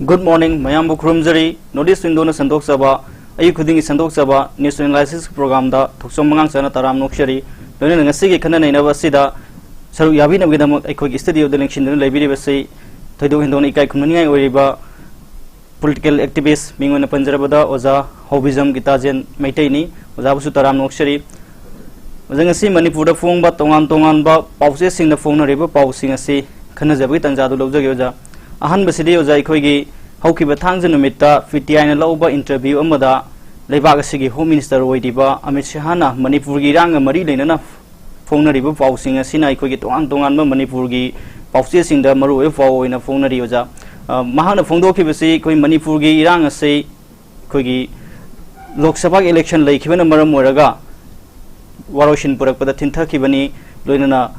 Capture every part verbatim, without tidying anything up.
Good morning, ꯃꯌꯥꯝꯕꯨ ꯈꯨꯔꯨꯝꯖꯔꯤ꯫ North East Windowꯅ ꯁꯟꯗꯣꯛꯆꯕ, ꯑꯌꯨꯛ ꯈꯨꯗꯤꯡꯒꯤ ꯁꯟꯗꯣꯛꯆꯕ News Analysis programꯗ ꯊꯣꯛꯆꯣꯝ ꯑꯉꯥꯡꯆꯥꯅ ꯇꯔꯥꯝꯅ ꯑꯣꯛꯆꯔꯤ꯫ ꯂꯣꯏꯅꯅ ꯉꯁꯤꯒꯤ ꯈꯟꯅ ꯅꯩꯅꯕ ꯑꯁꯤꯗ ꯁꯔꯨꯛ ꯌꯥꯕꯤꯅꯕꯒꯤꯗꯃꯛ ꯑꯩꯈꯣꯏꯒꯤ studioꯗ ꯂꯦꯡꯁꯤꯟꯗꯨꯅ ꯂꯩꯕꯤꯔꯤꯕꯁꯤ ꯊꯣꯏꯗꯣꯛ ꯍꯦꯟꯗꯣꯛꯅ ꯏꯀꯥꯏ ꯈꯨꯝꯅꯅꯤꯡꯉꯥꯏ ꯑꯣꯏꯔꯤꯕ political activist, ꯃꯤꯡ ꯑꯣꯏꯅ ꯄꯟꯖꯔꯕꯗ ꯑꯣꯖꯥ ꯍꯥꯎꯕꯤꯖꯝ ꯒꯤꯇꯥꯖꯦꯟ ꯃꯩꯇꯩꯅꯤ꯫ ꯑꯣꯖꯥꯕꯨꯁꯨ ꯇꯔꯥꯝꯅ ꯑꯣꯛꯆꯔꯤ꯫ ꯑꯣꯖꯥ, ꯉꯁꯤ ꯃꯅꯤꯄꯨꯔꯗ ꯐꯣꯡꯕ ꯇꯣꯉꯥꯟ ꯇꯣꯉꯥꯟꯕ ꯄꯥꯎꯆꯦꯁꯤꯡꯗ ꯐꯣꯡꯅꯔꯤꯕ ꯄꯥꯎꯁꯤꯡ ꯑꯁꯤ ꯈꯟꯅꯖꯕꯒꯤ ꯇꯥꯟꯖꯥꯗꯨ ꯂꯧꯖꯒꯦ ꯑꯣꯖꯥ꯫ ꯑꯍꯥꯟꯕꯁꯤꯗꯤ ꯑꯣꯖꯥ, ꯑꯩꯈꯣꯏꯒꯤ ꯍꯧꯈꯤꯕ ꯊꯥꯡꯖ ꯅꯨꯃꯤꯠꯇ PTIꯅ ꯂꯧꯕ interview ꯑꯃꯗ ꯂꯩꯕꯥꯛ ꯑꯁꯤꯒꯤ Home Minister ꯑꯣꯏꯔꯤꯕ ꯑꯃꯤꯠ ꯁꯍꯥꯅ ꯃꯅꯤꯄꯨꯔꯒꯤ ꯏꯔꯥꯡꯒ ꯃꯔꯤ ꯂꯩꯅꯅ ꯐꯣꯡꯅꯔꯤꯕ ꯄꯥꯎꯁꯤꯡ ꯑꯁꯤꯅ ꯑꯩꯈꯣꯏꯒꯤ ꯇꯣꯉꯥꯟ ꯇꯣꯉꯥꯟꯕ ꯃꯅꯤꯄꯨꯔꯒꯤ ꯄꯥꯎꯆꯦꯁꯤꯡꯗ ꯃꯔꯨꯑꯣꯏꯕ ꯄꯥꯎ ꯑꯣꯏꯅ ꯐꯣꯡꯅꯔꯤ ꯑꯣꯖꯥ꯫ ꯑ, ꯃꯍꯥꯛꯅ ꯐꯣꯡꯗꯣꯛꯈꯤꯕꯁꯤ ꯑꯩꯈꯣꯏ ꯃꯅꯤꯄꯨꯔꯒꯤ ꯏꯔꯥꯡ ꯑꯁꯤ ꯑꯩꯈꯣꯏꯒꯤ Lok Sabha election ꯂꯩꯈꯤꯕꯅ ꯃꯔꯝ ꯑꯣꯏꯔꯒ ꯋꯥꯔꯣꯏꯁꯤꯟ ꯄꯨꯔꯛꯄꯗ ꯊꯤꯟꯊꯈꯤꯕꯅꯤ, ꯂꯣꯏꯅꯅ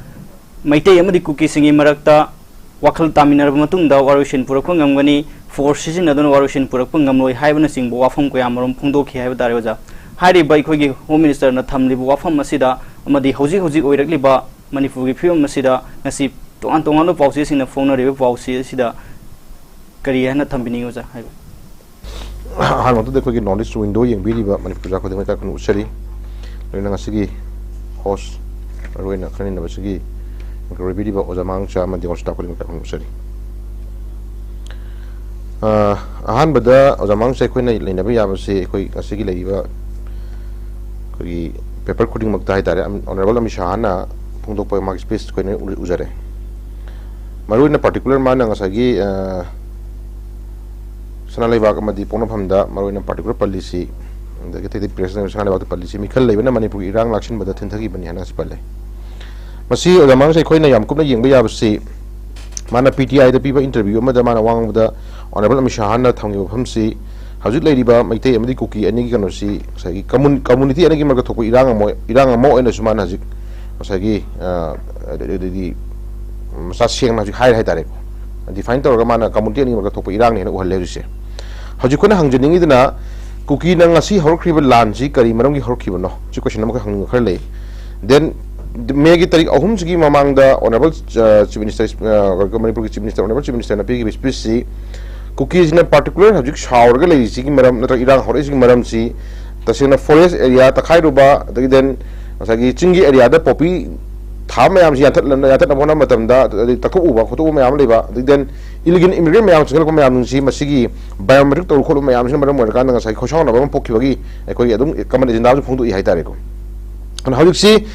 ꯃꯩꯇꯩ ꯑꯃꯗꯤ ꯀꯨꯀꯤꯁꯤꯡꯒꯤ ꯃꯔꯛꯇ ꯋꯥꯈꯜ ꯇꯥꯃꯤꯟꯅꯔꯕ ꯃꯇꯨꯡꯗ ꯋꯥꯔꯣꯏꯁꯤꯟ ꯄꯨꯔꯛꯄ ꯉꯝꯒꯅꯤ, force ꯁꯤꯖꯤꯟꯅꯗꯨꯅ ꯋꯥꯔꯣꯏꯁꯤꯟ ꯄꯨꯔꯛꯄ ꯉꯝꯂꯣꯏ ꯍꯥꯏꯕꯅꯆꯤꯡꯕ ꯋꯥꯐꯝ ꯀꯌꯥ ꯃꯔꯨꯝ ꯐꯣꯡꯗꯣꯛꯈꯤ ꯍꯥꯏꯕ ꯇꯥꯔꯦ ꯑꯣꯖꯥ꯫ ꯍꯥꯏꯔꯤꯕ ꯑꯩꯈꯣꯏꯒꯤ Home Ministerꯅ ꯊꯝꯂꯤꯕ ꯋꯥꯐꯝ ꯑꯁꯤꯗ ꯑꯃꯗꯤ ꯍꯧꯖꯤꯛ ꯍꯧꯖꯤꯛ ꯑꯣꯏꯔꯛꯂꯤꯕ ꯃꯅꯤꯄꯨꯔꯒꯤ ꯐꯤꯕꯝ ꯑꯁꯤꯗ ꯉꯁꯤ ꯇꯣꯉꯥꯟ ꯇꯣꯉꯥꯟꯕ ꯄꯥꯎꯆꯦꯁꯤꯡꯅ ꯐꯣꯡꯅꯔꯤꯕ ꯄꯥꯎꯆꯦ ꯑꯁꯤꯗ ꯀꯔꯤ ꯍꯥꯏꯅ ꯊꯝꯕꯤꯅꯤꯡꯉꯤ ꯑꯣꯖꯥ ꯍꯥꯏꯕ? ꯑꯍꯥꯟꯕꯗ ꯑꯩꯈꯣꯏꯒꯤ North East Window ꯌꯦꯡꯕꯤꯔꯤꯕ ꯃꯅꯤꯄꯨꯔ ꯄ꯭ꯔꯖꯥ ꯈꯨꯗꯤꯡꯃꯛ ꯏꯀꯥꯏ ꯈꯨꯝꯅꯅ ꯎꯠꯆꯔꯤ꯫ ꯂꯣꯏꯅꯅ ꯉꯁꯤꯒꯤ host, ꯃꯔꯨꯑꯣꯏꯅ ꯈꯟꯅꯅꯕꯁꯤꯒꯤ ꯑꯣꯏꯕꯤꯔꯤꯕ ꯑꯣꯖꯥ ꯃꯉꯥꯡꯆꯥ ꯑꯃꯗꯤ all staff ꯈꯨꯗꯤꯡꯃꯛ ꯏꯀꯥꯏ ꯈꯨꯝꯅꯅ ꯎꯠꯆꯔꯤ꯫ ꯑ, ꯑꯍꯥꯟꯕꯗ ꯑꯣꯖꯥ ꯃꯉꯥꯡꯆꯥ, ꯑꯩꯈꯣꯏꯅ ꯂꯩꯅꯕ ꯌꯥꯕꯁꯤ ꯑꯩꯈꯣꯏ ꯉꯁꯤꯒꯤ ꯂꯩꯔꯤꯕ ꯑꯩꯈꯣꯏꯒꯤ paper ꯈꯨꯗꯤꯡꯃꯛꯇ ꯍꯥꯏꯇꯥꯔꯦ, ꯑꯝ-, Honourable ꯑꯃꯤꯠ ꯁꯍꯥꯅ ꯐꯣꯡꯗꯣꯛꯄ ꯃꯥꯒꯤ speech ꯑꯩꯈꯣꯏꯅ ꯎ-, ꯎꯖꯔꯦ꯫ ꯃꯔꯨꯑꯣꯏꯅ particular ꯃꯥꯅ ꯉꯁꯥꯏꯒꯤ, ꯑ, ꯁꯅꯥ ꯂꯩꯕꯥꯛ ꯑꯃꯗꯤ ꯄꯣꯛꯅꯐꯝꯗ ꯃꯔꯨꯑꯣꯏꯅ particular ꯄꯜꯂꯤꯁꯤ, ꯑꯗꯒꯤ ꯑꯇꯩ ꯑꯇꯩ press ꯁꯅꯥ ꯂꯩꯕꯥꯛꯇ ꯄꯜꯂꯤꯁꯤ ꯃꯤꯈꯜ ꯂꯩꯕꯅ ꯃꯅꯤꯄꯨꯔꯒꯤ ꯏꯔꯥꯡ ꯂꯥꯛꯁꯤꯟꯕꯗ ꯊꯤꯟꯊꯈꯤꯕꯅꯤ ꯍꯥꯏꯅ ꯉꯁꯤ ꯄꯜꯂꯦ꯫ ꯃꯁꯤ ꯑꯣꯖꯥ ꯃꯉꯥꯡꯆꯥ ꯑꯩꯈꯣꯏꯅ ꯌꯥꯝ ꯀꯨꯞꯅ ꯌꯦꯡꯕ ꯌꯥꯕꯁꯤ, ꯃꯥꯅ PTIꯗ ꯄꯤꯕ interview ꯑꯃꯗ ꯃꯥꯅ ꯋꯥ ꯉꯥꯡꯕꯗ Honourable ꯑꯃꯤꯠ ꯁꯍꯥꯅ ꯊꯝꯈꯤꯕ ꯋꯥꯐꯝꯁꯤ ꯍꯧꯖꯤꯛ ꯂꯩꯔꯤꯕ ꯃꯩꯇꯩ ꯑꯃꯗꯤ ꯀꯨꯀꯤ ꯑꯅꯤꯒꯤ ꯀꯩꯅꯣꯁꯤ ꯉꯁꯥꯏꯒꯤ commun-, community ꯑꯅꯤꯒꯤ ꯃꯔꯛꯇ ꯊꯣꯛꯄ ꯏꯔꯥꯡ ꯑꯃ ꯑꯣꯏ-, ꯏꯔꯥꯡ ꯑꯃ ꯑꯣꯏꯅꯁꯨ ꯃꯥꯅ ꯍꯧꯖꯤꯛ ꯉꯁꯥꯏꯒꯤ, ꯑ, ꯑꯗꯨꯗꯤ ꯃꯁꯥ ꯁꯦꯡꯅ ꯍꯧꯖꯤꯛ ꯍꯥꯏꯔꯦ ꯍꯥꯏꯇꯥꯔꯦꯀꯣ꯫ Define ꯇꯧꯔꯒ ꯃꯥꯅ community ꯑꯅꯤꯒꯤ ꯃꯔꯛꯇ ꯊꯣꯛꯄ ꯏꯔꯥꯡꯅꯦꯅ ꯎꯍꯜꯂꯦ ꯍꯧꯖꯤꯛꯁꯦ꯫ ꯍꯧꯖꯤꯛ ꯑꯩꯈꯣꯏꯅ ꯍꯪꯖꯅꯤꯡꯉꯤꯗꯅ ꯀꯨꯀꯤꯅ ꯉꯁꯤ ꯍꯧꯔꯛꯈ꯭ꯔꯤꯕ ꯂꯥꯟꯁꯤ ꯀꯔꯤ ꯃꯔꯝꯒꯤ ꯍꯧꯔꯛꯈꯤꯕꯅꯣ? ꯁꯤ question ꯑꯃꯈꯛ ꯍꯪꯅꯤꯡꯕ ꯈꯔ ꯂꯩ꯫ Then Mayꯒꯤ ꯇꯥꯔꯤꯛ ꯑꯍꯨꯝꯁꯤꯒꯤ ꯃꯃꯥꯡꯗ Honourable, ꯑ, Chief Minister, ꯑ, ꯃꯅꯤꯄꯨꯔꯒꯤ Chief Minister, Honourable Chief Ministerꯅ ꯄꯤꯈꯤꯕ speechꯁꯤ ꯀꯨꯀꯤꯁꯤꯡꯅ particular ꯍꯧꯖꯤꯛ ꯁꯥꯎꯔꯒ ꯂꯩꯔꯤꯁꯤꯒꯤ ꯃꯔꯝ ꯅꯠꯇ꯭ꯔꯒ ꯏꯔꯥꯡ ꯍꯧꯔꯛꯏꯁꯤꯒꯤ ꯃꯔꯝꯁꯤ ꯇꯁꯦꯡꯅ forest area ꯇꯛꯈꯥꯏꯔꯨꯕ, ꯑꯗꯒꯤ then ꯉꯁꯥꯏꯒꯤ ꯆꯤꯡꯒꯤ areaꯗ poppy ꯊꯥꯕ ꯃꯌꯥꯝꯁꯤ ꯌꯥꯟꯊꯠ-, ꯌꯥꯟꯊꯠꯅꯕ ꯍꯣꯠꯅꯕ ꯃꯇꯝꯗ, ꯑꯗꯩ ꯇꯛꯊꯣꯛꯎꯕ ꯈꯣꯠꯇꯣꯛꯎꯕ ꯃꯌꯥꯝ ꯑꯃ ꯂꯩꯕ, ꯑꯗꯒꯤ then illegal immigrant ꯃꯌꯥꯝ ꯆꯪꯁꯤꯜꯂꯛꯄ ꯃꯌꯥꯝꯁꯤ ꯃꯁꯤꯒꯤ biometric ꯇꯧꯔꯨ ꯈꯣꯠꯂꯨ ꯃꯌꯥꯝꯁꯤꯅ ꯃꯔꯝ ꯑꯣꯏꯔꯀꯥꯟꯗ ꯉꯁꯥꯏꯒꯤ ꯈꯣꯏꯁꯥꯎꯅꯕ ꯑꯃ ꯄꯣꯛꯈꯤꯕꯒꯤ ꯑꯩꯈꯣꯏꯒꯤ ꯑꯗꯨꯝ common agendaꯁꯨ ꯐꯣꯡꯗꯣꯛꯏ ꯍꯥꯏꯇꯥꯔꯦꯀꯣ꯫ ꯑꯗꯨꯅ ꯍꯧꯖꯤꯛꯁꯤ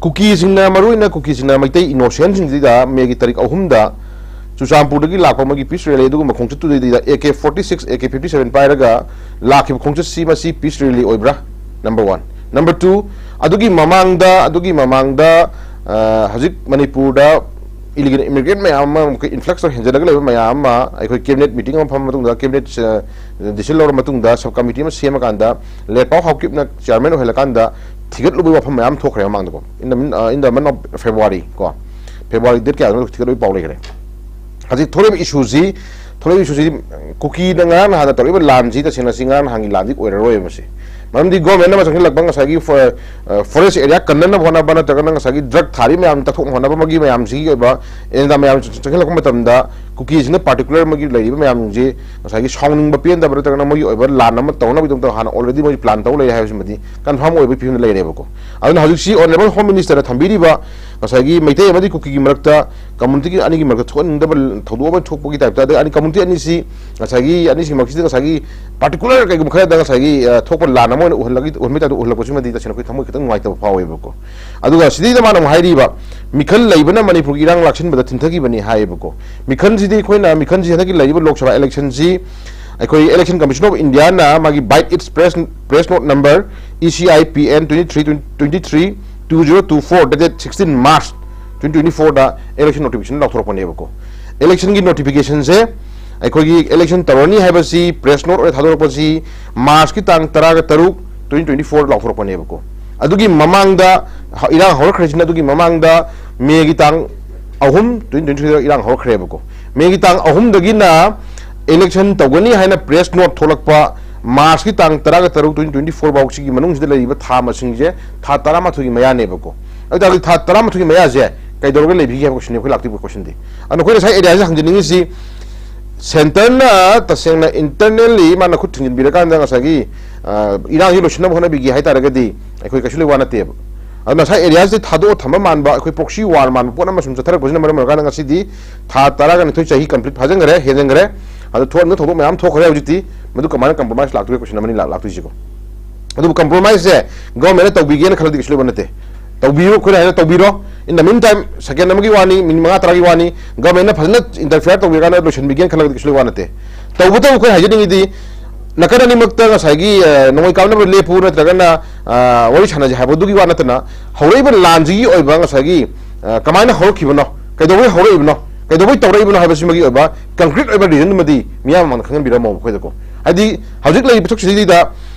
ꯀꯨꯀꯤꯁꯤꯡꯅ, ꯃꯔꯨꯑꯣꯏꯅ ꯀꯨꯀꯤꯁꯤꯡꯅ ꯃꯩꯇꯩ innocentꯁꯤꯡꯁꯤꯗ ꯃꯦꯒꯤ ꯇꯥꯔꯤꯛ ꯑꯍꯨꯝꯗ ꯆꯨꯔꯆꯥꯟꯄꯨꯔꯗꯒꯤ ꯂꯥꯛꯄ ꯃꯣꯏꯒꯤ peace rally ꯑꯗꯨꯒꯨꯝꯕ ꯈꯣꯡꯆꯠꯇꯨꯗꯩꯗ AK forty six, AK fifty seven ꯄꯥꯏꯔꯒ ꯂꯥꯛꯈꯤꯕ ꯈꯣꯡꯆꯠꯁꯤ ꯃꯁꯤ peace rally ꯑꯣꯏꯕ꯭ꯔꯥ? Number one꯫ Number two, ꯑꯗꯨꯒꯤ ꯃꯃꯥꯡꯗ, ꯑꯗꯨꯒꯤ ꯃꯃꯥꯡꯗ, ꯑ, ꯍꯧꯖꯤꯛ ꯃꯅꯤꯄꯨꯔꯗ illegal immigrant ꯃꯌꯥꯝ ꯑꯃ ꯑꯃꯨꯛꯀ influx ꯇꯧꯔ ꯍꯦꯟꯖꯜꯂꯒ ꯂꯩꯕ ꯃꯌꯥꯝ ꯑꯃ ꯑꯩꯈꯣꯏ cabinet meeting ꯑꯃ ꯐꯝꯃ ꯃꯇꯨꯡꯗ, cabinet, ꯑ, decision ꯂꯧꯔ ꯃꯇꯨꯡꯗ sub committee ꯑꯃ ꯁꯦꯝꯃꯀꯥꯟꯗ ꯂꯦꯠꯄꯥꯎ ꯍꯥꯎꯀꯤꯞꯅ chairman ꯑꯣꯏꯍꯜꯂꯀꯥꯟꯗ ꯊꯤꯒꯠꯂꯨꯕꯒꯤ ꯋꯥꯐꯝ ꯃꯌꯥꯝ ꯊꯣꯛꯈ꯭ꯔꯦ ꯃꯃꯥꯡꯗꯀꯣ꯫ In the min-, ꯑ, in the month of February ꯀꯣ, February date ꯀꯌꯥꯗꯅꯣ ꯊꯤꯒꯠꯂꯨꯕꯒꯤ ꯄꯥꯎ ꯂꯩꯈ꯭ꯔꯦ꯫ ꯍꯧꯖꯤꯛ ꯊꯣꯛꯂꯛꯏꯕ issueꯁꯤ, ꯊꯣꯛꯂꯛꯏꯕ issueꯁꯤ ꯀꯨꯀꯤꯅ ꯉꯔꯥꯡ ꯅꯍꯥꯟꯗ ꯇꯧꯔꯛꯏꯕ ꯂꯥꯟꯁꯤ ꯇꯁꯦꯡꯅ ꯁꯤ ꯉꯔꯥꯡ ꯅꯍꯥꯟꯒꯤ ꯂꯥꯟꯗꯤ ꯑꯣꯏꯔꯔꯣꯏꯕ ꯁꯤ꯫ ꯃꯔꯝꯗꯤ government ꯑꯃ ꯆꯪꯁꯤꯜꯂꯛꯄ ꯉꯁꯥꯏꯒꯤ ꯐ-, ꯑ, forest area ꯀꯟꯅꯅꯕ ꯍꯣꯠꯅꯕ ꯅꯠꯇ꯭ꯔꯒꯅ ꯉꯁꯥꯏꯒꯤ drug ꯊꯥꯔꯤ ꯃꯌꯥꯝ ꯇꯛꯊꯣꯛꯅꯕ ꯍꯣꯠꯅꯕꯒꯤ ꯃꯌꯥꯝꯁꯤꯒꯤ ꯑꯣꯏꯕ agenda ꯃꯌꯥꯝ ꯆꯪꯁꯤꯜꯂꯛꯄ ꯃꯇꯝꯗ ꯀꯨꯀꯤꯁꯤꯅ particular ꯃꯣꯏꯒꯤ ꯂꯩꯔꯤꯕ ꯃꯌꯥꯝꯁꯤꯡꯁꯤ ꯉꯁꯥꯏꯒꯤ ꯁꯥꯎꯅꯤꯡꯕ ꯄꯦꯟꯗꯕ ꯅꯠꯇ꯭ꯔꯒꯅ ꯃꯣꯏꯒꯤ ꯑꯣꯏꯕ ꯂꯥꯟ ꯑꯃ ꯇꯧꯅꯕꯒꯤꯗꯃꯛꯇ ꯍꯥꯟꯅ already ꯃꯣꯏ plan ꯇꯧ ꯂꯩꯔꯦ ꯍꯥꯏꯕꯁꯤꯃꯗꯤ confirm ꯑꯣꯏꯕꯒꯤ ꯐꯤꯕꯝꯗ ꯂꯩꯔꯦꯕꯀꯣ꯫ ꯑꯗꯨꯅ ꯍꯧꯖꯤꯛꯁꯤ honourable home ministerꯅ ꯊꯝꯕꯤꯔꯤꯕ ꯉꯁꯥꯏꯒꯤ ꯃꯩꯇꯩ ꯑꯃꯗꯤ ꯀꯨꯀꯤꯒꯤ ꯃꯔꯛꯇ community ꯑꯅꯤꯒꯤ ꯃꯔꯛꯇ ꯊꯣꯛꯍꯟꯅꯤꯡꯗꯕ ꯊꯧꯗꯣꯛ ꯑꯃ ꯊꯣꯛꯄꯒꯤ typeꯇ, ꯑꯗꯩ ꯑꯅꯤ community ꯑꯅꯤꯁꯤ ꯉꯁꯥꯏꯒꯤ ꯑꯅꯤꯁꯤꯃꯛꯁꯤꯗ ꯉꯁꯥꯏꯒꯤ particular ꯀꯩꯒꯨꯝꯕ ꯈꯔꯗ ꯉꯁꯥꯏꯒꯤ, ꯑ, ꯊꯣꯛꯄ ꯂꯥꯟ ꯑꯃ ꯑꯣꯏꯅ ꯎꯍꯜꯂꯒꯤ, ꯎꯍꯟꯕꯒꯤ typeꯇ ꯎꯍꯜꯂꯛꯄꯁꯤꯃꯗꯤ ꯇꯁꯦꯡꯅ ꯑꯩꯈꯣꯏ ꯊꯃꯣꯏ ꯈꯤꯇꯪ ꯅꯨꯡꯉꯥꯏꯇꯕ ꯐꯥꯎꯋꯦꯕꯀꯣ꯫ ꯑꯗꯨꯒ ꯁꯤꯗꯩꯗ ꯃꯥꯅ ꯑꯃꯨꯛ ꯍꯥꯏꯔꯤꯕ ꯃꯤꯈꯜ ꯂꯩꯕꯅ ꯃꯅꯤꯄꯨꯔꯒꯤ ꯏꯔꯥꯡ ꯂꯥꯛꯁꯤꯟꯕꯗ ꯊꯤꯟꯊꯈꯤꯕꯅꯤ ꯍꯥꯏꯌꯦꯕꯀꯣ꯫ ꯃꯤꯈꯜꯁꯤꯗꯤ ꯑꯩꯈꯣꯏꯅ, ꯃꯤꯈꯜꯁꯤ ꯍꯟꯗꯛꯀꯤ ꯂꯩꯔꯤꯕ ꯂꯣꯛ ꯁꯚꯥ electionꯁꯤ ꯑꯩꯈꯣꯏ Election Commission of Indiaꯅ ꯃꯥꯒꯤ by its press, press note number E C I P N twenty three, twenty three, two zero two four dated sixteen March twenty twenty fourꯗ election notification ꯂꯥꯎꯊꯣꯔꯛꯄꯅꯦꯕꯀꯣ꯫ Electionꯒꯤ notificationꯁꯦ ꯑꯩꯈꯣꯏꯒꯤ election ꯇꯧꯔꯅꯤ ꯍꯥꯏꯕꯁꯤ press note ꯑꯣꯏꯅ ꯊꯥꯗꯣꯔꯛꯄꯁꯤ Marchꯀꯤ ꯇꯥꯡ ꯇꯔꯥꯒ ꯇꯔꯨꯛ, twenty twenty four ꯂꯥꯎꯊꯣꯔꯛꯄꯅꯦꯕꯀꯣ꯫ ꯑꯗꯨꯒꯤ ꯃꯃꯥꯡꯗ ꯍ-, ꯏꯔꯥꯡ ꯍꯧꯔꯛꯈ꯭ꯔꯤꯁꯤꯅ ꯑꯗꯨꯒꯤ ꯃꯃꯥꯡꯗ Mayꯒꯤ ꯇꯥꯡ ꯑꯍꯨꯝ, twenty twenty threeꯗ ꯏꯔꯥꯡ ꯍꯧꯔꯛꯈ꯭ꯔꯦꯕꯀꯣ꯫ Mayꯒꯤ ꯇꯥꯡ ꯑꯍꯨꯝꯗꯒꯤꯅ election ꯇꯧꯒꯅꯤ ꯍꯥꯏꯅ press note ꯊꯣꯛꯂꯛꯄ Marchꯀꯤ ꯇꯥꯡ ꯇꯔꯥꯒ ꯇꯔꯨꯛ, twenty twenty four ꯐꯥꯎ ꯁꯤꯒꯤ ꯃꯅꯨꯡꯁꯤꯗ ꯂꯩꯔꯤꯕ ꯊꯥ ꯃꯁꯤꯡꯁꯦ ꯊꯥ ꯇꯔꯥꯃꯥꯊꯣꯏꯒꯤ ꯃꯌꯥꯅꯦꯕꯀꯣ꯫ ꯑꯗꯨ ꯇꯥꯔꯗꯤ ꯊꯥ ꯇꯔꯥꯃꯥꯊꯣꯏꯒꯤ ꯃꯌꯥꯁꯦ ꯀꯩꯗꯧꯔꯒ ꯂꯩꯕꯤꯒꯦ ꯍꯥꯏꯕ questionꯅꯤ ꯑꯩꯈꯣꯏ ꯂꯥꯛꯇꯣꯏꯕ questionꯗꯤ꯫ ꯑꯗꯣ ꯑꯩꯈꯣꯏꯅ ꯉꯁꯥꯏ areaꯁꯤꯗ ꯍꯪꯖꯅꯤꯡꯉꯤꯁꯤ, ꯁꯦꯟꯇꯔꯅ ꯇꯁꯦꯡꯅ internally ꯃꯥꯅ ꯈꯨꯠ ꯊꯤꯡꯖꯤꯟꯕꯤꯔꯀꯥꯟꯗ ꯉꯁꯥꯏꯒꯤ, ꯑ, ꯏꯔꯥꯡꯁꯤ ꯂꯣꯏꯁꯤꯟꯅꯕ ꯍꯣꯠꯅꯕꯤꯒꯦ ꯍꯥꯏ ꯇꯥꯔꯒꯗꯤ ꯑꯩꯈꯣꯏ ꯀꯩꯁꯨ ꯂꯩ ꯋꯥ ꯅꯠꯇꯦꯕ꯫ ꯑꯗꯨꯅ ꯉꯁꯥꯏ areaꯁꯤꯗ ꯊꯥꯗꯣꯛꯑ ꯊꯝꯕ ꯃꯥꯟꯕ, ꯑꯩꯈꯣꯏ proxy war ꯃꯥꯟꯕ ꯄꯣꯠ ꯑꯃ ꯁꯨꯝ ꯆꯠꯊꯔꯛꯄꯁꯤꯅ ꯃꯔꯝ ꯑꯣꯏꯔꯀꯥꯟꯗ ꯉꯁꯤꯗꯤ ꯊꯥ ꯇꯔꯥꯒ ꯅꯤꯊꯣꯏ, ꯆꯍꯤ complete ꯐꯥꯖꯤꯟꯈ꯭ꯔꯦ, ꯍꯦꯟꯖꯤꯟꯈ꯭ꯔꯦ꯫ ꯑꯗꯣ ꯊꯣꯛꯍꯟꯕ ꯊꯧꯗꯣꯛ ꯃꯌꯥꯝ ꯊꯣꯛꯈ꯭ꯔꯦ ꯍꯧꯖꯤꯛꯇꯤ꯫ ꯃꯗꯨ ꯀꯃꯥꯏꯅ compromise ꯂꯥꯛꯇꯣꯏꯅꯣ question ꯑꯃꯅꯤ ꯂꯥꯛ-, ꯂꯥꯛꯇꯣꯏꯁꯤꯀꯣ꯫ ꯑꯗꯨꯕꯨ compromiseꯁꯦ governmentꯅ ꯇꯧꯕꯤꯒꯦꯅ ꯈꯜꯂꯗꯤ ꯀꯩꯁꯨ ꯂꯩꯕ ꯅꯠꯇꯦ꯫ ꯇꯧꯕꯤꯌꯨ, ꯑꯩꯈꯣꯏꯅ ꯍꯥꯏꯅ ꯇꯧꯕꯤꯔꯣ꯫ In the meantime, second ꯑꯃꯒꯤ ꯋꯥꯅꯤ, minute ꯃꯉꯥ ꯇꯔꯥꯒꯤ ꯋꯥꯅꯤ, governmentꯅ ꯐꯖꯅ interfere ꯇꯧꯕꯤꯔꯀꯥꯟꯗ ꯂꯣꯏꯁꯤꯟꯕꯤꯒꯦꯅ ꯈꯜꯂꯒꯗꯤ ꯀꯩꯁꯨ ꯂꯩꯕ ꯋꯥ ꯅꯠꯇꯦ꯫ ꯇꯧꯕꯇꯕꯨ ꯑꯩꯈꯣꯏꯅ ꯍꯥꯏꯖꯅꯤꯡꯉꯤꯗꯤ, ꯅꯥꯀꯟ ꯑꯅꯤꯃꯛꯇ ꯉꯁꯥꯏꯒꯤ, ꯑ, ꯅꯣꯡꯃꯩ ꯀꯥꯞꯅꯕ ꯂꯦꯞꯄꯨ ꯅꯠꯇ꯭ꯔꯒꯅ, ꯑ, ꯋꯥꯔꯤ ꯁꯥꯟꯅꯁꯦ ꯍꯥꯏꯕꯗꯨꯒꯤ ꯋꯥ ꯅꯠꯇꯅ, ꯍꯧꯔꯛꯏꯕ ꯂꯥꯟꯁꯤꯒꯤ ꯑꯣꯏꯕ ꯉꯁꯥꯏꯒꯤ, ꯑ, ꯀꯃꯥꯏꯅ ꯍꯧꯔꯛꯈꯤꯕꯅꯣ, ꯀꯩꯗꯧꯕꯩ ꯍꯧꯔꯛꯏꯕꯅꯣ, ꯀꯩꯗꯧꯕꯩ ꯇꯧꯔꯛꯏꯕꯅꯣ ꯍꯥꯏꯕꯁꯤꯃꯒꯤ ꯑꯣꯏꯕ concrete ꯑꯣꯏꯕ reasonꯗꯨꯃꯗꯤ ꯃꯤꯌꯥꯝ ꯃꯃꯥꯡꯗ ꯈꯪꯍꯟꯕꯤꯔꯝꯃꯣ ꯑꯩꯈꯣꯏꯗꯀꯣ꯫ ꯍꯥꯏꯗꯤ ꯍꯧꯖꯤꯛ ꯂꯩꯔꯤꯕ ꯄꯣꯠꯁꯛꯁꯤꯗꯩꯗ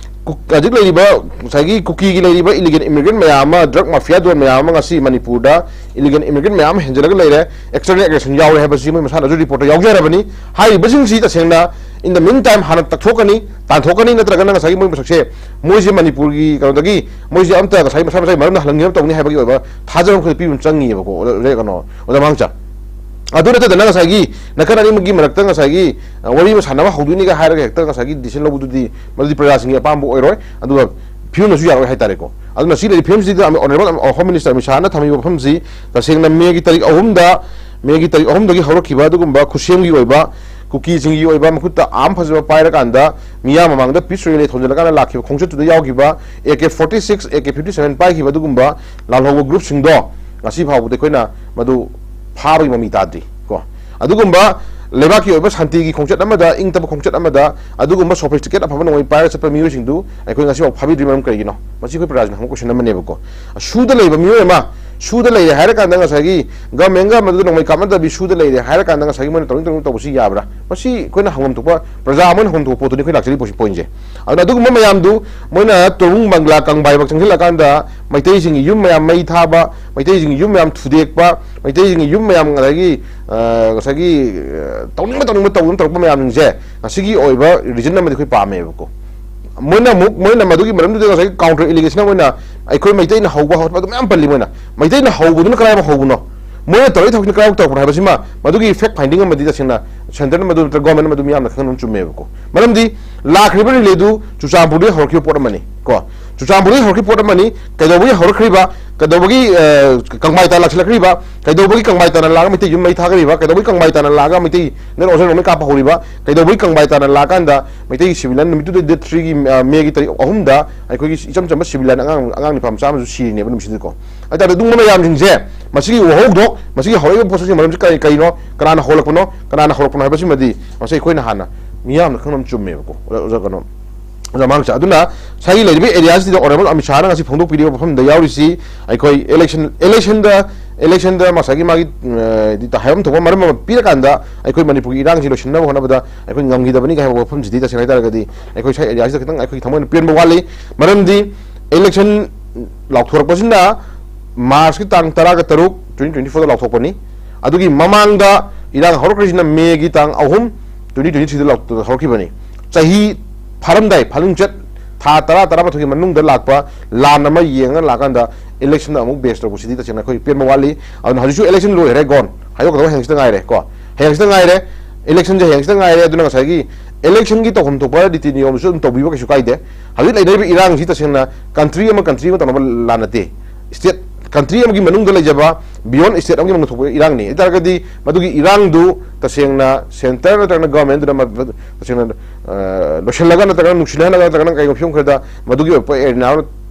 ꯀꯨ-, ꯍꯧꯖꯤꯛ ꯂꯩꯔꯤꯕ ꯉꯁꯥꯏꯒꯤ ꯀꯨꯀꯤꯒꯤ ꯂꯩꯔꯤꯕ illegal immigrant ꯃꯌꯥꯝ ꯑꯃ, drug mafia don ꯃꯌꯥꯝ ꯑꯃ ꯉꯁꯤ ꯃꯅꯤꯄꯨꯔꯗ illegal immigrant ꯃꯌꯥꯝ ꯑꯃ ꯍꯦꯟꯖꯜꯂꯒ ꯂꯩꯔꯦ꯫ External aggression ꯌꯥꯎꯔꯦ ꯍꯥꯏꯕꯁꯤ ꯃꯣꯏ ꯃꯁꯥꯅꯁꯨ reportꯇ ꯌꯥꯎꯖꯔꯕꯅꯤ꯫ ꯍꯥꯏꯔꯤꯕꯁꯤꯡꯁꯤ ꯇꯁꯦꯡꯅ in the meantime ꯍꯥꯟꯅ ꯇꯛꯊꯣꯛꯀꯅꯤ, ꯇꯥꯟꯊꯣꯛꯀꯅꯤ, ꯅꯠꯇ꯭ꯔꯒꯅ ꯉꯁꯥꯏꯒꯤ ꯃꯣꯏ ꯃꯁꯛꯁꯦ ꯃꯣꯏꯁꯦ ꯃꯅꯤꯄꯨꯔꯒꯤ ꯀꯩꯅꯣꯗꯒꯤ ꯃꯣꯏꯁꯦ ꯑꯝꯇ ꯉꯁꯥꯏ ꯃꯁꯥ ꯃꯁꯥꯒꯤ ꯃꯔꯝꯗ ꯍꯜꯍꯟꯒꯦ ꯇꯧꯅꯤ ꯍꯥꯏꯕꯒꯤ ꯑꯣꯏꯕ ꯊꯥꯖꯕ ꯑꯃꯈꯛꯇ ꯄꯤꯕ ꯑꯃ ꯆꯪꯉꯤꯑꯕꯀꯣ, ꯑꯣꯖꯥ, ꯀꯩꯅꯣ, ꯑꯣꯖꯥ ꯃꯥꯡꯆꯥ꯫ ꯑꯗꯨ ꯅꯠꯇꯗꯅ ꯉꯁꯥꯏꯒꯤ ꯅꯥꯀꯟ ꯑꯅꯤꯃꯛꯀꯤ ꯃꯔꯛꯇ ꯉꯁꯥꯏꯒꯤ, ꯑ, ꯋꯥꯔꯤ ꯑꯃ ꯁꯥꯟꯅꯕ ꯍꯧꯗꯣꯏꯅꯤꯒ ꯍꯥꯏꯔꯒ ꯍꯦꯛꯇ ꯉꯁꯥꯏꯒꯤ decision ꯂꯧꯕꯗꯨꯗꯤ ꯃꯗꯨꯗꯤ ꯄ꯭ꯔꯖꯥꯁꯤꯡꯒꯤ ꯑꯄꯥꯝꯕ ꯑꯣꯏꯔꯣꯏ, ꯑꯗꯨꯒ ꯐꯤꯕꯝꯅꯁꯨ ꯌꯥꯔꯣꯏ ꯍꯥꯏꯇꯥꯔꯦꯀꯣ꯫ ꯑꯗꯨꯅ ꯁꯤ ꯂꯩꯔꯤ ꯐꯤꯕꯝꯁꯤꯗ Honourable Home Minister ꯑꯃꯤꯠ ꯁꯥꯍꯅ ꯊꯝꯃꯤꯕ ꯋꯥꯐꯝꯁꯤ ꯇꯁꯦꯡꯅ ꯃꯦꯒꯤ ꯇꯥꯔꯤꯛ ꯑꯍꯨꯝꯗ, ꯃꯦꯒꯤ ꯇꯥꯔꯤꯛ ꯑꯍꯨꯝꯗꯒꯤ ꯍꯧꯔꯛꯈꯤꯕ ꯑꯗꯨꯒꯨꯝꯕ ꯈꯨꯠꯁꯦꯝꯒꯤ ꯑꯣꯏꯕ ꯀꯨꯀꯤꯁꯤꯡꯒꯤ ꯑꯣꯏꯕ ꯃꯈꯨꯠꯇ arm ꯐꯖꯕ ꯄꯥꯏꯔꯀꯥꯟꯗ ꯃꯤꯌꯥꯝ ꯃꯃꯥꯡꯗ peace rally ꯊꯧꯖꯤꯜꯂꯀꯥꯟꯗ ꯂꯥꯛꯈꯤꯕ ꯈꯣꯡꯆꯠꯇꯨꯗ ꯌꯥꯎꯈꯤꯕ AK forty six, AK fifty seven ꯄꯥꯏꯈꯤꯕ ꯑꯗꯨꯒꯨꯝꯕ ꯂꯥꯜꯍꯧꯕ groupꯁꯤꯡꯗꯣ ꯉꯁꯤ ꯐꯥꯎꯕꯗ ꯑꯩꯈꯣꯏꯅ ꯃꯗꯨ ꯐꯥꯕꯒꯤ ꯃꯃꯤ ꯇꯥꯗ꯭ꯔꯤ ꯀꯣ꯫ ꯑꯗꯨꯒꯨꯝꯕ ꯂꯩꯕꯥꯛꯀꯤ ꯑꯣꯏꯕ ꯁꯥꯟꯇꯤꯒꯤ ꯈꯣꯡꯆꯠ ꯑꯃꯗ, ꯏꯪ ꯇꯞꯄ ꯈꯣꯡꯆꯠ ꯑꯃꯗ ꯑꯗꯨꯒꯨꯝꯕ sophisticated ꯑꯐꯕ ꯅꯣꯡꯃꯩ ꯄꯥꯏꯔꯒ ꯆꯠꯄ ꯃꯤꯑꯣꯏꯁꯤꯡꯗꯨ ꯑꯩꯈꯣꯏ ꯉꯁꯤꯐꯥꯎ ꯐꯥꯕꯤꯗ꯭ꯔꯤ ꯃꯔꯝ ꯀꯔꯤꯒꯤꯅꯣ? ꯃꯁꯤ ꯑꯩꯈꯣꯏ ꯄ꯭ꯔꯖꯥꯁꯤꯡꯅ ꯍꯪꯕ question ꯑꯃꯅꯦꯕꯀꯣ꯫ ꯁꯨꯗ ꯂꯩꯕ ꯃꯤꯑꯣꯏ ꯑꯃ, ꯁꯨꯗ ꯂꯩꯔꯦ ꯍꯥꯏꯔ ꯀꯥꯟꯗ ꯉꯁꯥꯏꯒꯤ governmentꯒ ꯃꯗꯨꯗ ꯅꯣꯡꯃꯩ ꯀꯥꯞꯅꯗꯕꯤ ꯁꯨꯗ ꯂꯩꯔꯦ ꯍꯥꯏꯔ ꯀꯥꯟꯗ ꯉꯁꯥꯏꯒꯤ ꯃꯣꯏꯅ ꯇꯧꯅꯤꯡ ꯇꯧꯅꯤꯡ ꯇꯧꯕꯁꯤ ꯌꯥꯕ꯭ꯔꯥ? ꯃꯁꯤ ꯑꯩꯈꯣꯏꯅ ꯍꯪꯐꯝ ꯊꯣꯛꯄ, ꯄ꯭ꯔꯖꯥ ꯑꯃꯅ ꯍꯪꯐꯝ ꯊꯣꯛꯄ ꯄꯣꯠꯇꯨꯅꯤ ꯑꯩꯈꯣꯏ ꯂꯥꯛꯆꯔꯤꯕ pointꯁꯦ꯫ ꯑꯗꯨꯅ ꯑꯗꯨꯒꯨꯝꯕ ꯃꯌꯥꯝꯗꯨ ꯃꯣꯏꯅ ꯇꯣꯔꯨꯡ ꯕꯪꯒ꯭ꯂꯥ ꯀꯪꯕꯥꯏꯕꯛ ꯆꯪꯁꯤꯜꯂꯀꯥꯟꯗ ꯃꯩꯇꯩꯁꯤꯡꯒꯤ ꯌꯨꯝ ꯃꯌꯥꯝ ꯃꯩ ꯊꯥꯕ, ꯃꯩꯇꯩꯁꯤꯡꯒꯤ ꯌꯨꯝ ꯃꯌꯥꯝ ꯊꯨꯗꯦꯛꯄ, ꯃꯩꯇꯩꯁꯤꯡꯒꯤ ꯌꯨꯝ ꯃꯌꯥꯝ ꯉꯁꯥꯏꯒꯤ, ꯑ, ꯉꯁꯥꯏꯒꯤ, ꯑ, ꯇꯧꯅꯤꯡꯕ ꯇꯧꯅꯤꯡꯕ ꯇꯧꯗꯨꯅ ꯇꯧꯔꯛꯄ ꯃꯌꯥꯝꯁꯤꯡꯁꯦ ꯉꯁꯤꯒꯤ ꯑꯣꯏꯕ reason ꯑꯃꯗꯤ ꯑꯩꯈꯣꯏ ꯄꯥꯝꯃꯦꯕꯀꯣ꯫ ꯃꯣꯏꯅ ꯑꯃꯨꯛ, ꯃꯣꯏꯅ ꯃꯗꯨꯒꯤ ꯃꯔꯝꯗꯨꯗ ꯉꯁꯥꯏꯒꯤ counter allegation ꯑꯃ ꯑꯣꯏꯅ ꯑꯩꯈꯣꯏ ꯃꯩꯇꯩꯅ ꯍꯧꯕ ꯍꯧꯔꯛꯄ ꯑꯗꯨ ꯃꯌꯥꯝ ꯄꯜꯂꯤ꯫ ꯃꯣꯏꯅ ꯃꯩꯇꯩꯅ ꯍꯧꯕꯗꯨꯅ ꯀꯗꯥꯏꯐꯥꯎ ꯍꯧꯕꯅꯣ, ꯃꯣꯏꯅ ꯇꯧꯔꯛꯏ ꯊꯕꯛꯁꯤꯅ ꯀꯗꯥꯏꯐꯥꯎ ꯇꯧꯔꯛꯄꯅꯣ ꯍꯥꯏꯕꯁꯤꯃ ꯃꯗꯨꯒꯤ fact finding ꯑꯃꯗꯤ ꯇꯁꯦꯡꯅ ꯁꯦꯟꯇꯔꯅ ꯃꯗꯨ ꯅꯠꯇ꯭ꯔꯒ ꯒꯣꯔꯃꯦꯟꯅ ꯃꯗꯨ ꯃꯤꯌꯥꯝꯅ ꯈꯪꯍꯟꯕ ꯆꯨꯝꯃꯦꯕꯀꯣ꯫ ꯃꯔꯝꯗꯤ ꯂꯥꯛꯈ꯭ꯔꯤꯕ ꯔꯤꯂꯦꯗꯨ ꯆꯨꯔꯆꯥꯟꯄꯨꯔꯗꯒꯤ ꯍꯧꯔꯛꯈꯤꯕ ꯄꯣꯠ ꯑꯃꯅꯤ ꯀꯣ꯫ ꯆꯨꯔꯆꯥꯟꯄꯨꯔꯗꯒꯤ ꯍꯧꯔꯛꯈꯤꯕ ꯄꯣꯠ ꯑꯃꯅꯤ꯫ ꯀꯩꯗꯧꯕꯒꯤ ꯍꯧꯔꯛꯈ꯭ꯔꯤꯕ, ꯀꯩꯗꯧꯕꯒꯤ, ꯑ, ꯀꯪꯕꯥꯏ ꯇꯥ ꯂꯥꯛꯁꯤꯜꯂꯛꯈ꯭ꯔꯤꯕ, ꯀꯩꯗꯧꯕꯒꯤ ꯀꯪꯕꯥꯏ ꯇꯥꯅ ꯂꯥꯛꯑꯒ ꯃꯩꯇꯩ ꯌꯨꯝ ꯃꯩ ꯊꯥꯈ꯭ꯔꯤꯕ, ꯀꯩꯗꯧꯕꯒꯤ ꯀꯪꯕꯥꯏ ꯇꯥꯅ ꯂꯥꯛꯑꯒ ꯃꯩꯇꯩ ꯅꯦꯠ ꯑꯣꯖꯔ ꯂꯣꯏꯅ ꯀꯥꯞꯄ ꯍꯧꯔꯤꯕ, ꯀꯩꯗꯧꯕꯒꯤ ꯀꯪꯕꯥꯏ ꯇꯥꯅ ꯂꯥꯛꯑꯀꯥꯟꯗ ꯃꯩꯇꯩ ꯁꯤꯚꯤꯂꯤꯌꯟ ꯅꯨꯃꯤꯠꯇꯨꯗ ꯗꯦꯠ ꯊ꯭ꯔꯤꯒꯤ, ꯑ, ꯃꯦꯒꯤ ꯇꯥꯔꯤꯛ ꯑꯍꯨꯝꯗ ꯑꯩꯈꯣꯏꯒꯤ ꯏꯆꯝ ꯆꯝꯕ ꯁꯤꯚꯤꯂꯤꯌꯟ ꯑꯉꯥꯡ, ꯑꯉꯥꯡ ꯅꯨꯄꯥ ꯃꯆꯥ ꯑꯃꯁꯨ ꯁꯤꯔꯤꯅꯦꯕ ꯅꯨꯃꯤꯠꯁꯤꯗꯀꯣ꯫ ꯍꯥꯏꯇꯥꯔꯦ, ꯑꯗꯨꯒꯨꯝꯕ ꯃꯌꯥꯝꯁꯤꯡꯁꯦ, ꯃꯁꯤꯒꯤ ꯋꯥꯍꯧꯗꯣꯛ, ꯃꯁꯤꯒꯤ ꯍꯧꯔꯛꯏꯕ ꯄꯣꯠꯁꯛꯁꯤ ꯃꯔꯝꯁꯤ ꯀꯔꯤ, ꯀꯔꯤꯅꯣ, ꯀꯅꯥꯅ ꯍꯧꯔꯛꯄꯅꯣ, ꯀꯅꯥꯅ ꯍꯧꯔꯛꯄꯅꯣ ꯍꯥꯏꯕꯁꯤꯃꯗꯤ ꯃꯁꯤ ꯑꯩꯈꯣꯏꯅ ꯍꯥꯟꯅ ꯃꯤꯌꯥꯝꯅ ꯈꯪꯕ ꯑꯃ ꯆꯨꯝꯃꯦꯕꯀꯣ꯫ ꯑꯣꯖꯥ, ꯑꯣꯖꯥ ꯀꯩꯅꯣ, ꯑꯣꯖꯥ ꯃꯍꯥꯛꯁꯦ꯫ ꯑꯗꯨꯅ ꯉꯁꯥꯏꯒꯤ ꯂꯩꯔꯤꯕ ꯑꯦꯔꯤꯌꯥꯁꯤꯗ ꯑꯣꯅꯔꯦꯕꯜ ꯑꯃꯤꯠ ꯁꯥꯍꯅ ꯉꯁꯤ ꯐꯣꯡꯗꯣꯛꯄꯤꯔꯤꯕ ꯃꯐꯝꯗ ꯌꯥꯎꯔꯤꯁꯤ ꯑꯩꯈꯣꯏ ꯏꯂꯦꯛꯁꯟ, ꯏꯂꯦꯛꯁꯟꯗ, ꯏꯂꯦꯛꯁꯟꯗ ꯉꯁꯥꯏꯒꯤ ꯃꯥꯒꯤ, ꯑ, ꯍꯥꯏꯐꯝ ꯊꯣꯛꯄ ꯃꯔꯝ ꯑꯃ ꯄꯤꯔꯀꯥꯟꯗ ꯑꯩꯈꯣꯏ ꯃꯅꯤꯄꯨꯔꯒꯤ ꯏꯔꯥꯡꯁꯤ ꯂꯣꯏꯁꯤꯟꯅꯕ ꯍꯣꯠꯅꯕꯗ ꯑꯩꯈꯣꯏ ꯉꯝꯈꯤꯗꯕꯅꯤ ꯍꯥꯏꯕ ꯋꯥꯐꯝꯁꯤꯗꯤ ꯇꯁꯦꯡꯅ ꯍꯥꯏꯇꯥꯔꯒꯗꯤ ꯑꯩꯈꯣꯏ ꯁ꯭ꯋꯥꯏ ꯑꯦꯔꯤꯌꯥꯁꯤꯗ ꯈꯤꯇꯪ ꯑꯩꯈꯣꯏꯒꯤ ꯊꯃꯣꯏꯅ ꯄꯦꯟꯕ ꯋꯥꯠꯂꯤ꯫ ꯃꯔꯝꯗꯤ ꯏꯂꯦꯛꯁꯟ ꯂꯥꯎꯊꯣꯔꯛꯄꯁꯤꯅ ꯃꯥꯔꯆꯀꯤ ꯇꯥꯡ ꯇꯔꯥꯒ ꯇꯔꯨꯛ, twenty twenty fourꯗ ꯂꯥꯎꯊꯣꯛꯄꯅꯤ꯫ ꯑꯗꯨꯒꯤ ꯃꯃꯥꯡꯗ ꯏꯔꯥꯡ ꯍꯧꯔꯛꯈ꯭ꯔꯤꯁꯤꯅ ꯃꯦꯒꯤ ꯇꯥꯡ ꯑꯍꯨꯝ, twenty twenty threeꯗ ꯂꯥꯎ-, ꯍꯧꯔꯛꯈꯤꯕꯅꯤ꯫ ꯆꯍꯤ ꯐꯥꯔꯝꯗꯥꯏ, ꯐꯥꯅꯤꯡꯆꯠ ꯊꯥ ꯇꯔꯥ, ꯇꯔꯥꯃꯥꯊꯣꯏꯒꯤ ꯃꯅꯨꯡꯗ ꯂꯥꯛꯄ ꯂꯥꯟ ꯑꯃ ꯌꯦꯡꯉ ꯂꯥꯛꯀꯥꯟꯗ ꯏꯂꯦꯛꯁꯟꯗ ꯑꯃꯨꯛ ꯕꯦꯁ ꯇꯧꯔꯛꯄꯁꯤꯗꯤ ꯇꯁꯦꯡꯅ ꯑꯩꯈꯣꯏ ꯄꯦꯟꯕ ꯋꯥꯠꯂꯤ꯫ ꯑꯗꯨꯅ ꯍꯧꯖꯤꯛꯁꯨ ꯏꯂꯦꯛꯁꯟ ꯂꯣꯏꯈ꯭ꯔꯦ, ꯒꯣꯟ ꯍꯥꯏꯗꯣꯛꯀꯗꯕ ꯍꯌꯦꯡꯁꯤꯗ ꯉꯥꯏꯔꯦ ꯀꯣ꯫ ꯍꯌꯦꯡꯁꯤꯗ ꯉꯥꯏꯔꯦ, ꯏꯂꯦꯛꯁꯟꯁꯦ ꯍꯌꯦꯡꯁꯤꯗ ꯉꯥꯏꯔꯦ꯫ ꯑꯗꯨꯅ ꯉꯁꯥꯏꯒꯤ ꯏꯂꯦꯛꯁꯟꯒꯤ ꯇꯧꯐꯝ ꯊꯣꯛꯄ ꯔꯤꯇꯤ ꯅꯤꯌꯣꯝꯁꯨ ꯑꯗꯨꯝ ꯇꯧꯕꯤꯕ ꯀꯩꯁꯨ ꯀꯥꯏꯗꯦ꯫ ꯍꯧꯖꯤꯛ ꯂꯩꯅꯔꯤꯕ ꯏꯔꯥꯡꯁꯤ ꯇꯁꯦꯡꯅ ꯀꯟꯇ꯭ꯔꯤ ꯑꯃ ꯀꯟꯇ꯭ꯔꯤ ꯑꯃ ꯇꯧꯅꯕ ꯂꯥꯟ ꯅꯠꯇꯦ꯫ ꯏꯁꯇꯦꯠ, ꯀꯟꯇ꯭ꯔꯤ ꯑꯃꯒꯤ ꯃꯅꯨꯡꯗ ꯂꯩꯖꯕ, ꯕꯤꯌꯣꯟ ꯏꯁꯇꯦꯠ ꯑꯃꯒꯤ ꯃꯅꯨꯡꯗ ꯊꯣꯛꯄ ꯏꯔꯥꯡꯅꯤ꯫ ꯑꯗꯨ ꯇꯥꯔꯒꯗꯤ ꯃꯗꯨꯒꯤ ꯏꯔꯥꯡꯗꯨ ꯇꯁꯦꯡꯅ ꯁꯦꯟꯇꯔ ꯅꯠꯇ꯭ꯔꯒꯅ ꯒꯚꯔꯟꯃꯦꯟꯗꯨꯅ ꯃ-, ꯇꯁꯦꯡꯅ, ꯑ, ꯂꯣꯏꯁꯤꯜꯂꯒ ꯅꯠꯇ꯭ꯔꯒꯅ ꯅꯨꯡꯁꯤꯅꯍꯜꯂꯒ ꯅꯠꯇ꯭ꯔꯒꯅ ꯀꯩꯒꯨꯝꯕ ꯐꯤꯕꯝ ꯈꯔꯗ ꯃꯗꯨꯒꯤ ꯑꯣꯏꯕ ꯑꯦꯔꯤꯌꯥ,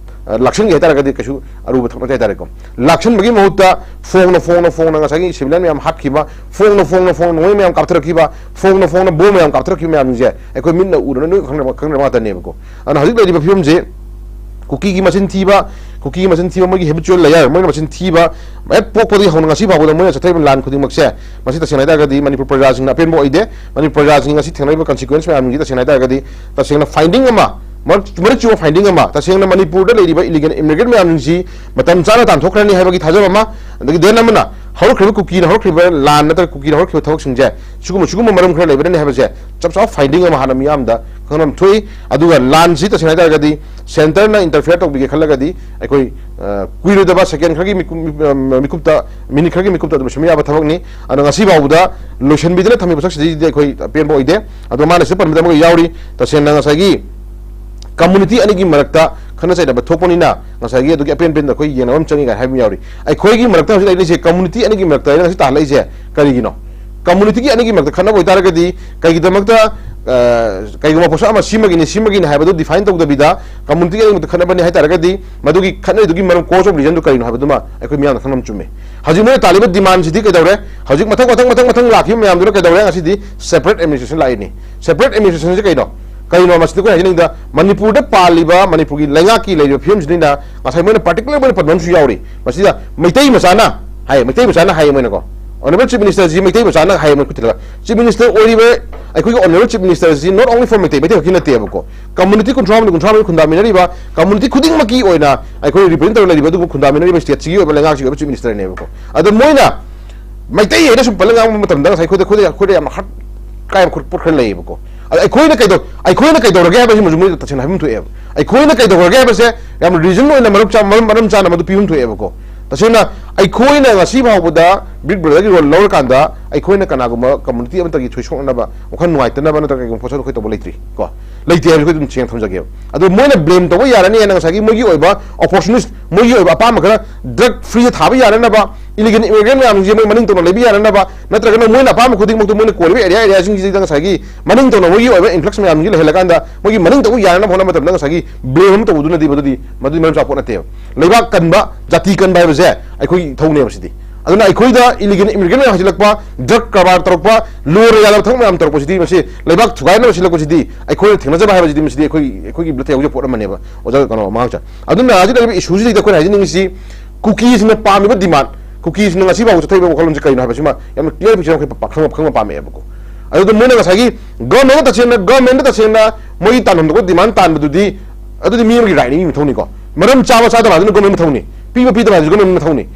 ꯑ, ꯂꯥꯛꯁꯟꯒꯦ ꯍꯥꯏꯇꯥꯔꯒꯗꯤ ꯀꯩꯁꯨ ꯑꯔꯨꯕ ꯊꯕꯛ ꯅꯠꯇꯦ ꯍꯥꯏꯇꯥꯔꯦꯀꯣ꯫ ꯂꯥꯛꯁꯟꯕꯒꯤ ꯃꯍꯨꯠꯇ ꯐꯣꯡꯅ, ꯐꯣꯡꯅ, ꯐꯣꯡꯅ ꯉꯁꯥꯏꯒꯤ ꯁꯤꯚꯤꯂꯤꯌꯟ ꯃꯌꯥꯝ ꯍꯥꯠꯈꯤꯕ, ꯐꯣꯡꯅ, ꯐꯣꯡꯅ, ꯐꯣꯡꯅ ꯅꯣꯡꯃꯩ ꯃꯌꯥꯝ ꯀꯥꯞꯊꯔꯛꯈꯤꯕ, ꯐꯣꯡꯅ, ꯐꯣꯡꯅ ꯕꯣꯝ ꯃꯌꯥꯝ ꯀꯥꯞꯊꯔꯛꯈꯤꯕ ꯃꯌꯥꯝꯁꯦ ꯑꯩꯈꯣꯏ ꯃꯤꯠꯅ ꯎꯔ ꯅꯣꯏ ꯈꯪꯅꯕ, ꯈꯪꯅꯕ ꯉꯥꯛꯇꯅꯦꯕꯀꯣ꯫ ꯑꯗꯨꯅ ꯍꯧꯖꯤꯛ ꯂꯩꯔꯤꯕ ꯐꯤꯕꯝꯁꯦ ꯀꯨꯀꯤꯒꯤ ꯃꯆꯤꯟ ꯊꯤꯕ, ꯀꯨꯀꯤꯒꯤ ꯃꯆꯤꯟ ꯊꯤꯕ, ꯃꯣꯏꯒꯤ ꯍꯦꯕꯤꯆꯨꯋꯦꯜ ꯂꯦꯌꯔ, ꯃꯣꯏꯅ ꯃꯆꯤꯟ ꯊꯤꯕ, ꯍꯦꯛ ꯄꯣꯛꯄꯗꯒꯤ ꯍꯧꯅ ꯉꯁꯤ ꯐꯥꯎꯕꯗ ꯃꯣꯏꯅ ꯆꯠꯊꯔꯤꯕ ꯂꯥꯟ ꯈꯨꯗꯤꯡꯃꯛꯁꯦ, ꯃꯁꯤ ꯇꯁꯦꯡꯅ ꯍꯥꯏꯇꯥꯔꯒꯗꯤ ꯃꯅꯤꯄꯨꯔ ꯄ꯭ꯔꯖꯥꯁꯤꯡꯅ ꯑꯄꯦꯟꯕ ꯑꯣꯏꯗꯦ꯫ ꯃꯅꯤꯄꯨꯔ ꯄ꯭ꯔꯖꯥꯁꯤꯡ ꯉꯁꯤ ꯊꯦꯡꯅꯔꯤꯕ ꯀꯟꯁꯤꯀ꯭ꯋꯦꯟꯁ ꯃꯌꯥꯝꯁꯤꯡꯁꯤ ꯇꯁꯦꯡꯅ ꯍꯥꯏꯇꯥꯔꯒꯗꯤ ꯇꯁꯦꯡꯅ ꯐꯥꯏꯟꯗꯤꯡ ꯑꯃ, ꯃꯔꯛ-, ꯃꯔꯤꯛ ꯆꯨꯝꯕ ꯐꯥꯏꯟꯗꯤꯡ ꯑꯃ, ꯇꯁꯦꯡꯅ ꯃꯅꯤꯄꯨꯔꯗ ꯂꯩꯔꯤꯕ ꯏꯂꯤꯒꯦꯜ ꯏꯃꯤꯒ꯭ꯔꯦꯟ ꯃꯌꯥꯝꯁꯤꯡꯁꯤ ꯃꯇꯝ ꯆꯥꯅ ꯇꯥꯟꯊꯣꯛꯈ꯭ꯔꯅꯤ ꯍꯥꯏꯕꯒꯤ ꯊꯥꯖꯕ ꯑꯃ, ꯑꯗꯒꯤ ꯗꯦꯟ ꯑꯃꯅ ꯍꯧꯔꯛꯈ꯭ꯔꯤꯕ ꯀꯨꯀꯤꯅ ꯍꯧꯔꯛꯈ꯭ꯔꯤꯕ ꯂꯥꯟ ꯅꯠꯇ꯭ꯔꯒ ꯀꯨꯀꯤꯅ ꯍꯧꯔꯛꯈꯤꯕ ꯊꯕꯛꯁꯤꯡꯁꯦ ꯁꯤꯒꯨꯝꯕ, ꯁꯤꯒꯨꯝꯕ ꯃꯔꯝ ꯈꯔ ꯂꯩꯕꯅꯅꯤ ꯍꯥꯏꯕꯁꯦ ꯆꯞ ꯆꯥꯕ ꯐꯥꯏꯟꯗꯤꯡ ꯑꯃ ꯍꯥꯟꯅ ꯃꯤꯌꯥꯝꯗ ꯈꯪꯐꯝ ꯊꯣꯛꯏ꯫ ꯑꯗꯨꯒ ꯂꯥꯟꯁꯤ ꯇꯁꯦꯡꯅ ꯍꯥꯏꯇꯥꯔꯒꯗꯤ centreꯅ interfere ꯇꯧꯕꯤꯒꯦ ꯈꯜꯂꯒꯗꯤ ꯑꯩꯈꯣꯏ, ꯑ, ꯀꯨꯏꯔꯣꯏꯗꯕ second ꯈꯔꯒꯤ ꯃꯤꯀꯨꯞ, ꯃꯤꯀꯨꯞꯇ, minute ꯈꯔꯒꯤ ꯃꯤꯀꯨꯞꯇ ꯑꯗꯨꯝ ꯂꯣꯏꯁꯤꯟꯕ ꯌꯥꯕ ꯊꯕꯛꯅꯤ꯫ ꯑꯗꯣ ꯉꯁꯤ ꯐꯥꯎꯕꯗ ꯂꯣꯏꯁꯤꯟꯕꯤꯗꯅ ꯊꯝꯃꯤꯕ ꯁꯛꯁꯤꯗꯩꯗꯤ ꯑꯩꯈꯣꯏ ꯑꯄꯦꯟꯕ ꯑꯣꯏꯗꯦ꯫ ꯑꯗꯣ ꯃꯥꯅ ꯁꯤꯗ ꯄꯟꯕꯗ ꯑꯃꯒ ꯌꯥꯎꯔꯤ, ꯇꯁꯦꯡꯅ ꯉꯁꯥꯏꯒꯤ community ꯑꯅꯤꯒꯤ ꯃꯔꯛꯇ ꯈꯠꯅ ꯆꯩꯅꯕ ꯊꯣꯛꯄꯅꯤꯅ ꯉꯁꯥꯏꯒꯤ ꯑꯗꯨꯒꯤ ꯑꯄꯦꯟ ꯄꯦꯟꯗ ꯑꯩꯈꯣꯏ ꯌꯦꯡꯅꯕ ꯑꯃ ꯆꯪꯉꯤ ꯀꯥꯏꯅ ꯍꯥꯏꯕ ꯑꯃ ꯌꯥꯎꯔꯤ꯫ ꯑꯩꯈꯣꯏꯒꯤ ꯃꯔꯛꯇ ꯍꯧꯖꯤꯛ ꯂꯩꯔꯤꯁꯦ community ꯑꯅꯤꯒꯤ ꯃꯔꯛꯇ ꯑꯩꯅ ꯉꯁꯤ ꯇꯥꯍꯜꯂꯛꯏꯁꯦ ꯀꯔꯤꯒꯤꯅꯣ? Communityꯒꯤ ꯑꯅꯤꯒꯤ ꯃꯔꯛꯇ ꯈꯠꯅꯕ ꯑꯣꯏꯇꯥꯔꯒꯗꯤ ꯀꯩꯒꯤꯗꯃꯛꯇ, ꯑ, ꯀꯩꯒꯨꯝꯕ ꯄꯣꯠꯁꯛ ꯑꯃ ꯁꯤꯃꯒꯤꯅꯤ, ꯁꯤꯃꯒꯤꯅꯤ ꯍꯥꯏꯕꯗꯨ define ꯇꯧꯗꯕꯤꯗ communityꯒꯤ ꯑꯅꯤꯒꯤ ꯃꯔꯛꯇ ꯈꯠꯅꯕꯅꯤ ꯍꯥꯏꯇꯥꯔꯒꯗꯤ ꯃꯗꯨꯒꯤ ꯈꯠꯅꯔꯤꯗꯨꯒꯤ ꯃꯔꯝ, cause of reasonꯗꯨ ꯀꯔꯤꯅꯣ ꯍꯥꯏꯕꯗꯨꯃ ꯑꯩꯈꯣꯏ ꯃꯤꯌꯥꯝꯅ ꯈꯪꯕ ꯑꯃ ꯆꯨꯝꯃꯦ꯫ ꯍꯧꯖꯤꯛ ꯃꯣꯏꯅ ꯇꯥꯜꯂꯤꯕ demandꯁꯤꯗꯤ ꯀꯩꯗꯧꯔꯦ? ꯍꯧꯖꯤꯛ ꯃꯊꯪ, ꯃꯊꯪ, ꯃꯊꯪ, ꯃꯊꯪ ꯂꯥꯛꯈꯤꯕ ꯃꯌꯥꯝꯗꯨꯅ ꯀꯩꯗꯧꯔꯦ? ꯉꯁꯤꯗꯤ separate administration ꯂꯥꯛꯏꯅꯤ꯫ Separate administrationꯁꯦ ꯀꯩꯅꯣ? ꯀꯩꯅꯣ ꯃꯁꯤꯗ ꯑꯩꯈꯣꯏꯅ ꯍꯥꯏꯖꯅꯤꯡꯕꯗ, ꯃꯅꯤꯄꯨꯔꯗ ꯄꯥꯜꯂꯤꯕ, ꯃꯅꯤꯄꯨꯔꯒꯤ ꯂꯩꯉꯥꯛꯀꯤ ꯂꯩꯔꯤꯕ ꯐꯤꯕꯝꯁꯤꯗꯩꯅ ꯉꯁꯥꯏ ꯃꯣꯏꯅ particular ꯑꯣꯏꯅ ꯄꯟꯕ ꯑꯃꯁꯨ ꯌꯥꯎꯔꯤ꯫ ꯃꯁꯤꯗ ꯃꯩꯇꯩ ꯃꯆꯥꯅ ꯍꯥꯏ, ꯃꯩꯇꯩ ꯃꯆꯥꯅ ꯍꯥꯏꯌꯦ ꯃꯣꯏꯅꯀꯣ, Honourable Chief Ministerꯁꯤ ꯃꯩꯇꯩ ꯃꯆꯥꯅ ꯍꯥꯏꯌꯦ ꯃꯣꯏ ꯈꯨꯠꯇꯒ꯫ Chief Minister ꯑꯣꯏꯔꯤꯕ ꯑꯩꯈꯣꯏꯒꯤ Honourable Chief Ministerꯁꯤ not only for Meitei, Meitei ꯈꯛꯀꯤ ꯅꯠꯇꯦꯕꯀꯣ, community ꯀꯨꯟꯊ꯭ꯔꯥ ꯑꯃꯗ ꯀꯨꯟꯊ꯭ꯔꯥ ꯃꯔꯤ ꯈꯨꯟꯗꯥꯃꯤꯟꯅꯔꯤꯕ community ꯈꯨꯗꯤꯡꯃꯛꯀꯤ ꯑꯣꯏꯅ ꯑꯩꯈꯣꯏ represent ꯇꯧꯔ ꯂꯩꯔꯤꯕ ꯑꯗꯨꯒꯨꯝꯕ ꯈꯨꯟꯗꯥꯃꯤꯟꯅꯔꯤꯕ stateꯁꯤꯒꯤ ꯑꯣꯏꯕ ꯂꯩꯉꯥꯛꯁꯤꯒꯤ ꯑꯣꯏꯕ Chief Ministerꯅꯦꯕꯀꯣ꯫ ꯑꯗꯣ ꯃꯣꯏꯅ ꯃꯩꯇꯩ ꯍꯥꯏꯅ ꯁꯨꯝ ꯄꯜꯂꯒ ꯉꯥꯡꯕ ꯃꯇꯝꯗ ꯉꯁꯥꯏ ꯑꯩꯈꯣꯏꯗ, ꯑꯩꯈꯣꯏꯗ, ꯑꯩꯈꯣꯏꯗ ꯌꯥꯝꯅ hurt ꯀꯥꯏꯕ ꯈꯣꯠꯄ ꯄꯣꯠ ꯈꯔ ꯂꯩꯌꯦꯕꯀꯣ꯫ ꯑꯗꯣ ꯑꯩꯈꯣꯏꯅ ꯀꯩꯗꯧ-, ꯑꯩꯈꯣꯏꯅ ꯀꯩꯗꯧꯔꯒꯦ ꯍꯥꯏꯕꯁꯤꯃꯁꯨ ꯃꯣꯏꯗ ꯇꯁꯦꯡꯅ ꯍꯥꯏꯐꯝ ꯊꯣꯛꯑꯦꯕ꯫ ꯑꯩꯈꯣꯏꯅ ꯀꯩꯗꯧꯔꯒꯦ ꯍꯥꯏꯕꯁꯦ ꯌꯥꯝ reason ꯑꯣꯏꯅ ꯃꯔꯝ ꯆꯥ-, ꯃꯔꯝ, ꯃꯔꯝ ꯆꯥꯅ ꯃꯗꯨ ꯄꯤꯐꯝ ꯊꯣꯛꯑꯦꯕꯀꯣ꯫ ꯇꯁꯦꯡꯅ ꯑꯩꯈꯣꯏꯅ ꯉꯁꯤ ꯐꯥꯎꯕꯗ Big Brotherꯒꯤ role ꯂꯧꯔꯀꯥꯟꯗ ꯑꯩꯈꯣꯏꯅ ꯀꯅꯥꯒꯨꯝꯕ community ꯑꯃꯠꯇꯒꯤ ꯊꯣꯏ ꯁꯣꯛꯅꯅꯕ, ꯋꯥꯈꯜ ꯅꯨꯡꯉꯥꯏꯇꯅꯕ ꯅꯠꯇ꯭ꯔꯒ ꯀꯩꯒꯨꯝꯕ ꯄꯣꯠꯁꯛ ꯑꯩꯈꯣꯏ ꯇꯧꯕ ꯂꯩꯇ꯭ꯔꯤ ꯀꯣ꯫ ꯂꯩꯇꯦ ꯍꯥꯏꯕꯁꯤ ꯑꯩꯈꯣꯏ ꯑꯗꯨꯝ ꯁꯦꯡꯅ ꯊꯝꯖꯒꯦꯕ꯫ ꯑꯗꯣ ꯃꯣꯏꯅ blame ꯇꯧꯕ ꯌꯥꯔꯅꯤ ꯍꯥꯏꯅ ꯉꯁꯥꯏꯒꯤ ꯃꯣꯏꯒꯤ ꯑꯣꯏꯕ opportunist, ꯃꯣꯏꯒꯤ ꯑꯣꯏꯕ ꯑꯄꯥꯝꯕ ꯈꯔ drug freeꯗ ꯊꯥꯕ ꯌꯥꯅꯅꯕ, illegal immigrant ꯃꯌꯥꯝꯁꯤꯡꯁꯦ ꯃꯣꯏ ꯃꯅꯤꯡ ꯇꯧꯅ ꯂꯩꯕ ꯌꯥꯅꯅꯕ, ꯅꯠꯇ꯭ꯔꯒꯅ ꯃꯣꯏꯅ ꯑꯄꯥꯝꯕ ꯈꯨꯗꯤꯡꯃꯛꯇꯨ ꯃꯣꯏꯅ ꯀꯣꯜꯂꯤꯕ area, areaꯁꯤꯡꯁꯤꯗ ꯉꯁꯥꯏꯒꯤ ꯃꯅꯤꯡ ꯇꯧꯅ ꯃꯣꯏꯒꯤ ꯑꯣꯏꯕ influx ꯃꯌꯥꯝꯁꯤ ꯂꯩꯍꯜꯂꯀꯥꯟꯗ ꯃꯣꯏꯒꯤ ꯃꯅꯤꯡ ꯇꯧꯕ ꯌꯥꯅꯅꯕ ꯍꯣꯠꯅꯕ ꯃꯇꯝꯗ ꯉꯁꯥꯏꯒꯤ blame ꯑꯃ ꯇꯧꯕꯗꯨꯅꯗꯤ ꯃꯗꯨꯗꯤ, ꯃꯗꯨꯗꯤ ꯃꯔꯝ ꯆꯥꯕ ꯄꯣꯠ ꯅꯠꯇꯦꯕ꯫ ꯂꯩꯕꯥꯛ ꯀꯟꯕ, ꯖꯥꯇꯤ ꯀꯟꯕ ꯍꯥꯏꯕꯁꯦ ꯑꯩꯈꯣꯏꯒꯤ ꯏꯊꯧꯅꯦꯕ ꯁꯤꯗꯤ꯫ ꯑꯗꯨꯅ ꯑꯩꯈꯣꯏꯗ illegal immigrant ꯃꯌꯥꯝ ꯍꯥꯡꯖꯤꯜꯂꯛꯄ, drug ꯀꯔꯕꯥꯔ ꯇꯧꯔꯛꯄ, ꯂꯣꯔ ꯌꯥꯗꯕ ꯊꯕꯛ ꯃꯌꯥꯝ ꯇꯧꯔꯛꯄꯁꯤꯗꯤ, ꯃꯁꯤ ꯂꯩꯕꯥꯛ ꯊꯨꯒꯥꯏꯅꯕ ꯁꯤꯜꯂꯛꯄꯁꯤꯗꯤ ꯑꯩꯈꯣꯏꯅ ꯊꯦꯡꯅꯖꯕ ꯍꯥꯏꯕꯁꯤꯗꯤ ꯃꯁꯤꯗꯤ ꯑꯩꯈꯣꯏ, ꯑꯩꯈꯣꯏꯒꯤ ꯕ꯭ꯂꯠꯇ ꯌꯥꯎꯖꯕ ꯄꯣꯠ ꯑꯃꯅꯦꯕ, ꯑꯣꯖꯥ ꯀꯩꯅꯣ ꯃꯉꯥꯡꯆꯥ꯫ ꯑꯗꯨꯅ ꯍꯧꯖꯤꯛ ꯂꯩꯔꯤꯕ issueꯁꯤꯗꯩꯗ ꯑꯩꯈꯣꯏꯅ ꯍꯥꯏꯖꯅꯤꯡꯉꯤꯁꯤ, ꯀꯨꯀꯤꯁꯤꯡꯅ ꯄꯥꯝꯃꯤꯕ demand, ꯀꯨꯀꯤꯁꯤꯡꯅ ꯉꯁꯤ ꯐꯥꯎꯕ ꯆꯠꯊꯔꯤꯕ ꯋꯥꯈꯜꯂꯣꯟꯁꯤ ꯀꯔꯤꯅꯣ ꯍꯥꯏꯕꯁꯤꯃ ꯌꯥꯝꯅ clear picture ꯑꯩꯈꯣꯏ ꯄꯥ-, ꯈꯪꯕ, ꯈꯪꯕ ꯄꯥꯝꯃꯛꯑꯦꯕꯀꯣ꯫ ꯑꯗꯨꯗ ꯃꯣꯏꯅ ꯉꯁꯥꯏꯒꯤ governmentꯅ ꯇꯁꯦꯡꯅ, governmentꯅ ꯇꯁꯦꯡꯅ ꯃꯣꯏꯒꯤ ꯇꯥꯟꯐꯝ ꯊꯣꯛꯄ demand ꯇꯥꯟꯕꯗꯨꯗꯤ, ꯑꯗꯨꯗꯤ ꯃꯤ ꯑꯃꯒꯤ rightꯅꯤ, ꯃꯤ ꯃꯊꯧꯅꯤꯀꯣ꯫ ꯃꯔꯝ ꯆꯥꯕ ꯆꯥꯗꯕ ꯍꯥꯏꯗꯨꯅ government ꯃꯊꯧꯅꯤ, ꯄꯤꯕ ꯄꯤꯗꯕ ꯍꯥꯏꯗꯨꯁꯨ government ꯃꯊꯧꯅꯤ꯫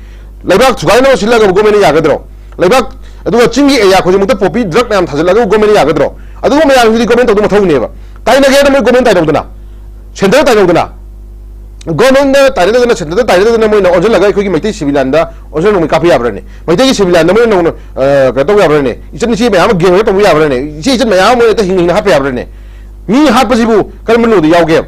ꯂꯩꯕꯥꯛ ꯊꯨꯒꯥꯏꯅꯕ ꯁꯤꯜꯂꯒꯕꯨ governmentꯅ ꯌꯥꯒꯗ꯭ꯔꯣ? ꯂꯩꯕꯥꯛ, ꯑꯗꯨꯒ ꯆꯤꯡꯒꯤ area ꯈꯨꯗꯤꯡꯃꯛꯇ poppy drug ꯃꯌꯥꯝ ꯊꯥꯖꯤꯜꯂꯒꯕꯨ governmentꯅ ꯌꯥꯒꯗ꯭ꯔꯣ? ꯑꯗꯨꯒꯨꯝꯕ ꯃꯌꯥꯝꯁꯤꯗꯤ government ꯇꯧꯗꯧ ꯃꯊꯧꯅꯦꯕ꯫ ꯇꯥꯏꯅꯒꯦꯅ ꯃꯣꯏ ꯒꯣꯔꯃꯦꯟ ꯇꯥꯏꯅꯧꯗꯅ, ꯁꯦꯟꯇꯔ ꯇꯥꯏꯅꯧꯗꯅ, ꯒꯣꯔꯃꯦꯟꯗ ꯇꯥꯏꯅꯗꯅ, ꯁꯦꯟꯇꯔꯗ ꯇꯥꯏꯅꯗꯅ ꯃꯣꯏꯅ ꯑꯣꯟꯁꯤꯜꯂꯒ ꯑꯩꯈꯣꯏꯒꯤ ꯃꯩꯇꯩ ꯁꯤꯕꯤꯂꯤꯌꯥꯟꯗ ꯑꯣꯟꯁꯤꯜ ꯅꯣꯡꯃꯩ ꯀꯥꯞꯄ ꯌꯥꯕ꯭ꯔꯅꯦ? ꯃꯩꯇꯩꯒꯤ ꯁꯤꯕꯤꯂꯤꯌꯥꯟꯗ ꯃꯣꯏꯅ ꯅꯧꯅ, ꯑ, ꯀꯩꯅꯣ ꯇꯧꯕ ꯌꯥꯕ꯭ꯔꯅꯦ? ꯏꯆꯟ ꯏꯆꯦ ꯃꯌꯥꯝ ꯑꯃ ꯒꯦꯡ ꯇꯧꯕ ꯌꯥꯕ꯭ꯔꯅꯦ? ꯏꯆꯦ ꯏꯆꯟ ꯃꯌꯥꯝ ꯑꯃ ꯍꯦꯛꯇ ꯍꯤꯡꯅ ꯍꯤꯡꯅ ꯍꯥꯠꯄ ꯌꯥꯕ꯭ꯔꯅꯦ? ꯃꯤ ꯍꯥꯠꯄꯁꯤꯕꯨ ꯀꯔꯝꯕ ꯂꯣꯗ ꯌꯥꯎꯒꯦ?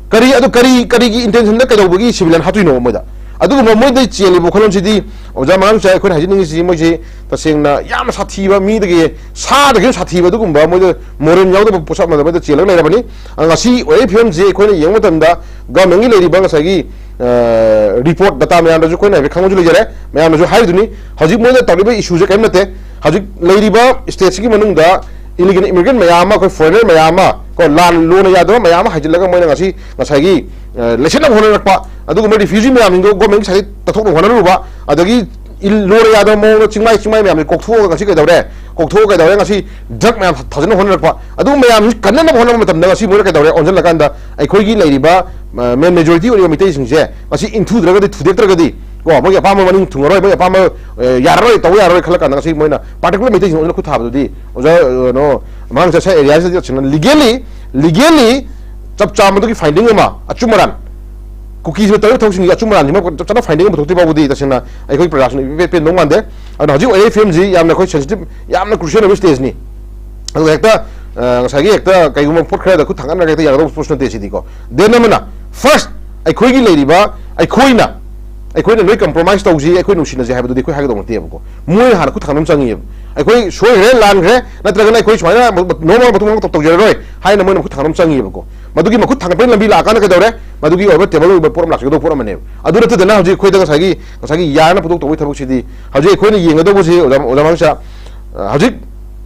ꯀꯔꯤ, ꯑꯗꯨ ꯀꯔꯤ, ꯀꯔꯤꯒꯤ ꯏꯟꯇꯦꯟꯁꯟꯗ ꯀꯩꯗꯧꯕꯒꯤ ꯁꯤꯕꯤꯂꯤꯌꯥꯟ ꯍꯥꯠꯇꯣꯏꯅꯣꯕ ꯃꯣꯏꯗ? ꯑꯗꯨꯒꯨꯝꯕ ꯃꯣꯏꯗ ꯆꯦꯜꯂꯤꯕ ꯋꯥꯈꯜꯂꯣꯟꯁꯤꯗꯤ, ꯑꯣꯖꯥ ꯃꯉꯥꯡꯁꯦ, ꯑꯩꯈꯣꯏꯅ ꯍꯥꯏꯖꯅꯤꯡꯉꯤꯁꯤ, ꯃꯣꯏꯁꯤ ꯇꯁꯦꯡꯅ ꯌꯥꯝꯅ ꯁꯥꯊꯤꯕ, ꯃꯤꯗꯒꯤ, ꯁꯥꯗꯒꯤ ꯁꯥꯊꯤꯕ ꯑꯗꯨꯒꯨꯝꯕ ꯃꯣꯏꯗ ꯃꯣꯔꯦꯜ ꯌꯥꯎꯗꯕ ꯄꯣꯠꯁꯛ ꯑꯃꯗ ꯃꯣꯏꯗ ꯆꯦꯜꯂꯒ ꯂꯩꯔꯕꯅꯤ꯫ ꯑ, ꯉꯁꯤ ꯑꯣꯏꯔꯤꯕ ꯐꯤꯕꯝꯁꯤ ꯑꯩꯈꯣꯏꯅ ꯌꯦꯡꯕ ꯃꯇꯝꯗ ꯒꯚꯔꯟꯃꯦꯟꯒꯤ ꯂꯩꯔꯤꯕ ꯉꯁꯥꯏꯒꯤ, ꯑ, ꯔꯤꯄꯣꯔꯠ, ꯗꯇꯥ ꯃꯌꯥꯝꯗꯁꯨ ꯑꯩꯈꯣꯏꯅ ꯍꯥꯏꯐꯦꯠ ꯈꯪꯕꯁꯨ ꯂꯩꯖꯔꯦ, ꯃꯌꯥꯝꯅꯁꯨ ꯍꯥꯏꯔꯤꯗꯨꯅꯤ꯫ ꯍꯧꯖꯤꯛ ꯃꯣꯏꯗ ꯇꯧꯔꯤꯕ ꯏꯁꯨꯁꯦ ꯀꯔꯤꯝ ꯅꯠꯇꯦ꯫ ꯍꯧꯖꯤꯛ ꯂꯩꯔꯤꯕ ꯁ꯭ꯇꯦꯠꯁꯤꯒꯤ ꯃꯅꯨꯡꯗ ꯏꯂꯤꯒꯦꯜ ꯏꯃꯤꯒ꯭ꯔꯦꯟ ꯃꯌꯥꯝ ꯑꯃ, ꯑꯩꯈꯣꯏ ꯐꯣꯔꯦꯅꯔ ꯃꯌꯥꯝ ꯑꯃ, ꯀꯣ, ꯂꯥꯟ ꯂꯣꯟꯅ ꯌꯥꯗꯕ ꯃꯌꯥꯝ ꯑꯃ ꯍꯥꯏꯖꯤꯜꯂꯒ ꯃꯣꯏꯅ ꯉꯁꯤ ꯉꯁꯥꯏꯒꯤ, ꯑ, ꯂꯩꯁꯤꯟꯅꯕ ꯍꯣꯠꯅꯔꯛꯄ, ꯑꯗꯨꯒꯨꯝꯕ ꯔꯤꯐ꯭ꯌꯨꯖꯤ ꯃꯌꯥꯝꯁꯤꯡꯗꯣ ꯒꯣꯔꯃꯦꯟꯒꯤ ꯁꯥꯏꯠꯇ ꯇꯠꯊꯣꯛꯅꯕ ꯍꯣꯠꯅꯔꯨꯕ, ꯑꯗꯒꯤ ꯏꯜ-, ꯂꯣꯟꯅ ꯌꯥꯗꯕ ꯃꯑꯣꯡꯗ ꯆꯤꯡꯃꯥꯏ, ꯆꯤꯡꯃꯥꯏ ꯃꯌꯥꯝꯁꯦ ꯀꯣꯛꯊꯣꯛꯑꯒ ꯉꯁꯤ ꯀꯩꯗꯧꯔꯦ? ꯀꯣꯛꯊꯣꯛꯑꯒ ꯀꯩꯗꯧꯔꯦ? ꯉꯁꯤ ꯗ꯭ꯔꯒ ꯃꯌꯥꯝ ꯊꯥꯖꯤꯟꯅꯕ ꯍꯣꯠꯅꯔꯛꯄ, ꯑꯗꯨꯒꯨꯝꯕ ꯃꯌꯥꯝꯁꯤ ꯀꯟꯅꯅꯕ ꯍꯣꯠꯅꯕ ꯃꯇꯝꯗ ꯉꯁꯤ ꯃꯣꯏꯅ ꯀꯩꯗꯧꯔꯦ? ꯑꯣꯟꯁꯤꯜꯂꯀꯥꯟꯗ ꯑꯩꯈꯣꯏꯒꯤ ꯂꯩꯔꯤꯕ, ꯑ, ꯃꯦꯟ ꯃꯦꯖꯣꯔꯤꯇꯤ ꯑꯣꯏꯔꯤꯕ ꯃꯩꯇꯩꯁꯤꯡꯁꯦ ꯉꯁꯤ ꯏꯟꯊꯨꯗ꯭ꯔꯒꯗꯤ, ꯊꯨꯗꯦꯛꯇ꯭ꯔꯒꯗꯤ, ꯀꯣ, ꯃꯣꯏꯒꯤ ꯑꯄꯥꯝꯕ ꯃꯅꯤꯡ ꯊꯨꯡꯉꯔꯣꯏ, ꯃꯣꯏꯒꯤ ꯑꯄꯥꯝꯕ, ꯑ, ꯌꯥꯔꯔꯣꯏ, ꯇꯧꯕ ꯌꯥꯔꯔꯣꯏ ꯈꯜꯂ ꯀꯥꯟꯗ ꯉꯁꯤ ꯃꯣꯏꯅ ꯄꯥꯔꯇꯤꯀꯨꯂꯔ ꯃꯩꯇꯩꯁꯤꯡ ꯑꯣꯏꯅ ꯈꯨꯠ ꯊꯥꯕꯗꯨꯗꯤ, ꯑꯣꯖꯥ, ꯑ, ꯀꯩꯅꯣ, ꯃꯉꯥꯡ ꯆꯠꯁꯥ ꯑꯦꯔꯤꯌꯥꯁꯤꯗ ꯆꯠꯁꯤꯟꯅ ꯂꯤꯒꯦꯜꯂꯤ, ꯂꯤꯒꯦꯜꯂꯤ ꯆꯞ ꯆꯥꯕꯗꯨꯒꯤ ꯐꯥꯏꯟꯗꯤꯡ ꯑꯃ, ꯑꯆꯨꯝ ꯑꯔꯥꯟ, ꯀꯨꯀꯤꯁꯤꯅ ꯇꯧꯔꯤꯕ ꯊꯕꯛꯁꯤꯡꯒꯤ ꯑꯆꯨꯝ ꯑꯔꯥꯟꯁꯤꯃ ꯆꯞ ꯆꯥꯅ ꯐꯥꯏꯟꯗꯤꯡ ꯑꯃ ꯄꯨꯊꯣꯛꯇ꯭ꯔꯤ ꯐꯥꯎꯕꯗꯤ ꯇꯁꯦꯡꯅ ꯑꯩꯈꯣꯏ ꯄ꯭ꯔꯖꯥꯁꯤꯡꯅ ꯏꯄꯦꯟ ꯄꯦꯟꯗꯧ ꯃꯥꯟꯗꯦ꯫ ꯑꯗꯨꯅ ꯍꯧꯖꯤꯛ ꯑꯣꯏꯔꯤꯕ ꯐꯤꯕꯝꯁꯤ ꯌꯥꯝꯅ ꯑꯩꯈꯣꯏ ꯁꯦꯟꯁꯤꯇꯤꯞ, ꯌꯥꯝꯅ ꯀ꯭ꯔꯨꯁꯤꯌꯦꯜ ꯑꯣꯏꯕ ꯁ꯭ꯇꯦꯖꯅꯤ꯫ ꯑꯗꯨꯒ ꯍꯦꯛꯇ, ꯑ, ꯉꯁꯥꯏꯒꯤ ꯍꯦꯛꯇ ꯀꯩꯒꯨꯝꯕ ꯄꯣꯠ ꯈꯔꯗ ꯈꯨꯠ ꯊꯥꯡꯒꯠꯅꯔꯒ ꯍꯦꯛꯇ ꯌꯥꯒꯗꯧꯕ ꯄꯣꯠꯁꯨ ꯅꯠꯇꯦ ꯁꯤꯗꯤꯀꯣ꯫ ꯗꯦꯟ ꯑꯃꯅ, ꯐꯥꯔꯁ, ꯑꯩꯈꯣꯏꯒꯤ ꯂꯩꯔꯤꯕ, ꯑꯩꯈꯣꯏꯅ, ꯑꯩꯈꯣꯏꯅ ꯂꯣꯏ ꯀꯝꯄ꯭ꯔꯣꯃꯥꯏꯁ ꯇꯧꯁꯤ, ꯑꯩꯈꯣꯏ ꯅꯨꯡꯁꯤꯅꯁꯤ ꯍꯥꯏꯕꯗꯨꯗꯤ ꯑꯩꯈꯣꯏ ꯍꯥꯏꯒꯗꯧ ꯅꯠꯇꯦꯕꯀꯣ꯫ ꯃꯣꯏꯅ ꯍꯥꯟꯅ ꯈꯨꯠ ꯊꯥꯡꯒꯠꯅꯕ ꯆꯪꯉꯤꯑꯕ꯫ ꯑꯩꯈꯣꯏ ꯁꯣꯏꯈ꯭ꯔꯦ, ꯂꯥꯟꯈ꯭ꯔꯦ, ꯅꯠꯇ꯭ꯔꯒꯅ ꯑꯩꯈꯣꯏ ꯁꯨꯃꯥꯏꯅ ꯅꯣꯡꯃ ꯃꯇꯨꯡ ꯑꯃ ꯇꯧꯖꯔꯔꯣꯏ ꯍꯥꯏꯅ ꯃꯣꯏꯅ ꯈꯨꯠ ꯊꯥꯡꯒꯠꯅꯕ ꯆꯪꯉꯤꯑꯕꯀꯣ꯫ ꯃꯗꯨꯒꯤ ꯃꯈꯨꯠ ꯊꯥꯡꯒꯠꯄꯒꯤ ꯂꯝꯕꯤ ꯂꯥꯛꯑꯀꯥꯟꯗ ꯀꯩꯗꯧꯔꯦ? ꯃꯗꯨꯒꯤ ꯑꯣꯏꯕ ꯇꯦꯕꯜ ꯑꯣꯏꯕ ꯄꯣꯠ ꯑꯃ ꯂꯥꯛꯆꯒꯗꯧꯕ ꯄꯣꯠ ꯑꯃꯅꯦꯕ꯫ ꯑꯗꯨ ꯅꯠꯇꯗꯅ ꯍꯧꯖꯤꯛ ꯑꯩꯈꯣꯏꯗ ꯉꯁꯥꯏꯒꯤ, ꯉꯁꯥꯏꯒꯤ ꯌꯥꯔꯅ ꯄꯨꯊꯣꯛ ꯇꯧꯕꯒꯤ ꯊꯕꯛꯁꯤꯗꯤ ꯍꯧꯖꯤꯛ ꯑꯩꯈꯣꯏꯅ ꯌꯦꯡꯒꯗꯧꯕꯁꯤ, ꯑꯣꯖꯥ, ꯑꯣꯖꯥ ꯃꯉꯥꯡꯆꯥ, ꯑ, ꯍꯧꯖꯤꯛ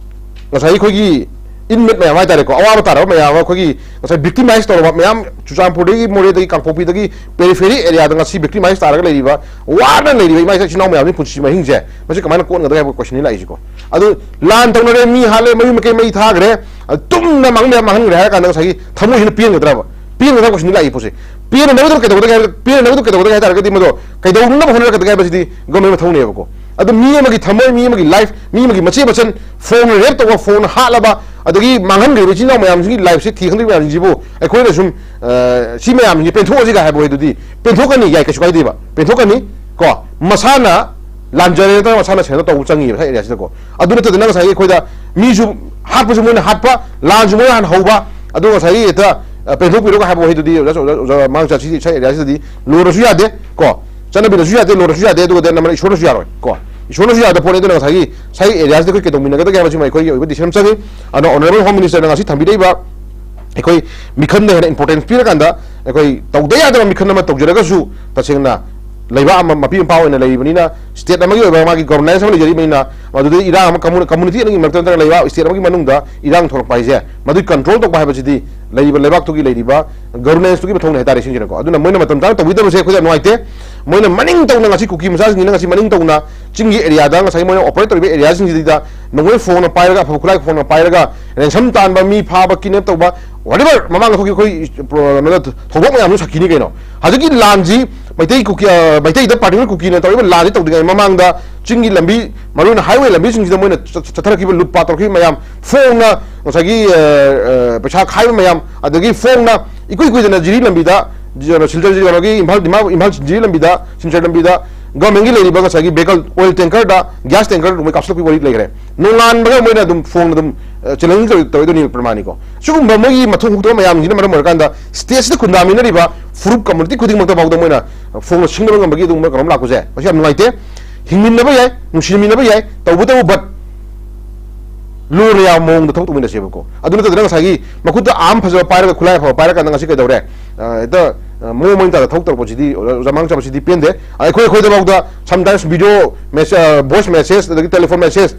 ꯉꯁꯥꯏꯒꯤ ꯑꯩꯈꯣꯏꯒꯤ ꯏꯟꯃꯦꯠ ꯃꯌꯥꯝ ꯍꯥꯏꯇꯥꯔꯦꯀꯣ, ꯑꯋꯥꯕ ꯇꯥꯔꯕ ꯃꯌꯥꯝ ꯑꯃ, ꯑꯩꯈꯣꯏꯒꯤ ꯉꯁꯥꯏ ꯚꯤꯛꯇꯤꯃꯥꯏꯁ ꯇꯧꯔꯕ ꯃꯌꯥꯝ, ꯆꯨꯔꯆꯥꯟꯄꯨꯔꯗꯒꯤ, ꯃꯣꯔꯦꯗꯒꯤ, ꯀꯥꯡꯄꯣꯛꯄꯤꯗꯒꯒꯤ ꯄꯦꯔꯤꯐꯦꯔꯤ ꯑꯦꯔꯤꯌꯥꯗ ꯉꯁꯤ ꯚꯤꯛꯇꯤꯃꯥꯏꯁ ꯇꯥꯔꯒ ꯂꯩꯔꯤꯕ, ꯋꯥꯅ ꯂꯩꯔꯤꯕ ꯏꯃꯥ ꯏꯆꯥ ꯏꯆꯤꯟ ꯏꯅꯥꯎ ꯃꯌꯥꯝꯁꯤ ꯄꯨꯟꯁꯤ ꯃꯍꯤꯡꯁꯦ ꯃꯁꯤ ꯀꯃꯥꯏꯅ ꯀꯣꯛꯍꯟꯒꯗꯒꯦ ꯍꯥꯏꯕ ꯀꯣꯏꯁꯟꯅꯤ ꯂꯥꯛꯏꯁꯤꯀꯣ꯫ ꯑꯗꯨ ꯂꯥꯟ ꯇꯧꯅꯔꯦ, ꯃꯤ ꯍꯥꯠꯂꯦ, ꯃꯌꯨꯝ ꯃꯀꯩ ꯃꯩ ꯊꯥꯈ꯭ꯔꯦ, ꯑꯗꯨ ꯇꯨꯝꯅ ꯃꯥꯡꯍꯟ ꯃꯌꯥꯝ ꯃꯥꯡꯍꯟꯈ꯭ꯔꯦ ꯍꯥꯏꯔ ꯀꯥꯟꯗ ꯉꯁꯥꯏꯒꯤ ꯊꯃꯣꯏꯁꯤꯅ ꯄꯦꯟꯒꯗ꯭ꯔꯕ? ꯄꯦꯟꯒꯗ꯭ꯔꯕ ꯀꯣꯏꯁꯟꯅꯤ ꯂꯥꯛꯏ ꯄꯣꯠꯁꯦ꯫ ꯄꯦꯟꯅꯅꯕꯗꯣ ꯀꯩꯗꯧꯒꯗꯒꯦ ꯍꯥꯏꯔ-, ꯄꯦꯟꯅꯅꯕꯗꯣ ꯀꯩꯗꯧꯒꯗꯒꯦ ꯍꯥꯏ ꯇꯥꯔꯒꯗꯤ ꯃꯗꯣ ꯀꯩꯗꯧꯅꯕ ꯍꯣꯠꯅꯔꯛꯀꯗꯒꯦ ꯍꯥꯏꯕꯁꯤꯗꯤ ꯒꯣꯔꯃꯦꯟ ꯃꯊꯧꯅꯦꯕꯀꯣ꯫ ꯑꯗꯨ ꯃꯤ ꯑꯃꯒꯤ ꯊꯃꯣꯏ, ꯃꯤ ꯑꯃꯒꯤ ꯂꯥꯏꯐ, ꯃꯤ ꯑꯃꯒꯤ ꯃꯆꯦ ꯃꯆꯟ, ꯐꯣꯟꯅ ꯔꯦꯞ ꯇꯧꯕ, ꯐꯣꯟꯅ ꯍꯥꯠꯂꯕ, ꯑꯗꯒꯤ ꯃꯥꯡꯍꯟꯈ꯭ꯔꯤꯕ ꯏꯆꯤꯟ ꯏꯅꯥꯎ ꯃꯌꯥꯝꯁꯤꯒꯤ ꯂꯥꯏꯐꯁꯦ ꯊꯤ ꯈꯪꯗ꯭ꯔꯤꯕ ꯃꯌꯥꯝꯁꯤꯡꯁꯤꯕꯨ ꯑꯩꯈꯣꯏꯅ ꯁꯨꯝ, ꯑ, ꯁꯤ ꯃꯌꯥꯝꯁꯤꯡꯁꯦ ꯄꯦꯟꯊꯣꯛꯑꯁꯤꯒ ꯍꯥꯏꯕ ꯑꯣꯏꯗꯨꯗꯤ ꯄꯦꯟꯊꯣꯛꯀꯅꯤ, ꯌꯥꯏ, ꯀꯩꯁꯨ ꯀꯥꯏꯗꯦꯕ, ꯄꯦꯟꯊꯣꯛꯀꯅꯤ꯫ ꯀꯣ, ꯃꯁꯥꯅ ꯂꯥꯟꯖꯔꯦ ꯅꯠꯇ꯭ꯔꯒ ꯃꯁꯥꯅ ꯁꯦꯟꯗ ꯇꯧꯕ ꯆꯪꯉꯤꯕ ꯉꯁꯥꯏ ꯑꯦꯔꯤꯌꯥꯁꯤꯗꯀꯣ꯫ ꯑꯗꯨ ꯅꯠꯇꯗꯅ ꯉꯁꯥꯏꯒꯤ ꯑꯩꯈꯣꯏꯗ ꯃꯤꯁꯨ ꯍꯥꯠꯄꯁꯨ ꯃꯣꯏꯅ ꯍꯥꯠꯄ, ꯂꯥꯟꯁꯨ ꯃꯣꯏꯅ ꯍꯥꯟꯅ ꯍꯧꯕ, ꯑꯗꯨꯒ ꯉꯁꯥꯏꯒꯤ ꯍꯦꯛꯇ, ꯑ, ꯄꯦꯟꯊꯣꯛꯄꯤꯔꯒ ꯍꯥꯏꯕ ꯋꯥꯍꯩꯗꯨꯗꯤ ꯑꯣꯖꯥ, ꯑꯣꯖꯥ, ꯑꯣꯖꯥ ꯃꯥꯡ ꯆꯠꯁꯤ ꯉꯁꯥꯏ ꯑꯦꯔꯤꯌꯥꯁꯤꯗꯗꯤ ꯂꯣꯟꯅꯁꯨ ꯌꯥꯗꯦ꯫ ꯀꯣ, ꯆꯠꯅꯕꯤꯗꯁꯨ ꯌꯥꯗꯦ, ꯂꯣꯟꯅꯁꯨ ꯌꯥꯗꯦ, ꯑꯗꯨꯒ ꯗꯦꯠ ꯅꯝꯕꯔ ꯏꯁꯣꯔꯅꯁꯨ ꯌꯥꯔꯣꯏ꯫ ꯀꯣ, ꯏꯁꯣꯔꯅꯁꯨ ꯌꯥꯗꯕ ꯄꯣꯠꯅꯤ꯫ ꯑꯗꯨꯅ ꯉꯁꯥꯏꯒꯤ ꯉꯁꯥꯏ ꯑꯦꯔꯤꯌꯥꯁꯤꯗ ꯑꯩꯈꯣꯏ ꯀꯩꯗꯧꯃꯤꯟꯅꯒꯗꯒꯦ ꯍꯥꯏꯕꯁꯤꯃ ꯑꯩꯈꯣꯏꯒꯤ ꯑꯣꯏꯕ ꯗꯤꯁꯤꯖꯟ ꯑꯃ ꯆꯪꯉꯤ꯫ ꯑꯗꯨꯅ ꯑꯣꯅꯔꯦꯕꯜ ꯍꯣꯝ ꯃꯤꯅꯤꯁꯇꯔꯅ ꯉꯁꯤ ꯊꯝꯕꯤꯔꯛꯏꯕ ꯑꯩꯈꯣꯏ ꯃꯤꯈꯟꯗ ꯍꯦꯟꯅ ꯏꯝꯄꯣꯔꯇꯦꯟꯁ ꯄꯤꯔꯀꯥꯟꯗ ꯑꯩꯈꯣꯏ ꯇꯧꯗ ꯌꯥꯗꯕ ꯃꯤꯈꯟ ꯑꯃ ꯇꯧꯖꯔꯒꯁꯨ ꯇꯁꯦꯡꯅ ꯂꯩꯕꯥꯛ ꯑꯃ ꯃꯄꯤ ꯃꯄꯥ ꯑꯣꯏꯅ ꯂꯩꯔꯤꯕꯅꯤꯅ ꯁ꯭ꯇꯦꯠ ꯑꯃꯒꯤ ꯑꯣꯏꯕ ꯃꯥꯒꯤ ꯒꯣꯚꯔꯅꯦꯟꯁ ꯑꯃ ꯂꯩꯖꯔꯤꯕꯅꯤꯅ ꯃꯗꯨꯗ ꯏꯔꯥꯡ ꯑꯃ ꯀꯝꯃꯨ-, ꯀꯝꯃꯨꯅꯤꯇꯤ ꯑꯅꯤꯒꯤ ꯃꯔꯛꯇ ꯅꯠꯇ꯭ꯔꯒ ꯂꯩꯕꯥꯛ ꯁ꯭ꯇꯦꯠ ꯑꯃꯒꯤ ꯃꯅꯨꯡꯗ ꯏꯔꯥꯡ ꯊꯣꯛꯂꯛꯄ ꯍꯥꯏꯁꯦ ꯃꯗꯨꯒꯤ ꯀꯟꯇ꯭ꯔꯣꯜ ꯇꯧꯕ ꯍꯥꯏꯕꯁꯤꯗꯤ ꯂꯩꯔꯤꯕ ꯂꯩꯕꯥꯛꯇꯨꯒꯤ ꯂꯩꯔꯤꯕ ꯒꯣꯚꯔꯅꯦꯟꯁꯇꯨꯒꯤ ꯃꯊꯧꯅꯦ ꯍꯥꯏꯇꯥꯔꯦ ꯁꯤꯡꯁꯤꯅꯀꯣ꯫ ꯑꯗꯨꯅ ꯃꯣꯏꯅ ꯃꯇꯝ ꯆꯥꯅ ꯇꯧꯕꯤꯗꯕꯁꯦ ꯑꯩꯈꯣꯏꯗ ꯅꯨꯡꯉꯥꯏꯇꯦ꯫ ꯃꯣꯏꯅ ꯃꯅꯤꯡ ꯇꯧꯅ ꯉꯁꯤ ꯀꯨꯀꯤ ꯃꯆꯥꯁꯤꯡꯁꯤꯅ ꯉꯁꯤ ꯃꯅꯤꯡ ꯇꯧꯅ ꯆꯤꯡꯒꯤ ꯑꯦꯔꯤꯌꯥꯗ ꯉꯁꯥꯏ ꯃꯣꯏꯅ ꯑꯣꯄꯔꯦꯠ ꯇꯧꯔꯤꯕ ꯑꯦꯔꯤꯌꯥꯁꯤꯡꯁꯤꯗ ꯅꯣꯡꯃꯩ ꯐꯣꯡꯅ ꯄꯥꯏꯔꯒ ꯑꯐꯕ ꯈꯨꯠꯂꯥꯏ ꯐꯣꯡꯅ ꯄꯥꯏꯔꯒ ꯔꯦꯟꯁꯝ ꯇꯥꯟꯕ, ꯃꯤ ꯐꯥꯕ, ꯀꯤꯗꯅꯦꯞ ꯇꯧꯕ, whatever ꯃꯃꯥꯡꯗ ꯊꯣꯛꯈꯤ ꯑꯩꯈꯣꯏ ꯄ꯭ꯔꯣ-, ꯀꯩꯅꯣꯗ ꯊꯧꯗꯣꯛ ꯃꯌꯥꯝꯗꯨ ꯁꯛꯈꯤꯅꯤ ꯀꯩꯅꯣ꯫ ꯍꯧꯖꯤꯛꯀꯤ ꯂꯥꯟꯁꯤ ꯃꯩꯇꯩ ꯀꯨꯀꯤ, ꯑ, ꯃꯩꯇꯩꯗ ꯄꯥꯔꯇꯤꯀꯨꯂꯔ ꯀꯨꯀꯤꯅ ꯇꯧꯔꯤꯕ ꯂꯥꯟꯁꯤ ꯇꯧꯗ꯭ꯔꯤꯉꯩ ꯃꯃꯥꯡꯗ ꯆꯤꯡꯒꯤ ꯂꯝꯕꯤ, ꯃꯔꯨꯑꯣꯏꯅ ꯍꯥꯏꯋꯦ ꯂꯝꯕꯤꯁꯤꯡꯁꯤꯗ ꯃꯣꯏꯅ ꯆꯠ-, ꯆꯠꯊꯔꯛꯈꯤꯕ ꯂꯨꯠ ꯄꯥꯠ ꯇꯧꯔꯛꯈꯤꯕ ꯃꯌꯥꯝ, ꯐꯣꯡꯅ ꯉꯁꯥꯏꯒꯤ, ꯑ, ꯑ, ꯄꯩꯁꯥ ꯈꯥꯏꯕ ꯃꯌꯥꯝ, ꯑꯗꯒꯤ ꯐꯣꯡꯅ ꯏꯀꯨꯏ ꯀꯨꯏꯗꯅ ꯖꯤꯔꯤ ꯂꯝꯕꯤꯗ, ꯖꯤ-, ꯁꯤꯜꯆꯔ ꯖꯤꯔꯤ ꯀꯩꯅꯣꯒꯤ ꯏꯝꯐꯥꯜ ꯗꯤꯃꯥ-, ꯏꯝꯐꯥꯜ ꯖꯤꯔꯤ ꯂꯝꯕꯤꯗ, ꯁꯤꯜꯆꯔ ꯂꯝꯕꯤꯗ ꯒꯚꯔꯟꯃꯦꯟꯒꯤ ꯂꯩꯔꯤꯕ ꯉꯁꯥꯏꯒꯤ ꯚꯦꯍꯤꯀꯜ ꯑꯣꯏꯜ ꯇꯦꯡꯀꯔꯗ, ꯒ꯭ꯌꯥꯁ ꯇꯦꯡꯀꯔ ꯃꯣꯏ ꯀꯥꯞꯁꯤꯜꯂꯛꯄꯒꯤ ꯋꯥꯔꯤ ꯂꯩꯈ꯭ꯔꯦ꯫ ꯅꯣꯡꯉꯥꯟꯕꯒ ꯃꯣꯏꯅ ꯑꯗꯨꯝ ꯐꯣꯡꯅ ꯑꯗꯨꯝ, ꯑ, ꯆꯦꯂꯦꯟꯖ ꯇꯧ-, ꯇꯧꯔꯛꯏꯗꯨꯅꯤ ꯄ꯭ꯔꯃꯥꯅꯤꯀꯣ꯫ ꯁꯤꯒꯨꯝꯕ ꯃꯣꯏꯒꯤ ꯃꯊꯧ ꯍꯨꯗꯕ ꯃꯌꯥꯝꯁꯤꯅ ꯃꯔꯝ ꯑꯣꯏꯔꯀꯥꯟꯗ ꯁ꯭ꯇꯦꯠꯁꯤꯗ ꯈꯨꯟꯗꯥꯃꯤꯟꯅꯔꯤꯕ ꯐꯨꯔꯨꯞ ꯀꯝꯃꯨꯅꯤꯇꯤ ꯈꯨꯗꯤꯡꯃꯛꯇ ꯐꯥꯎꯗ ꯃꯣꯏꯅ ꯐꯣꯡꯅ ꯁꯤꯡꯅꯕ ꯉꯝꯕꯒꯤ ꯑꯗꯨꯒꯨꯝꯕ ꯀꯩꯅꯣꯝ ꯂꯥꯛꯄꯁꯦ ꯃꯁꯤ ꯌꯥꯝ ꯅꯨꯡꯉꯥꯏꯇꯦ꯫ ꯍꯤꯡꯃꯤꯟꯅꯕ ꯌꯥꯏ, ꯅꯨꯡꯁꯤꯃꯤꯟꯅꯕ ꯌꯥꯏ, ꯇꯧꯕꯇꯕꯨ but ꯂꯣꯟꯅ ꯌꯥꯕ ꯃꯑꯣꯡꯗ ꯊꯕꯛ ꯇꯧꯃꯤꯟꯅꯁꯦꯕꯀꯣ꯫ ꯑꯗꯨ ꯅꯠꯇꯗꯅ ꯉꯁꯥꯏꯒꯤ ꯃꯈꯨꯠꯇ ꯑꯥꯔꯝ ꯐꯖꯕ ꯄꯥꯏꯔꯒ, ꯈꯨꯠꯂꯥꯏ ꯑꯐꯕ ꯄꯥꯏꯔꯀꯥꯟꯗ ꯉꯁꯤ ꯀꯩꯗꯧꯔꯦ? ꯑ, ꯍꯦꯛꯇ, ꯑ, ꯃꯑꯣꯡ ꯃꯔꯤꯟ ꯇꯥꯗ ꯊꯕꯛ ꯇꯧꯔꯛꯄꯁꯤꯗꯤ ꯑꯣꯖꯥ ꯃꯥꯡ ꯆꯥꯕꯁꯤꯗꯤ ꯄꯦꯟꯗꯦ꯫ ꯑꯩꯈꯣꯏ, ꯑꯩꯈꯣꯏꯗꯐꯥꯎꯗ sometimes video message, ꯑ, voice message, ꯑꯗꯒꯤ telephone message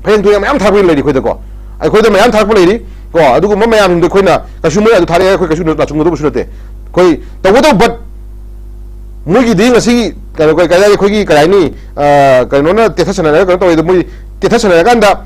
ꯐꯌꯦꯡ ꯇꯨꯌꯦꯡ ꯃꯌꯥꯝ ꯊꯥꯔꯛꯄ ꯂꯩꯔꯤ ꯑꯩꯈꯣꯏꯗꯀꯣ꯫ ꯑꯩꯈꯣꯏꯗ ꯃꯌꯥꯝ ꯊꯥꯔꯛꯄ ꯂꯩꯔꯤ ꯀꯣ꯫ ꯑꯗꯨꯒꯨꯝꯕ ꯃꯌꯥꯝꯗꯣ ꯑꯩꯈꯣꯏꯅ ꯀꯩꯁꯨ ꯃꯣꯏ ꯑꯗꯨ ꯊꯥꯔꯛꯑꯦ ꯑꯩꯈꯣꯏ ꯀꯩꯁꯨ ꯂꯥꯆꯨꯡꯒꯗꯧꯕꯁꯨ ꯅꯠꯇꯦ꯫ ꯑꯩꯈꯣꯏ ꯇꯧꯕꯇꯕꯨ but ꯃꯣꯏꯒꯤꯗꯤ ꯉꯁꯤ ꯀꯩꯅꯣ, ꯀꯩ, ꯀꯩ ꯍꯥꯏꯇꯥꯔꯦ, ꯑꯩꯈꯣꯏꯒꯤ ꯀꯩ ꯍꯥꯏꯅꯤ, ꯑ, ꯀꯩꯅꯣꯅ ꯇꯦꯊ ꯁꯥꯟꯅꯔꯒ ꯀꯩꯅꯣ ꯇꯧꯋꯦ꯫ ꯑꯗꯣ ꯃꯣꯏ ꯇꯦꯊ ꯁꯥꯟꯅꯔꯀꯥꯟꯗ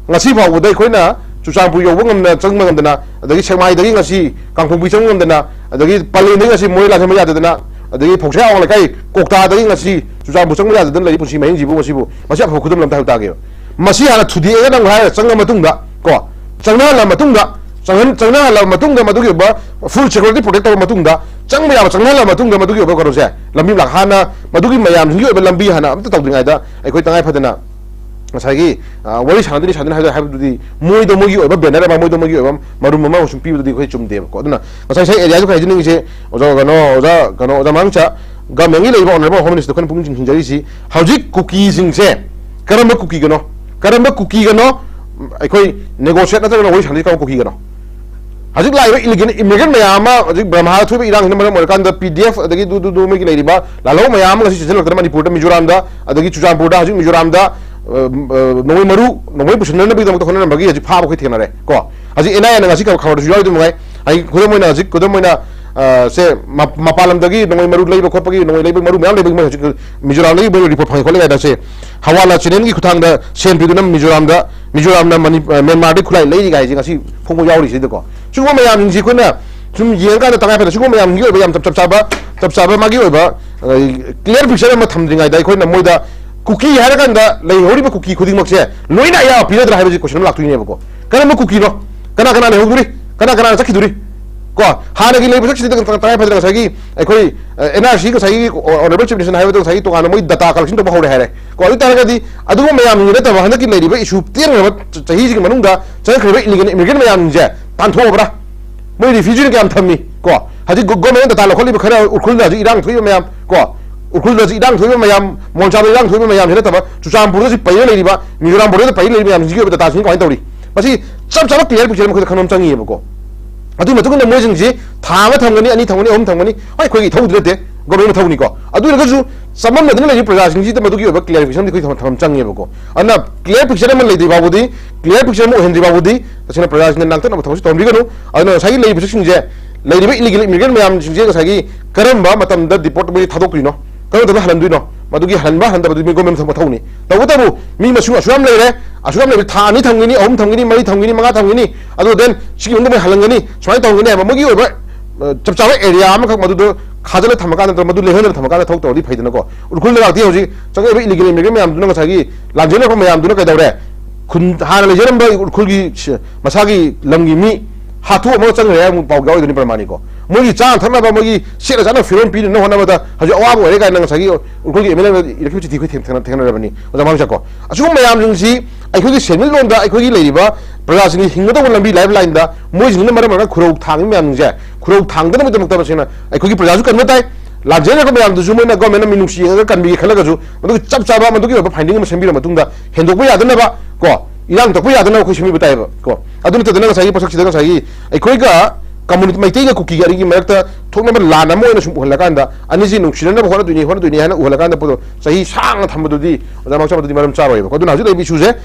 ꯉꯁꯤ ꯐꯥꯎꯕꯗ ꯑꯩꯈꯣꯏꯅ ꯆꯨꯔꯆꯥꯟꯄꯨꯔ ꯌꯧꯕ ꯉꯝꯗꯅ, ꯆꯪꯕ ꯉꯝꯗꯅ, ꯑꯗꯒꯤ ꯁꯦꯛꯃꯥꯏꯗꯒꯤ ꯉꯁꯤ ꯀꯥꯡꯄꯣꯛꯄꯤ ꯆꯪꯕ ꯉꯝꯗꯅ, ꯑꯗꯒꯤ ꯄꯂꯦꯟꯗꯒꯤ ꯉꯁꯤ ꯃꯣꯏ ꯂꯥꯟꯖꯦꯟꯕ ꯌꯥꯗꯗꯅ, ꯑꯗꯒꯤ ꯐꯧꯁꯥ ꯑꯋꯥꯡ ꯂꯩꯀꯥꯏ ꯀꯣꯛꯇꯥꯗꯒꯤ ꯉꯁꯤ ꯆꯨꯔꯆꯥꯟꯄꯨꯔ ꯆꯪꯕ ꯌꯥꯗꯗꯅ ꯂꯩꯔꯤ ꯄꯨꯟꯁꯤ ꯃꯍꯤꯡꯁꯤꯕꯨ ꯉꯁꯤꯕꯨ ꯃꯁꯤ ꯑꯐꯕ ꯈꯨꯗꯝ ꯑꯃ ꯍꯥꯏꯕ ꯇꯥꯒꯦꯕ꯫ ꯃꯁꯤ ꯍꯥꯟꯅ ꯊꯨꯗꯦꯛꯑꯒ ꯅꯪ ꯍꯥꯏꯔ ꯆꯪꯉ ꯃꯇꯨꯡꯗ ꯀꯣ, ꯆꯪꯅꯍꯜꯂ ꯃꯇꯨꯡꯗ, ꯆꯪꯍꯟ-, ꯆꯪꯅꯍꯜꯂ ꯃꯇꯨꯡꯗ, ꯃꯗꯨꯒꯤ ꯑꯣꯏꯕ full security protect ꯇꯧꯔꯕ ꯃꯇꯨꯡꯗ, ꯆꯪꯕ ꯌꯥꯕ ꯆꯪꯅꯍꯜꯂ ꯃꯇꯨꯡꯗ, ꯃꯗꯨꯒꯤ ꯑꯣꯏꯕ ꯀꯩꯅꯣꯁꯦ, ꯂꯝꯕꯤ ꯂꯥꯛ-, ꯍꯥꯟꯅ ꯃꯗꯨꯒꯤ ꯃꯌꯥꯝꯁꯤꯡꯒꯤ ꯑꯣꯏꯕ ꯂꯝꯕꯤ ꯍꯥꯟꯅ ꯑꯝꯇ ꯇꯧꯗ꯭ꯔꯤꯉꯩꯗ, ꯑꯩꯈꯣꯏ ꯇꯉꯥꯏ ꯐꯗꯅ ꯉꯁꯥꯏꯒꯤ, ꯑ, ꯋꯥꯔꯤ ꯁꯥꯟꯅꯗꯣꯏꯅꯤ, ꯁꯥꯟꯅꯗꯣꯏꯅꯤ ꯍꯥꯏꯕ-, ꯍꯥꯏꯕꯗꯨꯗꯤ, ꯃꯣꯏꯗ ꯃꯣꯏꯒꯤ ꯑꯣꯏꯕ banner ꯑꯃ, ꯃꯣꯏꯗ ꯃꯣꯏꯒꯤ ꯑꯣꯏꯕ ꯃꯔꯨꯝ ꯑꯃ ꯁꯨꯝ ꯄꯤꯕꯗꯨꯗꯤ ꯑꯩꯈꯣꯏ ꯆꯨꯝꯗꯦꯕꯀꯣ꯫ ꯑꯗꯨꯅ ꯉꯁꯥꯏ, ꯉꯁꯥꯏ area ꯁꯨ ꯍꯥꯏꯖꯅꯤꯡꯉꯤꯁꯦ, ꯑꯣꯖꯥ ꯀꯩꯅꯣ, ꯑꯣꯖꯥ ꯀꯩꯅꯣ, ꯑꯣꯖꯥ ꯃꯥꯡꯆꯥ, government ꯀꯤ ꯂꯩꯔꯤꯕ honourable home minister ꯑꯩꯈꯣꯏꯅ ꯄꯨꯛꯅꯤꯡ ꯆꯤꯡꯁꯤꯟꯖꯔꯤꯁꯤ, ꯍꯧꯖꯤꯛ ꯀꯨꯀꯤꯁꯤꯡꯁꯦ ꯀꯔꯝꯕ ꯀꯨꯀꯤꯒꯅꯣ? ꯀꯔꯝꯕ ꯀꯨꯀꯤꯒꯅꯣ? ꯑꯩꯈꯣꯏ negotiate ꯅꯠꯇ꯭ꯔꯒꯅ ꯋꯥꯔꯤ ꯁꯥꯟꯅꯔꯤ ꯀꯔꯝꯕ ꯀꯨꯀꯤꯒꯅꯣ? ꯍꯧꯖꯤꯛ ꯂꯥꯛꯏꯕ illegal immigrant ꯃꯌꯥꯝ ꯑꯃ, ꯍꯧꯖꯤꯛ ꯕ꯭ꯔꯝꯍꯥꯗ ꯊꯣꯛꯏꯕ ꯏꯔꯥꯡꯁꯤꯅ ꯃꯔꯝ ꯑꯣꯏꯔꯀꯥꯟꯗ P D F ꯑꯗꯒꯤ ꯗꯨ, ꯗꯨ, ꯗꯨ ꯃꯣꯏꯒꯤ ꯂꯩꯔꯤꯕ ꯂꯥꯜꯍꯧ ꯃꯌꯥꯝ ꯑꯃ ꯉꯁꯤ ꯆꯦꯟꯁꯤꯜꯂꯛꯇꯅ ꯃꯅꯤꯄꯨꯔꯗ, ꯃꯤꯖꯣꯔꯥꯝꯗ, ꯑꯗꯒꯤ ꯆꯨꯔꯆꯥꯟꯄꯨꯔꯗ, ꯍꯧꯖꯤꯛ ꯃꯤꯖꯣꯔꯥꯝꯗ, ꯑ, ꯑ, ꯅꯣꯡꯃꯩ ꯃꯔꯨ, ꯅꯣꯡꯃꯩ ꯄꯨꯁꯤꯟꯅꯅꯕꯒꯤꯗꯃꯛꯇ ꯍꯣꯠꯅꯔꯝꯕꯒꯤ ꯍꯧꯖꯤꯛ ꯐꯥꯕ ꯑꯩꯈꯣꯏ ꯊꯦꯡꯅꯔꯦ ꯀꯣ꯫ ꯍꯧꯖꯤꯛ N I A ꯅ ꯉꯁꯤ ꯈꯕꯔ, ꯈꯕꯔꯗꯁꯨ ꯌꯥꯎꯔꯤꯗꯨ ꯃꯉꯥꯏ꯫ ꯍꯥꯏꯗꯤ ꯈꯨꯗꯝ ꯑꯣꯏꯅ ꯍꯧꯖꯤꯛ, ꯈꯨꯗꯝ ꯑꯣꯏꯅ, ꯑ, ꯁꯦ ꯃ-, ꯃꯄꯥꯟ ꯂꯝꯗꯒꯤ ꯅꯣꯡꯃꯩ ꯃꯔꯨ ꯂꯩꯕ ꯈꯣꯠꯄꯒꯤ, ꯅꯣꯡꯃꯩ ꯂꯩꯕ ꯃꯔꯨ ꯃꯌꯥꯝ ꯂꯩꯕꯒꯤ ꯃꯣꯏ ꯍꯧꯖꯤꯛ ꯃꯤꯖꯣꯔꯥꯝꯗꯒꯤ ꯃꯣꯏ report ꯐꯪꯉꯦ ꯈꯣꯠꯂꯦ ꯍꯥꯏꯅ ꯁꯦ ꯍꯋꯥꯂꯥ channel ꯒꯤ ꯈꯨꯠꯊꯥꯡꯗ ꯁꯦꯟ ꯄꯤꯗꯨꯅ ꯃꯤꯖꯣꯔꯥꯝꯗ, ꯃꯤꯖꯣꯔꯥꯝꯅ ꯃꯅꯤ-, ꯑ, ꯃ꯭ꯌꯥꯟꯃꯥꯔꯗꯒꯤ ꯈꯨꯠꯂꯥꯏ ꯂꯩꯔꯤ ꯀꯥꯏꯁꯦ ꯉꯁꯤ ꯐꯣꯡꯕ ꯌꯥꯎꯔꯤꯁꯤꯗꯀꯣ꯫ ꯁꯤꯒꯨꯝꯕ ꯃꯌꯥꯝꯁꯤꯡꯁꯤ ꯑꯩꯈꯣꯏꯅ ꯁꯨꯝ ꯌꯦꯡꯉꯀꯥꯟꯗ ꯇꯉꯥꯏ ꯐꯗꯅ ꯁꯤꯒꯨꯝꯕ ꯃꯌꯥꯝꯒꯤ ꯑꯣꯏꯕ ꯌꯥꯝ ꯆꯞ, ꯆꯞ ꯆꯥꯕ, ꯆꯞ ꯆꯥꯕ ꯃꯥꯒꯤ ꯑꯣꯏꯕ, ꯑ, clear picture ꯑꯃ ꯊꯝꯗ꯭ꯔꯤꯉꯩꯗ ꯑꯩꯈꯣꯏꯅ ꯃꯣꯏꯗ ꯀꯨꯀꯤ ꯍꯥꯏꯔꯀꯥꯟꯗ ꯂꯩꯍꯧꯔꯤꯕ ꯀꯨꯀꯤ ꯈꯨꯗꯤꯡꯃꯛꯁꯦ ꯂꯣꯏꯅ ꯑꯌꯥꯕ ꯄꯤꯅꯗ꯭ꯔꯥ ꯍꯥꯏꯕꯁꯤ question ꯑꯃ ꯂꯥꯛꯇꯣꯏꯅꯦꯕꯀꯣ꯫ ꯀꯔꯝꯕ ꯀꯨꯀꯤꯅꯣ? ꯀꯅꯥ ꯀꯅꯥ ꯂꯩꯍꯧꯗꯣꯔꯤ? ꯀꯅꯥ ꯀꯅꯥꯅ ꯆꯠꯈꯤꯗꯣꯔꯤ? ꯀꯣ, ꯍꯥꯟꯅꯒꯤ ꯂꯩꯕ ꯆꯠꯈꯤꯗ ꯇꯉꯥꯏ ꯐꯗꯅ ꯉꯁꯥꯏꯒꯤ ꯑꯩꯈꯣꯏ, ꯑ, N R C ꯉꯁꯥꯏꯒꯤ, ꯑ, honourable chief minister ꯅ ꯍꯥꯏꯕꯗꯣ ꯉꯁꯥꯏꯒꯤ ꯇꯣꯉꯥꯟꯅ ꯃꯣꯏ data collection ꯇꯧꯕ ꯍꯧꯔꯦ ꯍꯥꯏꯔꯦ꯫ ꯀꯣ, ꯑꯗꯨ ꯑꯣꯏ ꯇꯥꯔꯒꯗꯤ ꯑꯗꯨꯒꯨꯝꯕ ꯃꯌꯥꯝꯁꯤꯡꯗꯨ ꯅꯠꯇꯕ ꯍꯟꯗꯛꯀꯤ ꯂꯩꯔꯤꯕ issue ꯇꯦꯟꯈ꯭ꯔꯕ ꯆ-, ꯆꯍꯤꯁꯤꯒꯤ ꯃꯅꯨꯡꯗ ꯆꯪꯈ꯭ꯔꯤꯕ illegal immigrant ꯃꯌꯥꯝꯁꯤꯡꯁꯦ ꯇꯥꯟꯊꯣꯛꯑꯕ꯭ꯔꯥ? ꯃꯣꯏ refugee ꯅ ꯀꯌꯥꯝ ꯊꯝꯃꯤ? ꯀꯣ, ꯍꯧꯖꯤꯛ ꯒꯣ-, government ꯅ data ꯂꯧꯈꯠꯂꯤꯕ ꯈꯔ ꯎꯈ꯭ꯔꯨꯜꯗ ꯍꯧꯖꯤꯛ ꯏꯔꯥꯡ ꯊꯣꯛꯏꯕ ꯃꯌꯥꯝ, ꯀꯣ, ꯎꯈ꯭ꯔꯨꯜꯗ ꯍꯧꯖꯤꯛ ꯏꯔꯥꯡ ꯊꯣꯛꯏꯕ ꯃꯌꯥꯝ, ꯃꯣꯟꯆꯥꯗ ꯏꯔꯥꯡ ꯊꯣꯛꯏꯕ ꯃꯌꯥꯝꯁꯤ ꯅꯠꯇꯕ ꯆꯨꯔꯆꯥꯟꯄꯨꯔꯗ ꯍꯧꯖꯤꯛ ꯄꯩꯔ ꯂꯩꯔꯤꯕ, ꯃꯤꯖꯣꯔꯥꯝ border ꯗ ꯄꯩꯔ ꯂꯩꯔꯤꯕ ꯃꯌꯥꯝꯁꯤꯡꯒꯤ ꯑꯣꯏꯕ data ꯁꯤꯡ ꯀꯃꯥꯏꯅ ꯇꯧꯔꯤ? ꯃꯁꯤ ꯆꯞ ꯆꯥꯕ clear picture ꯑꯃ ꯑꯩꯈꯣꯏꯗ ꯈꯪꯕ ꯑꯃ ꯆꯪꯉꯤꯕꯀꯣ꯫ ꯑꯗꯨꯒꯤ ꯃꯇꯨꯡ ꯏꯟꯅ ꯃꯣꯏꯁꯤꯡꯁꯤ ꯊꯥ ꯑꯃ ꯊꯝꯒꯅꯤ, ꯑꯅꯤ ꯊꯝꯒꯅꯤ, ꯑꯍꯨꯝ ꯊꯝꯒꯅꯤ, ꯍꯣꯏ, ꯑꯩꯈꯣꯏꯒꯤ ꯏꯊꯧꯗꯤ ꯅꯠꯇꯦ, government ꯃꯊꯧꯅꯤꯀꯣ꯫ ꯑꯗꯨ ꯑꯣꯏꯔꯒꯁꯨ ꯆꯃꯝꯅꯗꯨꯅ ꯂꯩꯔꯤꯕ ꯄ꯭ꯔꯖꯥꯁꯤꯡꯁꯤꯗ ꯃꯗꯨꯒꯤ ꯑꯣꯏꯕ clarification ꯗꯤ ꯑꯩꯈꯣꯏ ꯊꯝ-, ꯊꯝꯐꯝ ꯆꯪꯉꯦꯕꯀꯣ꯫ ꯑꯗꯨꯅ clear picture ꯑꯃ ꯂꯩꯗ꯭ꯔꯤ ꯐꯥꯎꯕꯗꯤ, clear picture ꯑꯃ ꯑꯣꯏꯍꯟꯗ꯭ꯔꯤ ꯐꯥꯎꯕꯗꯤ ꯇꯁꯦꯡꯅ ꯄ꯭ꯔꯖꯥꯁꯤꯡꯅ ꯂꯥꯡꯇꯛꯅꯕ ꯊꯕꯛꯁꯤ ꯇꯧꯍꯟꯕꯤꯒꯅꯨ꯫ ꯑꯗꯨꯅ ꯉꯁꯥꯏꯒꯤ ꯂꯩꯔꯤꯕ ꯄꯣꯠꯁꯛꯁꯤꯡꯁꯦ, ꯂꯩꯔꯤꯕ illegal immigrant ꯃꯌꯥꯝꯁꯤꯡꯁꯦ ꯉꯁꯥꯏꯒꯤ ꯀꯔꯝꯕ ꯃꯇꯝꯗ deport ꯃꯣꯏ ꯊꯥꯗꯣꯛꯇꯣꯏꯅꯣ, ꯀꯔꯝꯕ ꯃꯇꯝꯗ ꯍꯜꯍꯟꯗꯣꯏꯅꯣ, ꯃꯗꯨꯒꯤ ꯍꯜꯍꯟꯕ ꯍꯜꯍꯟꯗꯕꯗꯨꯗꯤ ꯃꯤ government ꯃꯊꯧ-, ꯃꯊꯧꯅꯤ꯫ ꯇꯧꯕꯇꯕꯨ ꯃꯤ ꯃꯁꯤꯡ ꯑꯁꯨꯛ ꯌꯥꯝ ꯂꯩꯔꯦ, ꯑꯁꯨꯛ ꯌꯥꯝ ꯂꯩꯕ ꯊꯥ ꯑꯅꯤ ꯊꯝꯒꯅꯤ, ꯑꯍꯨꯝ ꯊꯝꯒꯅꯤ, ꯃꯔꯤ ꯊꯝꯒꯅꯤ, ꯃꯉꯥ ꯊꯝꯒꯅꯤ, ꯑꯗꯨ then ꯁꯤꯒꯤ ꯃꯅꯨꯡꯗ ꯃꯣꯏ ꯍꯜꯍꯟꯒꯅꯤ, ꯁꯨꯃꯥꯏꯅ ꯇꯧꯍꯟꯒꯅꯤ ꯍꯥꯏꯕ ꯃꯣꯏꯒꯤ ꯑꯣꯏꯕ, ꯑ, ꯆꯞ ꯆꯥꯕ area ꯑꯃꯈꯛ ꯃꯗꯨꯗ ꯈꯥꯖꯤꯜꯂ ꯊꯝꯃꯀꯥꯟꯗ ꯅꯠꯇ꯭ꯔꯒ ꯃꯗꯨ ꯂꯦꯡꯍꯟꯗꯅ ꯊꯝꯃꯀꯥꯟꯗ ꯊꯕꯛ ꯇꯧꯔꯗꯤ ꯐꯩꯗꯅꯀꯣ꯫ ꯎꯈ꯭ꯔꯨꯜꯗ ꯂꯥꯛꯇꯦ ꯍꯧꯖꯤꯛ ꯆꯪꯉꯛꯏꯕ illegal immigrant ꯃꯌꯥꯝꯗꯨꯅ ꯉꯁꯥꯏꯒꯤ ꯂꯥꯟꯖꯦꯟꯅꯔꯛꯄ ꯃꯌꯥꯝꯗꯨꯅ ꯀꯩꯗꯧꯔꯦ? ꯈꯨꯟ ꯍꯥꯟꯅ ꯂꯩꯖꯔꯝꯕ ꯎꯈ꯭ꯔꯨꯜꯒꯤ ꯁ- ꯃꯁꯥꯒꯤ ꯂꯝꯒꯤ ꯃꯤ ꯍꯥꯠꯇꯣꯛꯑꯝꯃꯒ ꯆꯪꯈ꯭ꯔꯦ ꯍꯥꯏꯕ ꯄꯥꯎ ꯌꯥꯎꯔꯤꯗꯨꯅꯤ ꯄ꯭ꯔꯃꯥꯅꯤꯀꯣ꯫ ꯃꯣꯏꯒꯤ ꯆꯥꯅ ꯊꯛꯅꯕ, ꯃꯣꯏꯒꯤ ꯁꯦꯠꯅ ꯆꯥꯅ ꯐꯤꯔꯣꯜ ꯄꯤꯅꯅꯕ ꯍꯣꯠꯅꯕꯗ ꯍꯧꯖꯤꯛ ꯑꯋꯥꯕ ꯑꯣꯏꯔꯦ ꯀꯥꯏꯅ ꯉꯁꯥꯏꯒꯤ ꯎꯈ꯭ꯔꯨꯜꯒꯤ ꯑꯦꯝ ꯑꯦꯜ ꯑꯦ ꯏꯔꯛꯈꯤꯕ ꯆꯤꯊꯤ ꯑꯩꯈꯣꯏ ꯊꯦꯡꯅ- ꯊꯦꯡꯅꯔꯕꯅꯤ ꯑꯣꯖꯥ ꯃꯥꯡꯁꯥꯀꯣ꯫ ꯑꯁꯤꯒꯨꯝꯕ ꯃꯌꯥꯝꯁꯤꯡꯁꯤ ꯑꯩꯈꯣꯏꯒꯤ ꯁꯦꯟꯃꯤꯠꯂꯣꯟꯗ ꯑꯩꯈꯣꯏꯒꯤ ꯂꯩꯔꯤꯕ ꯄ꯭ꯔꯖꯥꯁꯤꯡꯒꯤ ꯍꯤꯡꯒꯗꯧꯕ ꯂꯝꯕꯤ ꯂꯥꯏꯐ ꯂꯥꯏꯟꯗ ꯃꯣꯏꯁꯤꯡꯅ ꯃꯔꯝ ꯑꯣꯏꯔꯒ ꯈꯨꯔꯧ ꯊꯥꯡꯉꯤ ꯃꯌꯥꯝꯁꯤꯡꯁꯦ ꯈꯨꯔꯧ ꯊꯥꯡꯗꯅꯕꯒꯤꯗꯃꯛꯇ ꯃꯁꯤꯅ ꯑꯩꯈꯣꯏꯒꯤ ꯄ꯭ꯔꯖꯥꯁꯨ ꯀꯟꯕ ꯇꯥꯏ꯫ ꯂꯥꯟꯖꯦꯟꯅꯔꯛꯄ ꯃꯌꯥꯝꯗꯨꯁꯨ ꯃꯣꯏꯅ ꯒꯣꯔꯃꯦꯟꯅ ꯃꯤꯅꯨꯡꯁꯤ ꯌꯦꯡꯉꯒ ꯀꯟꯕꯤꯒꯦ ꯈꯜꯂꯒꯁꯨ ꯃꯗꯨꯒꯤ ꯆꯞ ꯆꯥꯕ ꯃꯗꯨꯒꯤ ꯑꯣꯏꯕ ꯐꯥꯏꯟꯗꯤꯡ ꯑꯃ ꯁꯦꯝꯕꯤꯔ ꯃꯇꯨꯡꯗ ꯍꯦꯟꯗꯣꯛꯄ ꯌꯥꯗꯅꯕ ꯀꯣ, ꯏꯔꯥꯡ ꯇꯛꯄ ꯌꯥꯗꯅꯕ ꯑꯩꯈꯣꯏ ꯁꯦꯝꯕꯤꯕ ꯇꯥꯏꯌꯦꯕ ꯀꯣ꯫ ꯑꯗꯨ ꯅꯠꯇꯗꯅ ꯉꯁꯥꯏꯒꯤ ꯄꯣꯠꯁꯛꯁꯤꯗ ꯉꯁꯥꯏꯒꯤ ꯑꯩꯈꯣꯏꯒ ꯀꯝꯃꯨꯅꯤꯇꯤ ꯃꯩꯇꯩꯒ ꯀꯨꯀꯤꯒ ꯑꯅꯤꯒꯤ ꯃꯔꯛꯇ ꯊꯣꯛꯅꯕ ꯂꯥꯟ ꯑꯃ ꯑꯣꯏꯅ ꯁꯨꯝ ꯎꯍꯜꯂꯀꯥꯟꯗ ꯑꯅꯤꯁꯤ ꯅꯨꯡꯁꯤꯅꯅꯕ ꯍꯣꯠꯅꯗꯣꯏꯅꯤ ꯍꯣꯠꯅꯗꯣꯏꯅꯤ ꯍꯥꯏꯅ ꯎꯍꯜꯂꯀꯥꯟꯗ ꯄꯣꯠꯇꯣ ꯆꯍꯤ ꯁꯥꯡꯅ ꯊꯝꯕꯗꯨꯗꯤ ꯑꯣꯖꯥ ꯃꯥꯡꯁꯥ ꯃꯗꯨꯗꯤ ꯃꯔꯝ ꯆꯥꯔꯣꯏꯕꯀꯣ꯫ ꯑꯗꯨꯅ ꯍꯧꯖꯤꯛ ꯂꯩꯔꯤꯕ ꯏꯁꯨꯁꯦ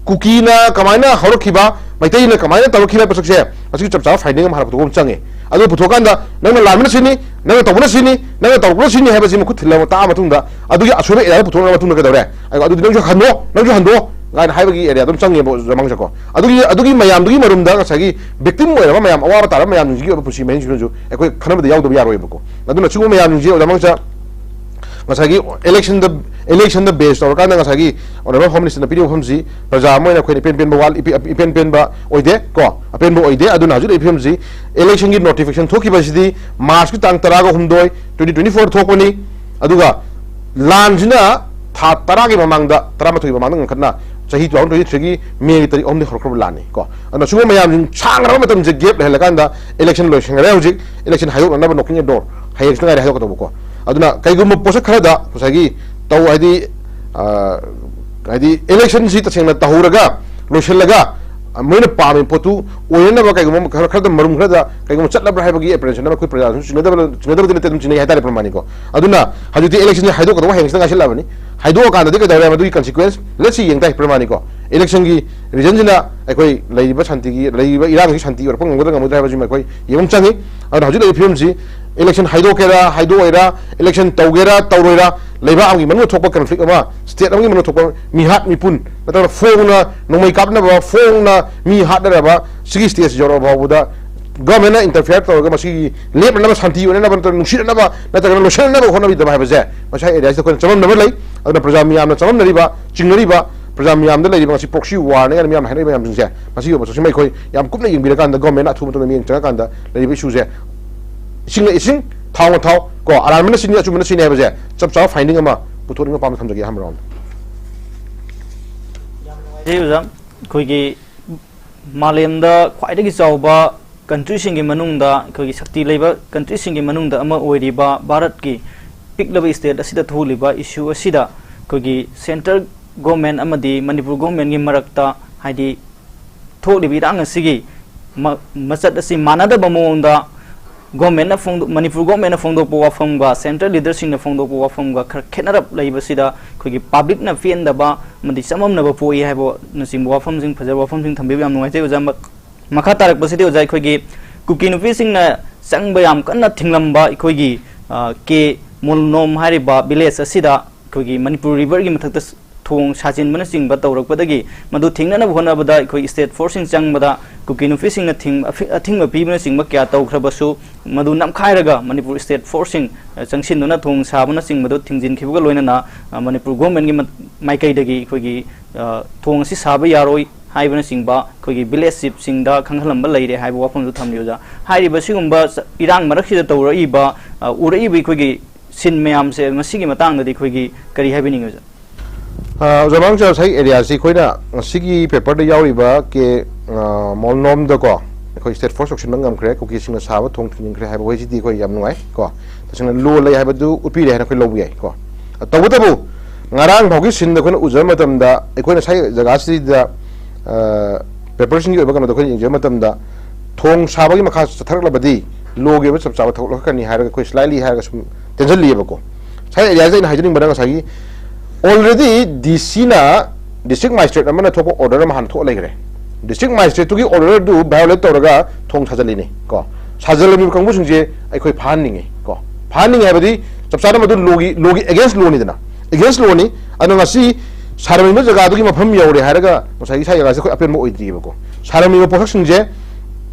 ꯀꯨꯀꯤꯅ ꯀꯃꯥꯏꯅ ꯍꯧꯔꯛꯈꯤꯕ, ꯃꯩꯇꯩꯅ ꯀꯃꯥꯏꯅ ꯇꯧꯔꯛꯈꯤꯕ ꯍꯥꯏꯕ ꯄꯣꯠꯁꯛꯁꯦ ꯃꯁꯤꯒꯤ ꯆꯞ ꯆꯥꯕ ꯐꯥꯏꯟꯗꯤꯡ ꯑꯃ ꯍꯥꯟꯅ ꯄꯨꯊꯣꯛꯄ ꯑꯃ ꯆꯪꯉꯦ꯫ ꯑꯗꯨ ꯄꯨꯊꯣꯛꯀꯥꯟꯗ ꯅꯪꯅ ꯂꯥꯟꯕꯅ ꯁꯤꯅꯤ, ꯅꯪꯅ ꯇꯧꯕꯅ ꯁꯤꯅꯤ, ꯅꯪꯅ ꯇꯧꯔꯛꯄꯅ ꯁꯤꯅꯤ ꯍꯥꯏꯕꯁꯤ ꯃꯈꯨꯠ ꯊꯤꯜꯂꯕ ꯇꯥꯛꯑ ꯃꯇꯨꯡꯗ ꯑꯗꯨꯒꯤ ꯑꯁꯣꯏꯕ ꯑꯦꯔꯤꯌꯥꯗ ꯄꯨꯊꯣꯛꯅꯔꯕ ꯃꯇꯨꯡꯗ ꯀꯩꯗꯧꯔꯦ? ꯑꯗꯨꯗꯤ ꯅꯪꯁꯨ ꯍꯟꯗꯣ, ꯅꯪꯁꯨ ꯍꯟꯗꯣ ꯀꯥꯏꯅ ꯍꯥꯏꯕꯒꯤ ꯑꯦꯔꯤꯌꯥ ꯑꯗꯨꯝ ꯆꯪꯉꯦꯕ ꯑꯣꯖꯥ ꯃꯥꯡꯁꯥꯀꯣ꯫ ꯑꯗꯨꯒꯤ ꯑꯗꯨꯒꯤ ꯃꯌꯥꯝꯗꯨꯒꯤ ꯃꯔꯨꯝꯗ ꯉꯁꯥꯏꯒꯤ ꯕꯤꯛꯇꯤꯝ ꯑꯣꯏꯔꯕ ꯃꯌꯥꯝ, ꯑꯋꯥꯕ ꯇꯥꯔꯕ ꯃꯌꯥꯝꯁꯤꯡꯁꯤꯒꯤ ꯑꯣꯏꯕ ꯄꯨꯟꯁꯤ ꯃꯍꯤꯡꯁꯤꯡꯗꯨꯁꯨ ꯑꯩꯈꯣꯏ ꯈꯟꯅꯕꯗ ꯌꯥꯎꯗꯕ ꯌꯥꯔꯣꯏꯕꯀꯣ꯫ ꯑꯗꯨꯅ ꯁꯤꯒꯨꯝꯕ ꯃꯌꯥꯝꯁꯤꯡꯁꯤ ꯑꯣꯖꯥ ꯃꯥꯡꯁꯥ ꯉꯁꯥꯏꯒꯤ ꯏꯂꯦꯛꯁꯟꯗ, ꯏꯂꯦꯛꯁꯟꯗ ꯕꯦꯁ ꯇꯧꯔꯀꯥꯟꯗ ꯉꯁꯥꯏꯒꯤ ꯑꯣꯅꯔꯦꯕꯜ ꯍꯣꯝ ꯃꯤꯅꯤꯁꯇꯔꯅ ꯄꯤꯔꯤꯕ ꯋꯥꯐꯝꯁꯤ ꯄ꯭ꯔꯖꯥ ꯑꯃ ꯑꯣꯏꯅ ꯑꯩꯈꯣꯏꯅ ꯏꯄꯦꯟ ꯄꯦꯟꯕ ꯋꯥꯠ-, ꯏꯄꯦ-, ꯏꯄꯦꯟ ꯄꯦꯟꯕ ꯑꯣꯏꯗꯦ ꯀꯣ, ꯑꯄꯦꯟꯕ ꯑꯣꯏꯗꯦ꯫ ꯑꯗꯨꯅ ꯍꯧꯖꯤꯛ ꯂꯩꯔꯤꯕ ꯐꯤꯕꯝꯁꯤ ꯏꯂꯦꯛꯁꯟꯒꯤ ꯅꯣꯇꯤꯐꯤꯀꯦꯁꯟ ꯊꯣꯛꯈꯤꯕꯁꯤꯗꯤ ꯃꯥꯔꯆꯀꯤ ꯇꯥꯡ ꯇꯔꯥꯒ ꯍꯨꯝꯗꯣꯏ, twenty twenty four ꯊꯣꯛꯄꯅꯤ꯫ ꯑꯗꯨꯒ ꯂꯥꯟꯁꯤꯅ ꯊꯥ ꯇꯔꯥꯒꯤ ꯃꯃꯥꯡꯗ, ꯇꯔꯥꯃꯥꯊꯣꯏꯒꯤ ꯃꯃꯥꯡꯗ ꯉꯟꯈꯠꯅ ꯆꯍꯤ two thousand twenty three ꯒꯤ ꯃꯦꯒꯤ ꯇꯥꯔꯤꯛ ꯑꯍꯨꯝꯗꯒꯤ ꯍꯧꯔꯛꯈ꯭ꯔꯕ ꯂꯥꯟꯅꯤ ꯀꯣ꯫ ꯑꯗꯨꯅ ꯁꯤꯒꯨꯝꯕ ꯃꯌꯥꯝꯁꯤꯡ ꯁꯥꯡꯈ꯭ꯔꯕ ꯃꯇꯝꯁꯦ ꯒꯦꯞ ꯂꯩꯍꯜꯂꯀꯥꯟꯗ ꯏꯂꯦꯛꯁꯟ ꯂꯣꯏꯁꯤꯟꯈ꯭ꯔꯦ꯫ ꯍꯧꯖꯤꯛ ꯏꯂꯦꯛꯁꯟ ꯍꯥꯏꯗꯣꯛꯅꯅꯕ knocking at door ꯍꯌꯦꯡꯁꯤꯗ ꯉꯥꯏꯔꯦ ꯍꯥꯏꯗꯣꯛꯀꯗꯧꯕꯀꯣ꯫ ꯑꯗꯨꯅ ꯀꯩꯒꯨꯝꯕ ꯄꯣꯠꯁꯛ ꯈꯔꯗ ꯉꯁꯥꯏꯒꯤ ꯇꯧ ꯍꯥꯏꯗꯤ, ꯑ, ꯍꯥꯏꯗꯤ ꯏꯂꯦꯛꯁꯟꯁꯤ ꯇꯁꯦꯡꯅ ꯇꯧꯍꯧꯔꯒ ꯂꯣꯏꯁꯤꯜꯂꯒ ꯃꯣꯏꯅ ꯄꯥꯝꯃꯤ ꯄꯣꯠꯇꯨ ꯑꯣꯏꯅꯅꯕ ꯀꯩꯒꯨꯝꯕ ꯈꯔ, ꯈꯔꯗ ꯃꯔꯨꯝ ꯈꯔꯗ ꯀꯩꯒꯨꯝꯕ ꯆꯠꯂꯕ꯭ꯔꯥ ꯍꯥꯏꯕꯒꯤ apprehension ꯑꯃ ꯑꯩꯈꯣꯏ ꯄ꯭ꯔꯖꯥꯁꯨ ꯆꯤꯡꯅꯗꯕ, ꯆꯤꯡꯅꯗꯕꯗꯤ ꯅꯠꯇꯦ, ꯑꯗꯨꯝ ꯆꯤꯡꯅꯩ ꯍꯥꯏꯇꯥꯔꯦ ꯄ꯭ꯔꯃꯥꯅꯤꯀꯣ꯫ ꯑꯗꯨꯅ ꯍꯧꯖꯤꯛꯇꯤ ꯏꯂꯦꯛꯁꯟꯁꯤ ꯍꯥꯏꯗꯣꯛꯀꯗꯧꯕ ꯍꯌꯦꯡꯁꯤꯗ ꯉꯥꯏꯁꯤꯜꯂꯛꯑꯕꯅꯤ꯫ ꯍꯥꯏꯗꯣꯛꯑꯀꯥꯟꯗꯗꯤ ꯀꯩꯗꯧꯔꯦ? ꯃꯗꯨꯒꯤ consequence let's see ꯌꯦꯡ ꯇꯥꯏ ꯄ꯭ꯔꯃꯥꯅꯤꯀꯣ꯫ ꯏꯂꯦꯛꯁꯟꯒꯤ ꯔꯤꯖꯟꯁꯤꯅ ꯑꯩꯈꯣꯏ ꯂꯩꯔꯤꯕ ꯁꯥꯟꯇꯤꯒꯤ, ꯂꯩꯔꯤꯕ ꯏꯔꯥꯡꯁꯤ ꯁꯥꯟꯇꯤ ꯑꯣꯏꯔꯛꯄ ꯉꯝꯒꯗ꯭ꯔꯥ ꯉꯝꯃꯣꯏꯗ꯭ꯔꯥ ꯍꯥꯏꯕꯁꯤꯃ ꯑꯩꯈꯣꯏ ꯌꯦꯡꯕ ꯑꯃ ꯆꯪꯉꯤ꯫ ꯑꯗꯨꯅ ꯍꯧꯖꯤꯛ ꯂꯩꯔꯤꯕ ꯐꯤꯕꯝꯁꯤ ꯏꯂꯦꯛꯁꯟ ꯍꯥꯏꯗꯣꯛꯀꯦꯔꯥ ꯍꯥꯏꯗꯣꯛꯑꯣꯏꯔꯥ, ꯏꯂꯦꯛꯁꯟ ꯇꯧꯒꯦꯔꯥ ꯇꯧꯔꯣꯏꯔꯥ, ꯂꯩꯕꯥꯛ ꯑꯃꯒꯤ ꯃꯅꯨꯡꯗ ꯊꯣꯛꯄ ꯀꯟꯐ꯭ꯂꯤꯛ ꯑꯃ, ꯁ꯭ꯇꯦꯠ ꯑꯃꯒꯤ ꯃꯅꯨꯡꯗ ꯊꯣꯛꯄ ꯃꯤꯍꯥꯠ ꯃꯤꯄꯨꯟ ꯅꯠꯇ꯭ꯔꯒ ꯐꯣꯡꯅ ꯅꯣꯡꯃꯩ ꯀꯥꯞꯅꯕ, ꯐꯣꯡꯅ ꯃꯤ ꯍꯥꯠꯅꯔꯕ ꯁꯤꯒꯤ ꯁ꯭ꯇꯦꯖ ꯌꯧꯔꯛꯑ ꯐꯥꯎꯕꯗ ꯒꯚꯔꯟꯃꯦꯟꯅ interfere ꯇꯧꯔꯒ ꯃꯁꯤꯒꯤ ꯂꯦꯞꯅꯅꯕ, ꯁꯥꯟꯇꯤ ꯑꯣꯏꯅꯅꯕ ꯅꯠꯇ꯭ꯔꯒ ꯅꯨꯡꯁꯤꯅꯅꯕ ꯅꯠꯇ꯭ꯔꯒꯅ ꯂꯣꯏꯁꯤꯟꯅꯅꯕ ꯍꯣꯠꯅꯕꯤꯗꯕ ꯍꯥꯏꯕꯁꯦ ꯃꯁꯥ ꯑꯦꯔꯤꯌꯥꯁꯤꯗ ꯑꯩꯈꯣꯏꯅ ꯆꯃꯝꯅꯕ ꯂꯩ꯫ ꯑꯗꯨꯅ ꯄ꯭ꯔꯖꯥ ꯃꯤꯌꯥꯝꯅ ꯆꯃꯝꯅꯔꯤꯕ, ꯆꯤꯡꯅꯔꯤꯕ ꯄ꯭ꯔꯖꯥ ꯃꯤꯌꯥꯝꯗ ꯂꯩꯔꯤꯕ ꯉꯁꯤ proxy war ꯅꯦ ꯀꯥꯏꯅ ꯃꯤꯌꯥꯝꯅ ꯍꯥꯏꯅꯔꯤꯕ ꯃꯌꯥꯝꯁꯤꯡꯁꯦ, ꯃꯁꯤꯒꯤ ꯑꯣꯏꯕ ꯆꯠꯁꯤꯡ ꯑꯩꯈꯣꯏ ꯌꯥꯝ ꯀꯨꯞꯅ ꯌꯦꯡꯕꯤꯔꯀꯥꯟꯗ government ꯅ ꯑꯊꯨꯕ ꯃꯇꯝꯗ ꯃꯤꯠꯌꯦꯡ ꯆꯪꯉꯀꯥꯟꯗ ꯂꯩꯔꯤꯕ issue ꯁꯦ, ꯏꯁꯤꯡꯅ ꯏꯁꯤꯡ, ꯊꯥꯎꯅ ꯊꯥꯎ, ꯀꯣ, ꯑꯔꯥꯟꯕꯅ ꯁꯤꯅꯤ, ꯑꯆꯨꯝꯕꯅ ꯁꯤꯅꯤ ꯍꯥꯏꯕꯁꯦ ꯆꯞ ꯆꯥꯕ finding ꯑꯃ ꯄꯨꯊꯣꯛꯅꯤꯡꯕ ꯄꯥꯝꯅ ꯊꯝꯖꯒꯦ ꯑꯍꯥꯟꯕ round꯫ ꯌꯥꯝ ꯅꯨꯡꯉꯥꯏꯖꯩ ꯑꯣꯖꯥ꯫ ꯑꯩꯈꯣꯏꯒꯤ ꯃꯥꯂꯦꯝꯗ ꯈ꯭ꯋꯥꯏꯗꯒꯤ ꯆꯥꯎꯕ country ꯁꯤꯡꯒꯤ ꯃꯅꯨꯡꯗ, ꯑꯩꯈꯣꯏꯒꯤ ꯁꯛꯇꯤ ꯂꯩꯕ country ꯁꯤꯡꯒꯤ ꯃꯅꯨꯡꯗ ꯑꯃ ꯑꯣꯏꯔꯤꯕ ꯚꯥꯔꯠꯀꯤ ꯄꯤꯛꯂꯕ state ꯑꯁꯤꯗ ꯊꯣꯛꯂꯤꯕ issue ꯑꯁꯤꯗ ꯑꯩꯈꯣꯏꯒꯤ central government ꯑꯃꯗꯤ ꯃꯅꯤꯄꯨꯔ government ꯀꯤ ꯃꯔꯛꯇ, ꯍꯥꯏꯗꯤ, ꯊꯣꯛꯂꯤꯕ ꯏꯔꯥꯡ ꯑꯁꯤꯒꯤ ꯃ-, ꯃꯆꯠ ꯑꯁꯤ ꯃꯥꯟꯅꯗꯕ ꯃꯑꯣꯡꯗ government ꯅ ꯐꯣꯡꯗꯣꯛ-, ꯃꯅꯤꯄꯨꯔ government ꯅ ꯐꯣꯡꯗꯣꯛꯄ ꯋꯥꯐꯝꯒ central leader ꯁꯤꯡꯅ ꯐꯣꯡꯗꯣꯛꯄ ꯋꯥꯐꯝꯒ ꯈꯔ ꯈꯦꯠꯅꯔꯞ ꯂꯩꯕꯁꯤꯗ ꯑꯩꯈꯣꯏꯒꯤ public ꯅ ꯄꯦꯟꯗꯕ ꯑꯃꯗꯤ ꯆꯃꯝꯅꯕ ꯄꯣꯛꯏ ꯍꯥꯏꯕꯅꯆꯤꯡꯕ ꯋꯥꯐꯝꯁꯤꯡ, ꯐꯖꯕ ꯋꯥꯐꯝꯁꯤꯡ ꯊꯝꯕꯤꯕ ꯌꯥꯝ ꯅꯨꯡꯉꯥꯏꯖꯩ ꯑꯣꯖꯥ꯫ ꯃ-, ꯃꯈꯥ ꯇꯥꯔꯛꯄꯁꯤꯗꯤ ꯑꯣꯖꯥ, ꯑꯩꯈꯣꯏꯒꯤ ꯀꯨꯀꯤ ꯅꯨꯄꯤꯁꯤꯡꯅ ꯆꯪꯕ ꯌꯥꯝ ꯀꯟꯅ ꯊꯤꯡꯂꯝꯕ ꯑꯩꯈꯣꯏꯒꯤ, ꯑ, ꯀꯦ ꯃꯣꯜꯅꯣꯝ ꯍꯥꯏꯔꯤꯕ village ꯑꯁꯤꯗ ꯑꯩꯈꯣꯏꯒꯤ ꯃꯅꯤꯄꯨꯔ river ꯒꯤ ꯃꯊꯛꯇ ꯊꯣꯡ ꯁꯥꯖꯤꯟꯕꯅꯆꯤꯡꯕ ꯇꯧꯔꯛꯄꯗꯒꯤ ꯃꯗꯨ ꯊꯤꯡꯅꯅꯕ ꯍꯣꯠꯅꯕꯗ ꯑꯩꯈꯣꯏ state force ꯁꯤꯡ ꯆꯪꯕꯗ ꯀꯨꯀꯤ ꯅꯨꯄꯤꯁꯤꯡꯅ ꯊꯤꯡ-, ꯑꯐꯤ-, ꯑꯊꯤꯡꯕ ꯄꯤꯕꯅꯆꯤꯡꯕ ꯀꯌꯥ ꯇꯧꯈ꯭ꯔꯕꯁꯨ, ꯃꯗꯨ ꯅꯝꯈꯥꯏꯔꯒ ꯃꯅꯤꯄꯨꯔ state force ꯁꯤꯡ, ꯑ, ꯆꯪꯁꯤꯟꯗꯨꯅ ꯊꯣꯡ ꯁꯥꯕꯅꯆꯤꯡꯕꯗꯨ ꯊꯤꯡꯖꯤꯟꯈꯤꯕꯒ ꯂꯣꯏꯅꯅ, ꯑ, ꯃꯅꯤꯄꯨꯔ government ꯀꯤ ꯃ-, ꯃꯥꯏꯀꯩꯗꯒꯤ ꯑꯩꯈꯣꯏꯒꯤ, ꯑ, ꯊꯣꯡ ꯑꯁꯤ ꯁꯥꯕ ꯌꯥꯔꯣꯏ ꯍꯥꯏꯕꯅꯆꯤꯡꯕ ꯑꯩꯈꯣꯏꯒꯤ village chief ꯁꯤꯡꯗ ꯈꯪꯍꯜꯂꯝꯕ ꯂꯩꯔꯦ ꯍꯥꯏꯕ ꯋꯥꯐꯝꯗꯨ ꯊꯝꯂꯤ ꯑꯣꯖꯥ꯫ ꯍꯥꯏꯔꯤꯕ ꯁꯤꯒꯨꯝꯕ ꯆ-, ꯏꯔꯥꯡ ꯃꯔꯛꯁꯤꯗ ꯇꯧꯔꯛꯏꯕ, ꯑ, ꯎꯔꯛꯏꯕ ꯑꯩꯈꯣꯏꯒꯤ scene ꯃꯌꯥꯝꯁꯦ, ꯃꯁꯤꯒꯤ ꯃꯇꯥꯡꯗꯗꯤ ꯑꯩꯈꯣꯏꯒꯤ ꯀꯔꯤ ꯍꯥꯏꯕꯤꯅꯤꯡꯉꯤ ꯑꯣꯖꯥ? ꯑ, ꯑꯣꯖꯥ ꯃꯥꯡꯖ, ꯉꯁꯥꯏ area ꯁꯤ ꯑꯩꯈꯣꯏꯅ ꯉꯁꯤꯒꯤ paper ꯗ ꯌꯥꯎꯔꯤꯕ ꯀꯦ, ꯑ, ꯃꯣꯜꯅꯣꯝꯗꯀꯣ, ꯑꯩꯈꯣꯏ state force ꯌꯧꯁꯤꯟꯕ ꯉꯝꯈ꯭ꯔꯦ, ꯀꯨꯀꯤꯁꯤꯡꯅ ꯁꯥꯕ ꯊꯣꯡ ꯊꯤꯡꯖꯤꯟꯈ꯭ꯔꯦ ꯍꯥꯏꯕ ꯋꯥꯍꯩꯁꯤꯗꯤ ꯑꯩꯈꯣꯏ ꯌꯥꯝ ꯅꯨꯡꯉꯥꯏ ꯀꯣ꯫ ꯇꯁꯦꯡꯅ law ꯂꯩ ꯍꯥꯏꯕꯗꯨ ꯎꯠꯄꯤꯔꯦ ꯍꯥꯏꯅ ꯑꯩꯈꯣꯏ ꯂꯧꯕ ꯌꯥꯏ ꯀꯣ꯫ ꯇꯧꯕꯇꯕꯨ ꯉꯔꯥꯡ ꯐꯥꯎꯒꯤ scene ꯗ ꯑꯩꯈꯣꯏꯅ ꯎꯖꯕ ꯃꯇꯝꯗ, ꯑꯩꯈꯣꯏꯅ ꯉꯁꯥꯏ ꯖꯒꯥꯁꯤꯗ, ꯑ, paper ꯁꯤꯡꯒꯤ ꯑꯣꯏꯕ ꯀꯩꯅꯣꯗꯣ ꯑꯩꯈꯣꯏꯅ ꯌꯦꯡꯖꯕ ꯃꯇꯝꯗ, ꯊꯣꯡ ꯁꯥꯕꯒꯤ ꯃꯈꯥ ꯆꯠꯊꯔꯛꯂꯕꯗꯤ law ꯒꯤ ꯑꯣꯏꯕ ꯆꯞ ꯆꯥꯕ ꯊꯕꯛ ꯂꯧꯈꯠꯀꯅꯤ ꯍꯥꯏꯔꯒ ꯑꯩꯈꯣꯏ slightly ꯍꯥꯏꯔꯒ ꯁꯨꯝ ꯇꯦꯟꯁꯤꯜꯂꯤꯑꯕꯀꯣ꯫ ꯉꯁꯥꯏ area ꯁꯤꯗ ꯑꯩꯅ ꯍꯥꯏꯖꯅꯤꯡꯕꯅ ꯉꯁꯥꯏꯒꯤ already D C ꯅ district magistrate ꯑꯃꯅ ꯊꯣꯛꯄ order ꯑꯃ ꯍꯥꯟꯅ ꯊꯣꯛꯑ ꯂꯩꯈ꯭ꯔꯦ꯫ District magistrate ꯇꯨꯒꯤ order ꯗꯨ violate ꯇꯧꯔꯒ ꯊꯣꯡ ꯁꯥꯖꯜꯂꯤꯅꯤ ꯀꯣ꯫ ꯁꯥꯖꯜꯂꯝꯃꯤꯕ ꯀꯥꯡꯕꯨꯁꯤꯡꯁꯦ ꯑꯩꯈꯣꯏ ꯐꯥꯍꯟꯅꯤꯡꯉꯤ ꯀꯣ꯫ ꯐꯥꯍꯟꯅꯤꯡꯉꯤ ꯍꯥꯏꯕꯗꯤ ꯆꯞ ꯆꯥꯅ ꯃꯗꯨ law ꯒꯤ, law ꯒꯤ against law ꯅꯤꯗꯅ, against law ꯅꯤ꯫ ꯑꯗꯣ ꯉꯁꯤ ꯁꯥꯔꯝꯃꯤꯕ ꯖꯒꯥꯗꯨꯒꯤ ꯃꯐꯝ ꯌꯧꯔꯦ ꯍꯥꯏꯔꯒ ꯉꯁꯥꯏꯒꯤ ꯁꯥꯏ ꯖꯒꯥꯁꯦ ꯑꯩꯈꯣꯏ ꯑꯄꯦꯟꯕ ꯑꯣꯏꯗ꯭ꯔꯤꯑꯕꯀꯣ꯫ ꯁꯥꯔꯝꯃꯤꯕ ꯄꯣꯠꯁꯛꯁꯤꯡꯁꯦ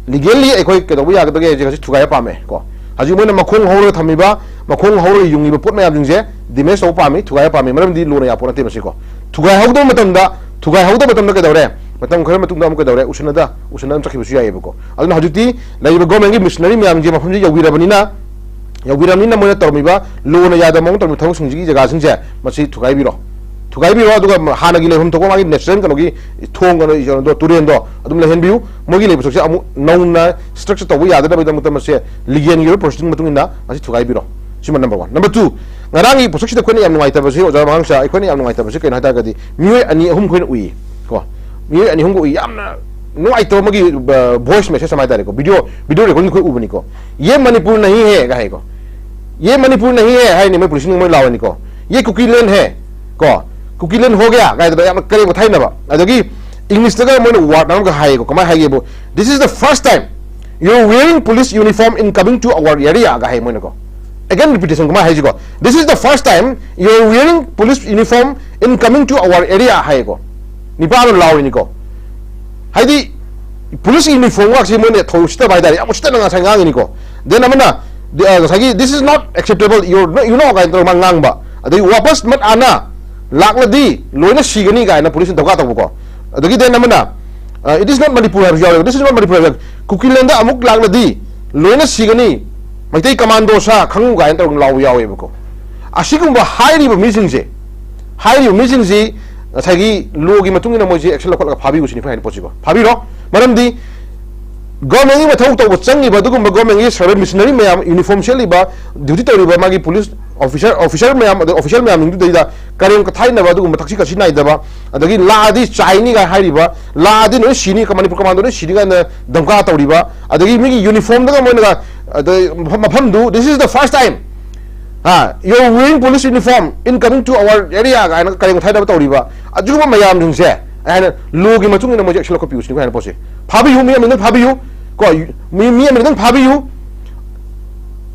legally ꯑꯩꯈꯣꯏ ꯀꯩꯗꯧꯕ ꯌꯥꯒꯗꯒꯦ ꯍꯥꯏꯁꯦ ꯉꯁꯤ ꯊꯨꯒꯥꯏꯕ ꯄꯥꯝꯃꯦ ꯀꯣ꯫ ꯍꯧꯖꯤꯛ ꯃꯣꯏꯅ ꯃꯈꯣꯡ ꯍꯧꯔꯒ ꯊꯝꯃꯤꯕ, ꯃꯈꯣꯡ ꯍꯧꯔꯒ ꯌꯨꯡꯉꯤꯕ ꯄꯣꯠ ꯃꯌꯥꯝꯁꯤꯡꯁꯦ ꯗꯤꯃꯦꯁ ꯇꯧꯕ ꯄꯥꯝꯃꯤ, ꯊꯨꯒꯥꯏꯕ ꯄꯥꯝꯃꯤ꯫ ꯃꯔꯝꯗꯤ ꯂꯣꯅ ꯌꯥꯄꯣꯠ ꯅꯠꯇꯦ ꯃꯁꯤꯀꯣ꯫ ꯊꯨꯒꯥꯏꯍꯧꯗꯕ ꯃꯇꯝꯗ, ꯊꯨꯒꯥꯏꯍꯧꯗꯕ ꯃꯇꯝꯗ ꯀꯩꯗꯧꯔꯦ? ꯃꯇꯝ ꯈꯔ ꯃꯇꯨꯡꯗ ꯑꯃꯨꯛ ꯀꯩꯗꯧꯔꯦ? ꯎꯁꯤꯟꯅꯗ, ꯎꯁꯤꯟꯅꯗ ꯑꯗꯨꯝ ꯆꯠꯈꯤꯕꯁꯨ ꯌꯥꯏꯑꯕꯀꯣ꯫ ꯑꯗꯨꯅ ꯍꯧꯖꯤꯛꯇꯤ ꯂꯩꯔꯤꯕ ꯒꯣꯔꯃꯦꯟꯒꯤ ꯃꯤꯁꯅꯔꯤ ꯃꯌꯥꯝꯁꯦ ꯃꯐꯝꯁꯤ ꯌꯧꯕꯤꯔꯕꯅꯤꯅ, ꯌꯧꯕꯤꯔꯕꯅꯤꯅ ꯃꯣꯏꯅ ꯇꯧꯔꯝꯃꯤꯕ ꯂꯣꯅ ꯌꯥꯗꯕ ꯃꯑꯣꯡ ꯇꯧꯔꯝꯃꯤꯕ ꯊꯕꯛꯁꯤꯡꯁꯤꯒꯤ ꯖꯒꯥꯁꯤꯡꯁꯦ ꯃꯁꯤ ꯊꯨꯒꯥꯏꯕꯤꯔꯣ꯫ ꯊꯨꯒꯥꯏꯕꯤꯔꯣ, ꯑꯗꯨꯒ ꯍꯥꯟꯅꯒꯤ ꯂꯩꯐꯝ ꯊꯣꯛꯄ ꯃꯥꯒꯤ natural ꯀꯩꯅꯣꯒꯤ ꯊꯣꯡ, ꯀꯩꯅꯣ, ꯀꯩꯅꯣꯗꯣ, ꯇꯨꯔꯦꯟꯗꯣ ꯑꯗꯨꯝ ꯂꯩꯍꯟꯕꯤꯌꯨ꯫ ꯃꯣꯏꯒꯤ ꯂꯩꯕ ꯁꯔꯨꯛꯁꯦ ꯑꯃꯨꯛ ꯅꯧꯅ structure ꯇꯧꯕ ꯌꯥꯗꯅꯕꯒꯤꯗꯃꯛꯇ ꯃꯁꯦ legal ꯒꯤ ꯑꯣꯏꯕ procedure ꯒꯤ ꯃꯇꯨꯡ ꯏꯟꯅ ꯃꯁꯤ ꯊꯨꯒꯥꯏꯕꯤꯔꯣ꯫ ꯁꯤꯃ number one꯫ Number two, ꯉꯔꯥꯡꯒꯤ ꯄꯣꯠꯁꯛꯁꯤꯗ ꯑꯩꯈꯣꯏꯅ ꯌꯥꯝ ꯅꯨꯡꯉꯥꯏꯇꯕꯁꯦ, ꯑꯣꯖꯥ ꯃꯍꯥꯡꯁꯥ, ꯑꯩꯈꯣꯏꯅ ꯌꯥꯝ ꯅꯨꯡꯉꯥꯏꯇꯕꯁꯦ ꯀꯩꯅꯣ ꯍꯥꯏ ꯇꯥꯔꯒꯗꯤ ꯃꯤꯑꯣꯏ ꯑꯅꯤ ꯑꯍꯨꯝ ꯑꯩꯈꯣꯏꯅ ꯎꯏ ꯀꯣ꯫ ꯃꯤꯑꯣꯏ ꯑꯅꯤ ꯑꯍꯨꯝꯒ ꯎꯏ, ꯌꯥꯝꯅ ꯅꯨꯡꯉꯥꯏꯇꯕ ꯑꯃꯒꯤ, ꯑ, voice message ꯑꯃ ꯍꯥꯏ ꯇꯥꯔꯦꯀꯣ, video, video recording ꯑꯩꯈꯣꯏ ꯎꯕꯅꯤꯀꯣ꯫ "ये मणिपुर नहीं है" ꯀ ꯍꯥꯏꯀꯣ꯫ "ये मणिपुर नहीं है" ꯍꯥꯏꯅꯤ ꯃꯣꯏ ꯄꯨꯂꯤꯁꯅ, ꯃꯣꯏ ꯂꯥꯎꯔꯅꯤꯀꯣ꯫ "ये कुकीलैंड है" ꯀꯣ, "कुकीलैंड हो गया" ꯀꯥꯏꯗꯅ ꯌꯥꯝꯅ ꯀꯔꯦꯝ ꯀꯊꯥꯏꯅꯕ꯫ ꯑꯗꯒꯤ ꯏꯪꯂꯤꯁꯇꯒ ꯃꯣꯏꯅ word ꯑꯃꯒ ꯍꯥꯏꯌꯦꯀꯣ꯫ ꯀꯃꯥꯏꯅ ꯍꯥꯏꯒꯦꯕꯨ, "This is the first time you're wearing police uniform in coming to our area" ꯒ ꯍꯥꯏ ꯃꯣꯏꯅꯀꯣ꯫ Again repetition ꯀꯃꯥꯏꯅ ꯍꯥꯏꯁꯤꯀꯣ? "This is the first time you're wearing police uniform in coming to our area" ꯍꯥꯏꯌꯦꯀꯣ꯫ ꯅꯤꯄꯥ ꯑꯃ ꯂꯥꯎꯔꯤꯅꯤꯀꯣ꯫ ꯍꯥꯏꯗꯤ police uniform ꯉꯥꯛꯁꯤ ꯃꯣꯏꯅ ꯊꯧ ꯎꯁꯤꯠꯇꯕ ꯍꯥꯏꯇꯥꯔꯦ, ꯌꯥꯝ ꯎꯁꯤꯠꯇꯅ ꯉꯁꯥꯏ ꯉꯥꯡꯉꯤꯅꯤꯀꯣ꯫ Then ꯑꯃꯅ, ꯗꯤ-, ꯑ, ꯉꯁꯥꯏꯒꯤ "This is not acceptable, you know, you know" ꯀꯥꯏꯅ ꯇꯧꯔꯒ ꯃꯥ ꯉꯥꯡꯕ꯫ ꯑꯗꯒꯤ "वापस मत आना, ꯂꯥꯛꯂꯗꯤ ꯂꯣꯏꯅ ꯁꯤꯒꯅꯤ" ꯀꯥꯏꯅ ꯄꯨꯂꯤꯁꯅ ꯙꯞꯀꯥ ꯇꯧꯕꯀꯣ꯫ ꯑꯗꯒꯤ then ꯑꯃꯅ, ꯑ, "It is not Manipur" ꯍꯥꯏꯕꯁꯨ ꯌꯥꯎꯋꯦꯕ, "This is not Manipur" ꯍꯥꯏꯕ, "ꯀꯨꯀꯤꯂꯦꯟꯗ ꯑꯃꯨꯛ ꯂꯥꯛꯂꯗꯤ ꯂꯣꯏꯅ ꯁꯤꯒꯅꯤ, ꯃꯩꯇꯩ ꯀꯃꯥꯟꯗꯣ ꯁꯥ ꯈꯪꯉꯨ" ꯀꯥꯏꯅ ꯇꯧꯔꯒ ꯂꯥꯎꯕ ꯌꯥꯎꯋꯦꯕꯀꯣ꯫ ꯑꯁꯤꯒꯨꯝꯕ ꯍꯥꯏꯔꯤꯕ ꯃꯤꯁꯤꯡꯁꯦ, ꯍꯥꯏꯔꯤꯕ ꯃꯤꯁꯤꯡꯁꯤ ꯉꯁꯥꯏꯒꯤ ꯂꯣꯒꯤ ꯃꯇꯨꯡ ꯏꯟꯅ ꯃꯣꯏꯁꯦ action ꯂꯧꯈꯠꯂꯒ ꯐꯥꯕꯤꯌꯨ ꯁꯤꯅꯤ ꯑꯩꯈꯣꯏ ꯍꯥꯏꯅ ꯄꯣꯠꯁꯤꯀꯣ꯫ ꯐꯥꯕꯤꯔꯣ꯫ ꯃꯔꯝꯗꯤ ꯒꯣꯔꯃꯦꯟꯒꯤ ꯃꯊꯧ ꯇꯧꯕ ꯆꯪꯉꯤꯕ ꯑꯗꯨꯒꯨꯝꯕ ꯒꯣꯔꯃꯦꯟꯒꯤ ꯁꯔꯚꯤꯁ ꯃꯤꯁꯅꯔꯤ ꯃꯌꯥꯝ, ꯌꯨꯅꯤꯐꯣꯔꯝ ꯁꯦꯠꯂꯤꯕ, ꯗ꯭ꯌꯨꯇꯤ ꯇꯧꯔꯤꯕ ꯃꯥꯒꯤ ꯄꯨꯂꯤꯁ ꯑꯣꯐꯤꯁꯔ, ꯑꯣꯐꯤꯁꯔ ꯃꯌꯥꯝ, ꯑꯗꯩ ꯑꯣꯐꯤꯁꯤꯌꯦꯜ ꯃꯌꯥꯝꯁꯤꯡꯗꯨꯗꯩꯗ ꯀꯔꯦꯝ ꯀꯊꯥꯏꯅꯕ, ꯑꯗꯨꯒꯨꯝꯕ ꯊꯛꯁꯤ ꯈꯥꯁꯤ ꯅꯥꯏꯗꯕ, ꯑꯗꯒꯤ ꯂꯥꯛꯑꯗꯤ ꯆꯥꯏꯅꯤꯒ ꯍꯥꯏꯔꯤꯕ, ꯂꯥꯛꯑꯗꯤ ꯅꯣꯏ ꯁꯤꯅꯤ, ꯃꯅꯤꯄꯨꯔ ꯀꯃꯥꯟꯗꯣ ꯅꯣꯏ ꯁꯤꯅꯤ ꯀꯥꯏꯅ ꯙꯝꯀꯥ ꯇꯧꯔꯤꯕ, ꯑꯗꯒꯤ ꯃꯤꯒꯤ ꯌꯨꯅꯤꯐꯣꯔꯝꯗꯒ ꯃꯣꯏꯅꯒ, ꯑꯗꯩ ꯃꯐꯝ, ꯃꯐꯝꯗꯨ, "This is the first time, ha, you're wearing police uniform in coming to our area" ꯀꯥꯏꯅ ꯀꯔꯦꯝ ꯀꯊꯥꯏꯅꯕ ꯇꯧꯔꯤꯕ, ꯑꯗꯨꯒꯨꯝꯕ ꯃꯌꯥꯝꯁꯤꯡꯁꯦ ꯑꯩ ꯍꯥꯏꯅ ꯂꯣꯒꯤ ꯃꯇꯨꯡ ꯏꯟꯅ ꯃꯣꯏꯁꯦ action ꯂꯧꯈꯠꯄꯤꯌꯨ ꯁꯤꯅꯤ ꯑꯩꯈꯣꯏ ꯍꯥꯏꯅ ꯄꯣꯠꯁꯦ꯫ ꯐꯥꯕꯤꯌꯨ, ꯃꯤ ꯑꯃꯅꯤ ꯅꯪ ꯐꯥꯕꯤꯌꯨ ꯀꯣ, ꯃꯤ, ꯃꯤ ꯑꯃꯅꯤ ꯅꯪ ꯐꯥꯕꯤꯌꯨ꯫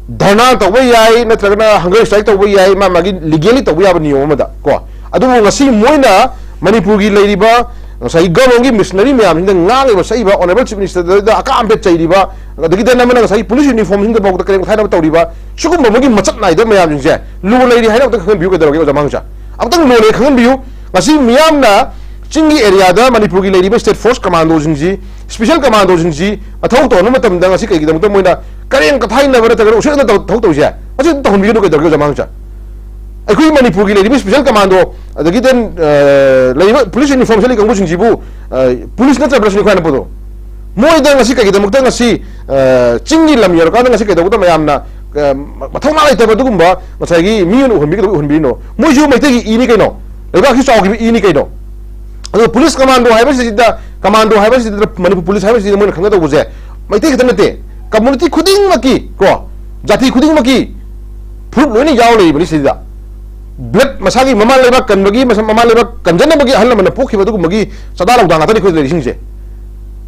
ꯙꯔꯅꯥ ꯇꯧꯕ ꯌꯥꯏ, ꯅꯠꯇ꯭ꯔꯒꯅ hunger strike ꯇꯧꯕ ꯌꯥꯏ, ꯃꯥ ꯃꯥꯒꯤ legally ꯇꯧꯕ ꯌꯥꯕ ꯅꯤꯌꯣꯝ ꯑꯃꯗ ꯀꯣ꯫ ꯑꯗꯨꯕꯨ ꯉꯁꯤ ꯃꯣꯏꯅ ꯃꯅꯤꯄꯨꯔꯒꯤ ꯂꯩꯔꯤꯕ ꯉꯁꯥꯏꯒꯤ ꯒꯣꯔꯃꯦꯟꯒꯤ ꯃꯤꯁꯅꯔꯤ ꯃꯌꯥꯝꯁꯤꯡꯗ ꯉꯥꯡꯉꯤꯕ ꯁꯛꯏꯕ, ꯑꯣꯅꯔꯦꯕꯜ ꯆꯤꯐ ꯃꯤꯅꯤꯁꯇꯔꯗ ꯑꯀꯥꯝ ꯑꯝꯄꯦꯠ ꯆꯩꯔꯤꯕ, ꯑꯗꯒꯤꯗꯤ ꯑꯃꯅ ꯉꯁꯥꯏꯒꯤ ꯄꯨꯂꯤꯁ ꯌꯨꯅꯤꯐꯣꯔꯝꯁꯤꯡꯗꯐꯥꯎꯗ ꯀꯔꯦꯝ ꯀꯊꯥꯏꯅꯕ ꯇꯧꯔꯤꯕ ꯁꯤꯒꯨꯝꯕ ꯃꯣꯏꯒꯤ ꯃꯆꯠ ꯅꯥꯏꯗꯕ ꯃꯌꯥꯝꯁꯤꯡꯁꯦ ꯂꯨ ꯂꯩꯔꯤ ꯍꯥꯏꯅ ꯑꯝꯇ ꯈꯪꯍꯟꯕꯤꯌꯨ꯫ ꯀꯩꯗꯧꯔꯒꯦ ꯑꯣꯖꯥ ꯃꯉꯥꯡꯆꯥ? ꯑꯝꯇꯪ ꯂꯨ ꯂꯩ ꯈꯪꯍꯟꯕꯤꯌꯨ꯫ ꯉꯁꯤ ꯃꯤꯌꯥꯝꯅ ꯆꯤꯡꯒꯤ ꯑꯦꯔꯤꯌꯥꯗ ꯃꯅꯤꯄꯨꯔꯒꯤ ꯂꯩꯔꯤꯕ ꯁ꯭ꯇꯦꯠ ꯐꯣꯔꯁ ꯀꯃꯥꯟꯗꯣꯁꯤꯡꯁꯤ, ꯁ꯭ꯄꯦꯁꯦꯜ ꯀꯃꯥꯟꯗꯣꯁꯤꯡꯁꯤ ꯃꯊꯧ ꯇꯧꯍꯟꯕ ꯃꯇꯝꯗ ꯉꯁꯤ ꯀꯩꯒꯤꯗꯃꯛꯇ ꯃꯣꯏꯅ ꯀꯔꯦꯝ ꯀꯊꯥꯏꯅꯕ ꯅꯠꯇ꯭ꯔꯒꯅ ꯎꯁꯤꯠꯇꯅ ꯇꯧ-, ꯊꯕꯛ ꯇꯧꯔꯤꯁꯦ? ꯃꯁꯤ ꯑꯗꯨꯝ ꯇꯧꯍꯟꯕꯤꯒꯅꯨ꯫ ꯀꯩꯗꯧꯔꯒꯦ ꯑꯣꯖꯥ ꯃꯉꯥꯡꯆꯥ? ꯑꯩꯈꯣꯏ ꯃꯅꯤꯄꯨꯔꯒꯤ ꯂꯩꯔꯤꯕ ꯁ꯭ꯄꯦꯁꯦꯜ ꯀꯃꯥꯟꯗꯣ, ꯑꯗꯒꯤ then, ꯑ, ꯂꯩꯔꯤꯕ ꯄꯨꯂꯤꯁ ꯌꯨꯅꯤꯐꯣꯔꯝ ꯁꯦꯠꯂꯤ ꯀꯥꯡꯕꯨꯁꯤꯡꯁꯤꯕꯨ, ꯑ, ꯄꯨꯂꯤꯁ ꯅꯠꯇ꯭ꯔꯕ꯭ꯔꯥ ꯁꯤꯅꯤ ꯑꯩꯈꯣꯏ ꯍꯥꯏꯅ ꯄꯣꯠꯇꯣ꯫ ꯃꯣꯏꯗ ꯉꯁꯤ ꯀꯩꯒꯤꯗꯃꯛꯇ ꯉꯁꯤ, ꯑ, ꯆꯤꯡꯒꯤ ꯂꯝ ꯌꯧꯔꯀꯥꯟꯗ ꯉꯁꯤ ꯀꯩꯗꯧꯕꯗ ꯃꯌꯥꯝꯅ, ꯑ, ꯃꯊꯧꯅꯥ ꯂꯩꯇꯕ ꯑꯗꯨꯒꯨꯝꯕ ꯉꯁꯥꯏꯒꯤ ꯃꯤ ꯑꯣꯏꯅ ꯎꯍꯟꯕꯤ, ꯀꯩꯗꯧꯕ ꯎꯍꯟꯕꯤꯔꯤꯅꯣ? ꯃꯣꯏꯁꯨ ꯃꯩꯇꯩꯒꯤ ꯏꯅꯤ ꯀꯩꯅꯣ, ꯂꯩꯕꯥꯛꯁꯤ ꯆꯥꯎꯈꯤꯕ ꯏꯅꯤ ꯀꯩꯅꯣ꯫ ꯑꯗꯨꯒ ꯄꯨꯂꯤꯁ ꯀꯃꯥꯟꯗꯣ ꯍꯥꯏꯕꯁꯤꯗ, ꯀꯃꯥꯟꯗꯣ ꯍꯥꯏꯕꯁꯤꯗ, ꯃꯅꯤꯄꯨꯔ ꯄꯨꯂꯤꯁ ꯍꯥꯏꯕꯁꯤꯗ ꯃꯣꯏꯅ ꯈꯪꯒꯗꯧꯕꯁꯦ ꯃꯩꯇꯩ ꯈꯛꯇ ꯅꯠꯇꯦ, ꯀꯝꯃꯨꯅꯤꯇꯤ ꯈꯨꯗꯤꯡꯃꯛꯀꯤ, ꯀꯣ, ꯖꯥꯇꯤ ꯈꯨꯗꯤꯡꯃꯛꯀꯤ ꯐꯨꯔꯨꯞ ꯂꯣꯏꯅ ꯌꯥꯎꯔ ꯂꯩꯔꯤꯕꯅꯤ ꯁꯤꯗ꯫ ꯕ꯭ꯂꯠ, ꯃꯁꯥꯒꯤ ꯃꯃꯥ ꯂꯩꯕꯥꯛ ꯀꯟꯕꯒꯤ, ꯃꯁꯥ-, ꯃꯃꯥ ꯂꯩꯕꯥꯛ ꯀꯟꯖꯅꯕꯒꯤ ꯑꯍꯜ ꯂꯃꯟꯅ ꯄꯣꯛꯈꯤꯕ ꯑꯗꯨꯒꯨꯝꯕꯒꯤ ꯆꯥꯗꯥ ꯂꯧꯗꯥ ꯉꯥꯛꯇꯅꯤ ꯑꯩꯈꯣꯏ ꯂꯩꯔꯤꯁꯤꯡꯁꯦ꯫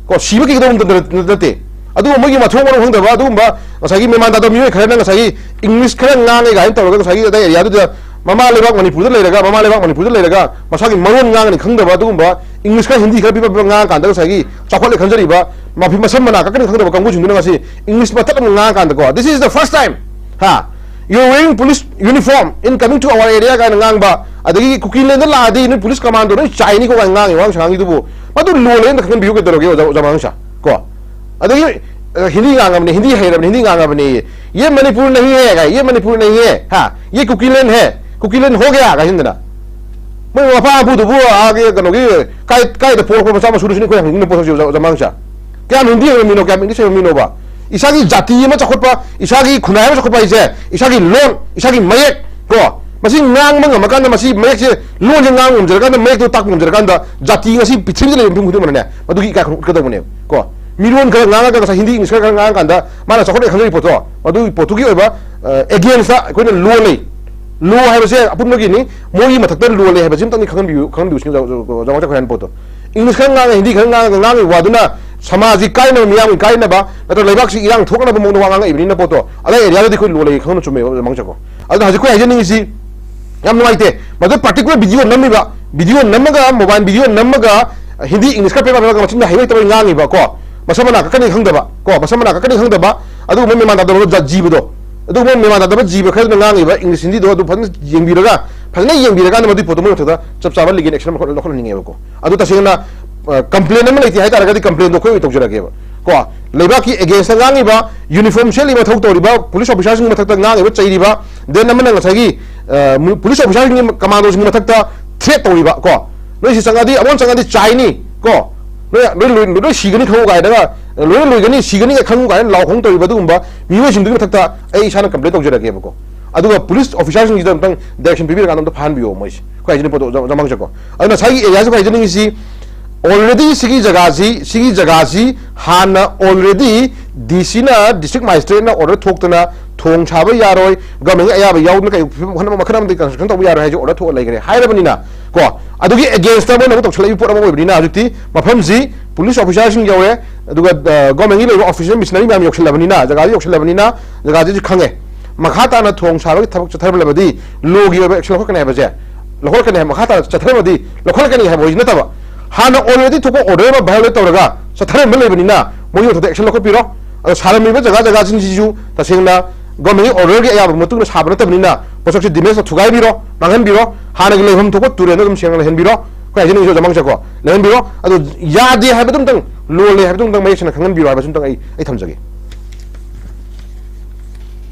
ꯀꯣ, ꯁꯤꯕ ꯀꯩꯗꯧꯕ ꯅꯠꯇꯦ꯫ ꯑꯗꯨꯒ ꯃꯣꯏꯒꯤ ꯃꯊꯣꯡ ꯃꯔꯝ ꯈꯪꯗꯕ ꯑꯗꯨꯒꯨꯝꯕ ꯉꯁꯥꯏꯒꯤ ꯃꯦꯃꯥꯟ ꯇꯥꯗꯕ ꯃꯤꯑꯣꯏ ꯈꯔꯅ ꯉꯁꯥꯏꯒꯤ ꯏꯪꯂꯤꯁ ꯈꯔ ꯉꯥꯡꯉꯦ ꯀꯥꯏꯅ ꯇꯧꯔꯒ ꯉꯁꯥꯏꯒꯤ ꯑꯗꯥꯏ ꯑꯦꯔꯤꯌꯥꯗꯨꯗ ꯃꯃꯥ ꯂꯩꯕꯥꯛ ꯃꯅꯤꯄꯨꯔꯗ ꯂꯩꯔꯒ, ꯃꯃꯥ ꯂꯩꯕꯥꯛ ꯃꯅꯤꯄꯨꯔꯗ ꯂꯩꯔꯒ ꯃꯁꯥꯒꯤ ꯃꯔꯣꯟ ꯉꯥꯡꯒꯅꯤ ꯈꯪꯗꯕ ꯑꯗꯨꯒꯨꯝꯕ, ꯏꯪꯂꯤꯁ ꯈꯔ ꯍꯤꯟꯗꯤ ꯈꯔ ꯄꯤꯕ ꯄꯤꯕ ꯉꯥꯡꯉꯀꯥꯟꯗ ꯉꯁꯥꯏꯒꯤ ꯆꯥꯎꯈꯠꯂꯦ ꯈꯟꯖꯔꯤꯕ, ꯃꯐꯤ ꯃꯁꯝ ꯃꯅꯥ ꯀꯛꯀꯅꯤ ꯈꯪꯗꯕ ꯀꯥꯡꯕꯨꯁꯤꯡꯗꯨꯅ ꯉꯁꯤ ꯏꯪꯂꯤꯁ ꯃꯊꯛ ꯑꯃ ꯉꯥꯡꯉꯀꯥꯟꯗꯀꯣ, "This is the first time, ꯍꯥ, you are wearing police uniform in coming to our area" ꯀꯥꯏꯅ ꯉꯥꯡꯕ, ꯑꯗꯒꯤ "ꯀꯨꯀꯤꯂꯦꯟꯗ ꯂꯥꯛꯑꯗꯤ ꯅꯣꯏ ꯄꯨꯂꯤꯁ ꯀꯃꯥꯟꯗꯣ ꯂꯣꯏ ꯆꯥꯏꯅꯤꯀꯣ" ꯀꯥꯏꯅ ꯉꯥꯡꯉꯤ ꯋꯥꯉꯥꯡ ꯁꯉꯥꯡꯒꯤꯗꯨꯕꯨ, ꯃꯗꯨ ꯂꯣ ꯂꯩ ꯑꯝꯇ ꯈꯪꯍꯟꯕꯤꯌꯨ ꯀꯩꯗꯧꯔꯒꯦ ꯑꯣꯖꯥ, ꯑꯣꯖꯥ ꯃꯉꯥꯡꯆꯥ? ꯀꯣ, ꯑꯗꯒꯤ, ꯑ, ꯍꯤꯟꯗꯤ ꯉꯥꯡꯉꯕꯅꯤ, ꯍꯤꯟꯗꯤ ꯍꯩꯔꯕꯅꯤ, ꯍꯤꯟꯗꯤ ꯉꯥꯡꯉꯕꯅꯤ, "ये मणिपुर नहीं है" ꯀꯥꯏ, "ये मणिपुर नहीं है, हाँ, ये कुकीलैंड है, कुकीलैंड हो गया" ꯀꯥꯏ ꯍꯥꯏꯖꯤꯟꯗꯅ, ꯃꯣꯏ ꯃꯄꯥ ꯃꯄꯨꯗꯨꯕꯨ ꯑꯥꯒꯤ ꯀꯩꯅꯣꯒꯤ ꯀꯥꯏ-, ꯀꯥꯏꯗ ꯄꯣꯛꯂꯛꯄ ꯃꯆꯥ ꯃꯁꯨꯅꯣ ꯁꯤꯅꯤ ꯑꯩꯈꯣꯏ ꯍꯪꯅꯤꯡꯉꯤꯕ ꯄꯣꯠꯁꯛꯁꯦ ꯑꯣꯖꯥ, ꯑꯣꯖꯥ ꯃꯉꯥꯡꯆꯥ꯫ ꯀꯌꯥꯝ ꯍꯤꯟꯗꯤ ꯍꯩꯕ ꯃꯤꯅꯣ, ꯀꯌꯥꯝ ꯏꯪꯂꯤꯁ ꯍꯩꯕ ꯃꯤꯅꯣꯕ? ꯏꯁꯥꯒꯤ ꯖꯥꯇꯤ ꯑꯃ ꯆꯥꯎꯈꯠꯄ, ꯏꯁꯥꯒꯤ ꯈꯨꯟꯅꯥꯏ ꯑꯃ ꯆꯥꯎꯈꯠꯄ ꯍꯥꯏꯁꯦ ꯏꯁꯥꯒꯤ ꯂꯣꯟ, ꯏꯁꯥꯒꯤ ꯃꯌꯦꯛ, ꯀꯣ, ꯃꯁꯤ ꯉꯥꯡꯕ ꯉꯝꯃꯀꯥꯟꯗ, ꯃꯁꯤ ꯃꯌꯦꯛꯁꯦ, ꯂꯣꯟꯁꯦ ꯉꯥꯡꯕ ꯉꯝꯖꯔꯀꯥꯟꯗ, ꯃꯌꯦꯛꯇꯣ ꯇꯥꯛꯄ ꯉꯝꯖꯔꯀꯥꯟꯗ, ꯖꯥꯇꯤ ꯉꯁꯤ ꯄ꯭ꯔꯤꯊꯤꯕꯤꯗ ꯂꯩꯔꯤꯕ ꯃꯤꯄꯨꯝ ꯈꯨꯗꯤꯡꯃꯛꯅꯅꯦ ꯃꯗꯨꯒꯤ ꯏꯀꯥꯏ ꯈꯨꯝꯅꯕ ꯎꯠꯀꯗꯧꯕꯅꯦꯕ, ꯀꯣ꯫ ꯃꯤꯔꯣꯟ ꯈꯔ ꯉꯥꯡꯉꯒ, ꯉꯁꯥꯏ ꯍꯤꯟꯗꯤ ꯏꯪꯂꯤꯁ ꯈꯔ, ꯈꯔ ꯉꯥꯡꯉꯀꯥꯟꯗ ꯃꯥꯅ ꯆꯥꯎꯈꯠꯂꯦ ꯈꯪꯖꯔꯤ ꯄꯣꯠꯇꯣ, ꯃꯗꯨꯒꯤ ꯄꯣꯠꯇꯨꯒꯤ ꯑꯣꯏꯕ, ꯑ, against ꯑꯩꯈꯣꯏꯅ ꯂꯣ ꯂꯩ꯫ ꯂꯣ ꯍꯥꯏꯕꯁꯦ ꯑꯄꯨꯟꯕꯒꯤꯅꯤ, ꯃꯣꯏꯒꯤ ꯃꯊꯛꯇ ꯂꯣ ꯂꯩ ꯍꯥꯏꯕꯁꯤ ꯑꯝꯇꯪꯗꯤ ꯈꯪꯍꯟꯕꯤꯌꯨ, ꯈꯪꯍꯟꯕꯤꯌꯨ ꯁꯤꯅꯤ ꯑꯣꯖꯥ, ꯑꯣꯖꯥ, ꯑꯣꯖꯥ ꯃꯉꯥꯡꯆꯥ ꯈꯣꯏ ꯍꯥꯏꯅ ꯄꯣꯠꯇꯣ꯫ ꯏꯪꯂꯤꯁ ꯈꯔ ꯉꯥꯡꯉ, ꯍꯤꯟꯗꯤ ꯈꯔ ꯉꯥꯡꯉꯒ ꯉꯥꯡꯉꯤꯕ ꯋꯥꯗꯨꯅ ꯁꯃꯥꯖꯁꯤ ꯀꯥꯏꯅꯕ, ꯃꯤꯌꯥꯝꯒꯤ ꯀꯥꯏꯅꯕ ꯅꯠꯇ꯭ꯔꯒ ꯂꯩꯕꯥꯛꯁꯤ ꯏꯔꯥꯡ ꯊꯣꯛꯅꯕ ꯃꯑꯣꯡꯗ ꯋꯥ ꯉꯥꯡꯉꯛꯏꯕꯅꯤꯅ ꯄꯣꯠꯇꯣ, ꯑꯗꯥꯏ ꯑꯦꯔꯤꯌꯥꯗꯗꯤ ꯑꯩꯈꯣꯏ ꯂꯣ ꯂꯩ ꯈꯪꯅ ꯆꯨꯝꯃꯦꯕ ꯑꯣꯖꯥ ꯃꯉꯥꯡꯆꯥꯀꯣ꯫ ꯑꯗꯨꯅ ꯍꯧꯖꯤꯛ ꯑꯩꯈꯣꯏ ꯍꯥꯏꯖꯅꯤꯡꯉꯤꯁꯤ ꯌꯥꯝ ꯅꯨꯡꯉꯥꯏꯇꯦ꯫ ꯃꯗꯨ particular video ꯅꯝꯃꯤꯕ, video ꯅꯝꯃꯒ, mobile video ꯅꯝꯃꯒ, ꯍꯤꯟꯗꯤ, ꯏꯪꯂꯤꯁ ꯈꯔ ꯄꯦꯄꯥ ꯄꯦꯄꯥ ꯃꯆꯤꯟꯗ ꯍꯩꯕ ꯍꯩꯇꯕ ꯉꯥꯡꯉꯤꯕꯀꯣ꯫ ꯃꯁꯝ ꯃꯅꯥ ꯀꯛꯀꯅꯤ ꯈꯪꯗꯕ, ꯀꯣ, ꯃꯁꯝ ꯃꯅꯥ ꯀꯛꯀꯅꯤ ꯈꯪꯗꯕ, ꯑꯗꯨꯒꯨꯝꯕ ꯃꯦꯃꯥꯟ ꯇꯥꯗꯕ ꯖꯥ-, ꯖꯤꯕꯗꯣ, ꯑꯗꯨꯒꯨꯝꯕ ꯃꯦꯃꯥꯟ ꯇꯥꯗꯕ ꯖꯤꯕ ꯈꯔꯗꯨꯅ ꯉꯥꯡꯉꯤꯕ English ꯍꯤꯟꯗꯤꯗꯣ ꯑꯗꯨ ꯐꯖꯅ ꯌꯦꯡꯕꯤꯔꯒ, ꯐꯖꯅ ꯌꯦꯡꯕꯤꯔꯀꯥꯟꯗ ꯃꯗꯨꯒꯤ ꯄꯣꯠꯇꯣ ꯃꯣꯏ ꯃꯊꯛꯇ ꯆꯞ ꯆꯥꯕ legal action ꯑꯃ ꯂꯧꯈꯠ-, ꯂꯧꯈꯠꯍꯟꯅꯤꯡꯉꯦꯕꯀꯣ꯫ ꯑꯗꯨ ꯇꯁꯦꯡꯅ, ꯑ, complain ꯑꯃ ꯂꯩꯇꯦ ꯍꯥꯏꯇꯥꯔꯒꯗꯤ complainꯗꯣ ꯑꯩꯈꯣꯏ ꯑꯣꯏꯅ ꯇꯧꯖꯔꯛꯀꯦꯕ, ꯀꯣ꯫ ꯂꯩꯕꯥꯛꯀꯤ againstꯇ ꯉꯥꯡꯉꯤꯕ, uniform ꯁꯦꯠꯂꯤꯕ ꯃꯊꯧ ꯇꯧꯔꯤꯕ police officerꯁꯤꯡꯒꯤ ꯃꯊꯛꯇ ꯉꯥꯡꯉꯤꯕ, ꯆꯩꯔꯤꯕ, then ꯑꯃꯅ ꯉꯁꯥꯏꯒꯤ, ꯑ, ꯃꯨ-, police officerꯁꯤꯡꯒꯤ commandoꯁꯤꯡꯒꯤ ꯃꯊꯛꯇ threat ꯇꯧꯔꯤꯕ, ꯀꯣ꯫ "ꯅꯣꯏ ꯁꯤ ꯆꯪꯉꯛꯑꯗꯤ, ꯑꯃꯨꯛ ꯆꯪꯉꯛꯑꯗꯤ ꯆꯥꯏꯅꯤ, ꯀꯣ꯫ ꯅꯣꯏ, ꯅꯣꯏ ꯂꯣꯏ, ꯂꯣꯏ ꯁꯤꯒꯅꯤ ꯈꯪꯉꯨ" ꯀꯥꯏꯅꯒ, "ꯂꯣꯏꯅ ꯂꯣꯏꯒꯅꯤ, ꯁꯤꯒꯅꯤ ꯈꯪꯉꯨ" ꯀꯥꯏꯅ ꯂꯥꯎ ꯈꯣꯡ ꯇꯧꯔꯤꯕ ꯑꯗꯨꯒꯨꯝꯕ ꯃꯤꯑꯣꯏꯁꯤꯡꯗꯨꯒꯤ ꯃꯊꯛꯇ ꯑꯩ ꯏꯁꯥꯅ complain ꯇꯧꯖꯔꯛꯀꯦꯕꯀꯣ꯫ ꯑꯗꯨꯒ police officerꯁꯤꯡꯁꯤꯗ ꯑꯝꯇꯪ direction ꯄꯤꯕꯤꯔꯀꯥꯟꯗ ꯑꯝꯇ ꯐꯥꯍꯟꯕꯤꯌꯣ ꯃꯣꯏꯁꯦ꯫ ꯑꯩꯈꯣꯏ ꯍꯥꯏꯖꯅꯤꯡ ꯄꯣꯠꯇꯣ, ꯑꯣꯖꯥ, ꯑꯣꯖꯥ ꯃꯥꯡꯖꯀꯣ꯫ ꯑꯗꯨꯅ ꯉꯁꯥꯏꯒꯤ areaꯁꯤ ꯑꯩꯈꯣꯏ ꯍꯥꯏꯖꯅꯤꯡꯉꯤꯁꯤ, already ꯁꯤꯒꯤ ꯖꯒꯥꯁꯤ, ꯁꯤꯒꯤ ꯖꯒꯥꯁꯤ ꯍꯥꯟꯅ already DCꯅ, district magistrateꯅ order ꯊꯣꯛꯇꯅ ꯊꯣꯡ ꯁꯥꯕ ꯌꯥꯔꯣꯏ, governmentꯒꯤ ꯑꯌꯥꯕ ꯌꯥꯎꯗꯅ ꯀꯩ ꯐꯤꯕꯝ ꯃꯈꯜ ꯑꯃ-, ꯃꯈꯜ ꯑꯃꯗꯒꯤ construction ꯇꯧꯕ ꯌꯥꯔꯣꯏ ꯍꯥꯏꯁꯦ order ꯊꯣꯛꯑ ꯂꯩꯈ꯭ꯔꯦ ꯍꯥꯏꯔꯕꯅꯤꯅ, ꯀꯣ, ꯑꯗꯨꯒꯤ againstꯇ ꯃꯣꯏꯅ ꯑꯃꯨꯛ ꯇꯧꯁꯜꯂꯛꯏꯕ ꯄꯣꯠ ꯑꯃ ꯑꯣꯏꯕꯅꯤꯅ ꯍꯧꯖꯤꯛꯇꯤ ꯃꯐꯝꯁꯤ police officerꯁꯤꯡ ꯌꯧꯔꯦ, ꯑꯗꯨꯒ, ꯑ, governmentꯒꯤ ꯂꯩꯔꯤꯕ official machinery ꯃꯌꯥꯝ ꯌꯧꯁꯜꯂꯕꯅꯤꯅ, ꯖꯒꯥꯗ ꯌꯧꯁꯜꯂꯕꯅꯤꯅ, ꯖꯒꯥꯗꯤ ꯈꯪꯉꯦ꯫ ꯃꯈꯥ ꯇꯥꯅ ꯊꯣꯡ ꯁꯥꯕꯒꯤ ꯊꯕꯛ ꯆꯠꯊꯔꯕꯗꯤ lawꯒꯤ ꯑꯣꯏꯕ action ꯂꯧꯈꯠꯀꯅꯤ ꯍꯥꯏꯕꯁꯦ, ꯂꯧꯈꯠꯀꯅꯤ ꯍꯥꯏꯕ, ꯃꯈꯥ ꯇꯥꯅ ꯆꯠꯊꯔꯕꯗꯤ ꯂꯧꯈꯠꯀꯅꯤ ꯍꯥꯏꯕ ꯋꯥꯔꯤ ꯅꯠꯇꯕ, ꯍꯥꯟꯅ already ꯊꯣꯛꯄ order ꯑꯃ violate ꯇꯧꯔꯒ ꯆꯠꯊꯔꯝꯕ ꯂꯩꯕꯅꯤꯅ ꯃꯣꯏꯒꯤ ꯃꯊꯛꯇ action ꯂꯧꯈꯠꯄꯤꯔꯣ꯫ ꯑꯗꯣ ꯁꯥꯔꯝꯃꯤꯕ ꯖꯒꯥ ꯖꯒꯥꯁꯤꯡꯁꯤꯁꯨ ꯇꯁꯦꯡꯅ governmentꯒꯤ orderꯒꯤ ꯑꯌꯥꯕ ꯃꯇꯨꯡ ꯏꯟꯅ ꯁꯥꯕ ꯅꯠꯇꯕꯅꯤꯅ ꯄꯣꯠꯁꯛꯁꯤ damage ꯊꯨꯒꯥꯏꯕꯤꯔꯣ, ꯃꯥꯡꯍꯟꯕꯤꯔꯣ, ꯍꯥꯟꯅꯒꯤ ꯂꯩꯐꯝ ꯊꯣꯛꯄ ꯇꯨꯔꯦꯜꯗ ꯑꯗꯨꯝ ꯁꯦꯡꯅ ꯂꯩꯍꯟꯕꯤꯔꯣ꯫ ꯑꯩꯈꯣꯏ ꯍꯥꯏꯖꯅꯤꯡꯉꯤꯁꯦ ꯑꯣꯖꯥ ꯃꯥꯡꯖꯀꯣ, ꯂꯩꯍꯟꯕꯤꯔꯣ꯫ ꯑꯗꯣ ꯌꯥꯗꯦ ꯍꯥꯏꯕꯗꯨ ꯑꯝꯇꯪ, ꯂꯣꯜꯂꯦ ꯍꯥꯏꯕꯗꯨ ꯑꯝꯇꯪ ꯃꯌꯦꯛ ꯁꯦꯡꯅ ꯈꯪꯍꯟꯕꯤꯔꯣ ꯍꯥꯏꯕꯁꯤ ꯑꯝꯇꯪ ꯑꯩ, ꯑꯩ ꯊꯝꯖꯒꯦ꯫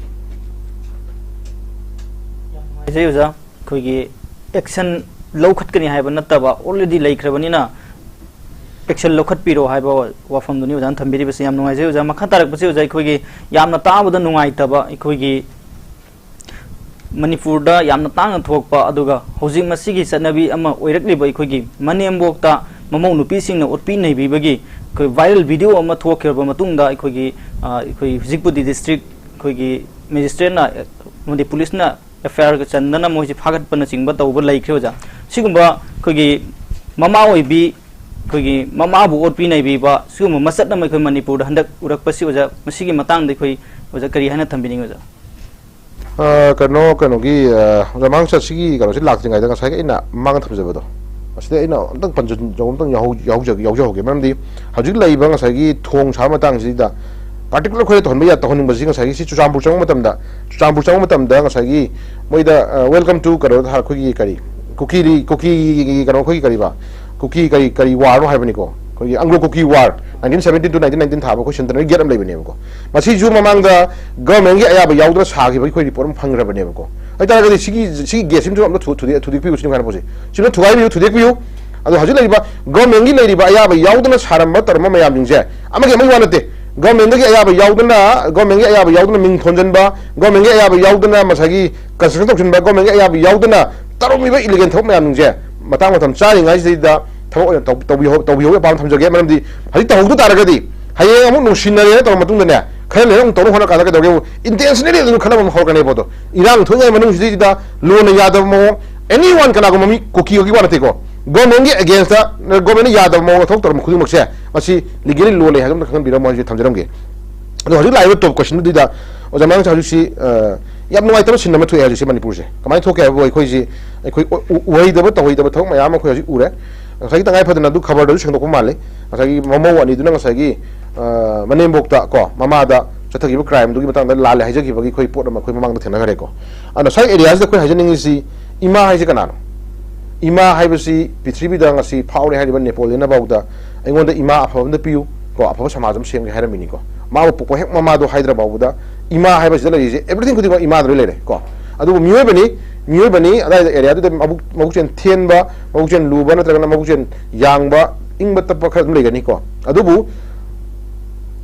ꯌꯥꯝ ꯅꯨꯡꯉꯥꯏꯖꯩ ꯑꯣꯖꯥ꯫ ꯑꯩꯈꯣꯏꯒꯤ action ꯂꯧꯈꯠꯀꯅꯤ ꯍꯥꯏꯕ ꯅꯠꯇꯕ already ꯂꯩꯈ꯭ꯔꯕꯅꯤꯅ action ꯂꯧꯈꯠꯄꯤꯔꯣ ꯍꯥꯏꯕ ꯋꯥꯐꯝꯗꯨꯅꯤ ꯑꯣꯖꯥꯅ ꯊꯝꯕꯤꯔꯤꯕꯁꯦ꯫ ꯌꯥꯝ ꯅꯨꯡꯉꯥꯏꯖꯩ ꯑꯣꯖꯥ꯫ ꯃꯈꯥ ꯇꯥꯔꯛꯄꯁꯤ ꯑꯣꯖꯥ, ꯑꯩꯈꯣꯏꯒꯤ ꯌꯥꯝꯅ ꯇꯥꯕꯗ ꯅꯨꯡꯉꯥꯏꯇꯕ, ꯑꯩꯈꯣꯏꯒꯤ ꯃꯅꯤꯄꯨꯔꯗ ꯌꯥꯝꯅ ꯇꯥꯡꯅ ꯊꯣꯛꯄ, ꯑꯗꯨꯒ ꯍꯧꯖꯤꯛ ꯃꯁꯤꯒꯤ ꯆꯠꯅꯕꯤ ꯑꯃ ꯑꯣꯏꯔꯛꯂꯤꯕ ꯑꯩꯈꯣꯏꯒꯤ ꯃꯅꯦꯝꯕꯣꯛꯇ ꯃꯃꯧ ꯅꯨꯄꯤꯁꯤꯡꯅ ꯑꯣꯠꯄꯤ ꯅꯩꯕꯤꯕꯒꯤ ꯑꯩꯈꯣꯏ viral video ꯑꯃ ꯊꯣꯛꯈ꯭ꯔꯕ ꯃꯇꯨꯡꯗ ꯑꯩꯈꯣꯏꯒꯤ, ꯑ, ꯑꯩꯈꯣꯏ ꯍꯧꯖꯤꯛꯄꯨꯗꯤ district ꯑꯩꯈꯣꯏꯒꯤ magistrateꯅ ꯑꯃꯗꯤ policeꯅ FIR ꯆꯟꯗꯅ ꯃꯣꯏꯁꯤ ꯐꯥꯒꯠꯄꯅꯆꯤꯡꯕ ꯇꯧꯕ ꯂꯩꯈ꯭ꯔꯦ ꯑꯣꯖꯥ꯫ ꯁꯤꯒꯨꯝꯕ ꯑꯩꯈꯣꯏꯒꯤ ꯃꯃꯥ ꯑꯣꯏꯕꯤ, ꯑꯩꯈꯣꯏꯒꯤ ꯃꯃꯥꯕꯨ ꯑꯣꯠꯄꯤ ꯅꯩꯕꯤꯕ ꯁꯤꯒꯨꯝꯕ ꯃꯆꯠ ꯑꯃ ꯑꯩꯈꯣꯏ ꯃꯅꯤꯄꯨꯔꯗ ꯍꯟꯗꯛ ꯎꯔꯛꯄꯁꯤ ꯑꯣꯖꯥ, ꯃꯁꯤꯒꯤ ꯃꯇꯥꯡꯗ ꯑꯩꯈꯣꯏ ꯑꯣꯖꯥ ꯀꯔꯤ ꯍꯥꯏꯅ ꯊꯝꯕꯤꯅꯤꯡꯉꯤ ꯑꯣꯖꯥ? ꯑ, ꯀꯩꯅꯣ, ꯀꯩꯅꯣꯒꯤ, ꯑ, ꯑꯣꯖꯥ ꯃꯥꯡꯆꯠꯁꯤꯒꯤ ꯀꯩꯅꯣꯁꯤ ꯂꯥꯛꯇ꯭ꯔꯤꯉꯩꯗ ꯉꯁꯥꯏꯒꯤ ꯑꯩꯅ ꯃꯃꯥꯡꯗ ꯊꯝꯖꯕꯗꯣ, ꯃꯁꯤꯗ ꯑꯩꯅ ꯑꯝꯇꯪ ꯄꯟꯖ-, ꯑꯝꯇꯪ ꯌꯥꯎꯍꯧ-, ꯌꯥꯎꯖ-, ꯌꯥꯎꯖꯍꯧꯒꯦ꯫ ꯃꯔꯝꯗꯤ ꯍꯧꯖꯤꯛ ꯂꯩꯔꯤꯕ ꯉꯁꯥꯏꯒꯤ ꯊꯣꯡ ꯁꯥꯕ ꯃꯇꯥꯡꯁꯤꯗ particular ꯑꯩꯈꯣꯏꯗ ꯇꯧꯍꯟꯕ ꯌꯥ-, ꯇꯧꯍꯟꯅꯤꯡꯕꯁꯤ ꯉꯁꯥꯏꯒꯤ ꯁꯤ ꯆꯨꯔꯆꯥꯟꯄꯨꯔ ꯆꯪꯕ ꯃꯇꯝꯗ, ꯆꯨꯔꯆꯥꯟꯄꯨꯔ ꯆꯪꯕ ꯃꯇꯝꯗ ꯉꯁꯥꯏꯒꯤ ꯃꯣꯏꯗ, ꯑ, "Welcome to" ꯀꯩꯅꯣ ꯊꯥ-, ꯑꯩꯈꯣꯏꯒꯤ ꯀꯔꯤ, ꯀꯨꯀꯤ, ꯀꯨꯀꯤꯒꯤ ꯀꯩꯅꯣ, ꯑꯩꯈꯣꯏꯒꯤ ꯀꯔꯤꯕ, ꯀꯨꯀꯤ ꯀꯔꯤ, ꯀꯔꯤ ꯋꯥꯔꯅꯣ ꯍꯥꯏꯕꯅꯤꯀꯣ, ꯑꯩꯈꯣꯏꯒꯤ Anglo Kuki War, nineteen seventeen to nineteen nineteen ꯊꯥꯕ ꯑꯩꯈꯣꯏ centenary gate ꯑꯃ ꯂꯩꯕꯅꯦꯕꯀꯣ꯫ ꯃꯁꯤꯁꯨ ꯃꯃꯥꯡꯗ governmentꯀꯤ ꯑꯌꯥꯕ ꯌꯥꯎꯗꯅ ꯁꯥꯈꯤꯕꯒꯤ ꯑꯩꯈꯣꯏ report ꯑꯃ ꯐꯪꯈ꯭ꯔꯕꯅꯦꯕꯀꯣ꯫ ꯑꯗꯨ ꯑꯣꯏꯇꯥꯔꯒꯗꯤ ꯁꯤꯒꯤ, ꯁꯤꯒꯤ gateꯁꯤꯃꯁꯨ ꯑꯝꯇ ꯊꯨ-, ꯊꯨꯗꯦꯛ-, ꯊꯨꯗꯦꯛꯄꯤꯌꯨ ꯁꯤꯅꯤ ꯍꯥꯏꯅ ꯄꯣꯠꯁꯦ꯫ ꯁꯤꯃ ꯊꯨꯒꯥꯏꯕꯤꯌꯨ, ꯊꯨꯗꯦꯛꯄꯤꯌꯨ꯫ ꯑꯗꯣ ꯍꯧꯖꯤꯛ ꯂꯩꯔꯤꯕ governmentꯀꯤ ꯂꯩꯔꯤꯕ ꯑꯌꯥꯕ ꯌꯥꯎꯗꯅ ꯁꯥꯔꯝꯕ ꯇꯧꯔꯝꯕ ꯃꯌꯥꯝꯁꯤꯡꯁꯦ ꯑꯃꯒꯤ ꯑꯃꯒꯤ ꯋꯥ ꯅꯠꯇꯦ꯫ Governmentꯀꯤ ꯑꯌꯥꯕ ꯌꯥꯎꯗꯅ, governmentꯀꯤ ꯑꯌꯥꯕ ꯌꯥꯎꯗꯅ ꯃꯤꯡ ꯊꯣꯟꯖꯟꯕ, governmentꯀꯤ ꯑꯌꯥꯕ ꯌꯥꯎꯗꯅ ꯉꯁꯥꯏꯒꯤ construction ꯇꯧꯁꯤꯟꯕ, governmentꯀꯤ ꯑꯌꯥꯕ ꯌꯥꯎꯗꯅ ꯇꯧꯔꯝꯃꯤꯕ illegal ꯊꯕꯛ ꯃꯌꯥꯝꯁꯤꯡꯁꯦ ꯃꯇꯥꯡ ꯃꯇꯝ ꯆꯥꯔꯤꯉꯩꯁꯤꯗꯩꯗ ꯊꯕꯛ ꯑꯣꯏꯅ ꯇꯧ-, ꯇꯧꯕꯤꯍꯧ-, ꯇꯧꯕꯤꯍꯧꯕ ꯑꯄꯥꯝꯕ ꯊꯝꯖꯒꯦ꯫ ꯃꯔꯝꯗꯤ ꯍꯧꯖꯤꯛ ꯇꯧꯍꯧꯗ ꯇꯥꯔꯒꯗꯤ ꯍꯌꯦꯡ ꯑꯃꯨꯛ ꯅꯨꯡꯁꯤꯅꯔꯦꯅ ꯇꯧꯔ ꯃꯇꯨꯡꯗꯅꯦ, ꯈꯔ ꯂꯩꯔ ꯑꯃꯨꯛ ꯇꯧꯅꯕ ꯍꯣꯠꯅ ꯀꯥꯟꯗ ꯀꯩꯗꯧꯒꯦꯕꯨ, intentionally ꯑꯗꯨꯝ ꯈꯟꯅꯕ ꯑꯃ ꯍꯧꯔꯛꯀꯅꯦꯕ ꯄꯣꯠꯇꯣ꯫ ꯏꯔꯥꯡ ꯊꯣꯛꯏꯉꯩ ꯃꯅꯨꯡꯁꯤꯗꯩꯗ ꯂꯣꯟꯅ ꯌꯥꯗꯕ ꯃꯑꯣꯡ, anyone ꯀꯅꯥꯒꯨꯝꯕ ꯃꯤ ꯀꯨꯀꯤ ꯈꯛꯀꯤ ꯋꯥ ꯅꯠꯇꯦꯀꯣ, governmentꯀꯤ againstꯇ, governmentꯅ ꯌꯥꯗꯕ ꯃꯑꯣꯡꯗ ꯊꯕꯛ ꯇꯧꯔꯝꯕ ꯈꯨꯗꯤꯡꯃꯛꯁꯦ ꯃꯁꯤ legally law ꯂꯩ ꯍꯥꯏꯕ ꯑꯃ ꯈꯪꯍꯟꯕꯤꯔꯝꯃꯣ ꯍꯥꯏꯁꯦ ꯊꯝꯖꯔꯝꯒꯦ꯫ ꯑꯗꯣ ꯍꯧꯖꯤꯛ ꯂꯥꯛꯏꯕ top questionꯗꯨꯗ ꯑꯣꯖꯥ ꯃꯉꯥꯡ ꯍꯧꯖꯤꯛꯁꯤ, ꯑ, ꯌꯥꯝ ꯅꯨꯡꯉꯥꯏꯇꯕ scene ꯑꯃ ꯊꯣꯛꯑꯦ ꯍꯧꯖꯤꯛꯁꯤ ꯃꯅꯤꯄꯨꯔꯁꯦ꯫ ꯀꯃꯥꯏꯅ ꯊꯣꯛꯀꯦ ꯍꯥꯏꯕꯕꯨ ꯑꯩꯈꯣꯏꯁꯤ, ꯑꯩꯈꯣꯏ ꯎ-, ꯎ-, ꯎꯍꯩꯗꯕ ꯇꯧꯍꯩꯗꯕ ꯊꯕꯛ ꯃꯌꯥꯝ ꯑꯃ ꯑꯩꯈꯣꯏ ꯍꯧꯖꯤꯛ ꯎꯔꯦ꯫ ꯉꯁꯥꯏꯒꯤ ꯇꯉꯥꯏ ꯐꯗꯅ ꯑꯗꯨ ꯈꯕꯔꯗꯁꯨ ꯁꯦꯡꯗꯣꯛꯄ ꯃꯥꯜꯂꯤ꯫ ꯉꯁꯥꯏꯒꯤ ꯃꯃꯧ ꯑꯅꯤꯗꯨꯅ ꯉꯁꯥꯏꯒꯤ, ꯑ, ꯃꯅꯦꯝꯕꯣꯛꯇ ꯀꯣ, ꯃꯃꯥꯗ ꯆꯠꯊꯈꯤꯕ crimeꯗꯨꯒꯤ ꯃꯇꯥꯡꯗ ꯂꯥꯜꯂꯦ ꯍꯥꯏꯖꯈꯤꯕꯒꯤ ꯑꯩꯈꯣꯏ ꯄꯣꯠ ꯑꯃ ꯑꯩꯈꯣꯏ ꯃꯃꯥꯡꯗ ꯊꯦꯡꯅꯈ꯭ꯔꯦꯀꯣ꯫ ꯑꯗꯣ ꯉꯁꯥꯏ areaꯁꯤꯗ ꯑꯩꯈꯣꯏ ꯍꯥꯏꯖꯅꯤꯡꯉꯤꯁꯤ, ꯏꯃꯥ ꯍꯥꯏꯁꯦ ꯀꯅꯥꯅꯣ? ꯏꯃꯥ ꯍꯥꯏꯕꯁꯤ ꯄ꯭ꯔꯤꯊꯤꯕꯤꯗ ꯉꯁꯤ ꯐꯥꯎꯔꯦ ꯍꯥꯏꯔꯤꯕ ꯅꯦꯄꯣꯂꯤꯌꯟꯅ ꯐꯥꯎꯗ ꯑꯩꯉꯣꯟꯗ ꯏꯃꯥ ꯑꯐꯕ ꯑꯝꯗ ꯄꯤꯌꯨ ꯀꯣ, ꯑꯐꯕ ꯁꯃꯥꯖ ꯑꯃ ꯁꯦꯝꯒꯦ ꯍꯥꯏꯔꯝꯃꯤꯅꯤꯀꯣ꯫ ꯃꯥꯕꯨ ꯄꯣꯛꯄ ꯍꯦꯛ ꯃꯃꯥꯗꯣ ꯍꯥꯏꯗ꯭ꯔ ꯐꯥꯎꯕꯗ ꯏꯃꯥ ꯍꯥꯏꯕꯁꯤꯗ ꯂꯩꯔꯤꯁꯦ, everything ꯈꯨꯗꯤꯡꯃꯛ ꯏꯃꯥꯗ ꯂꯣꯏ ꯂꯩꯔꯦ ꯀꯣ꯫ ꯑꯗꯨꯕꯨ ꯃꯤꯑꯣꯏꯕꯅꯤ, ꯃꯤꯑꯣꯏꯕꯅꯤ, ꯑꯗꯥꯏꯗ areaꯗꯨꯗ ꯃꯕꯨꯛ, ꯃꯕꯨꯛꯆꯦꯜ ꯊꯦꯟꯕ, ꯃꯕꯨꯛꯆꯦꯜ ꯂꯨꯕ ꯅꯠꯇ꯭ꯔꯒꯅ ꯃꯕꯨꯛꯆꯦꯜ ꯌꯥꯡꯕ, ꯏꯪꯕ ꯇꯞꯄ ꯈꯔ ꯑꯗꯨꯝ ꯂꯩꯒꯅꯤꯀꯣ꯫ ꯑꯗꯨꯕꯨ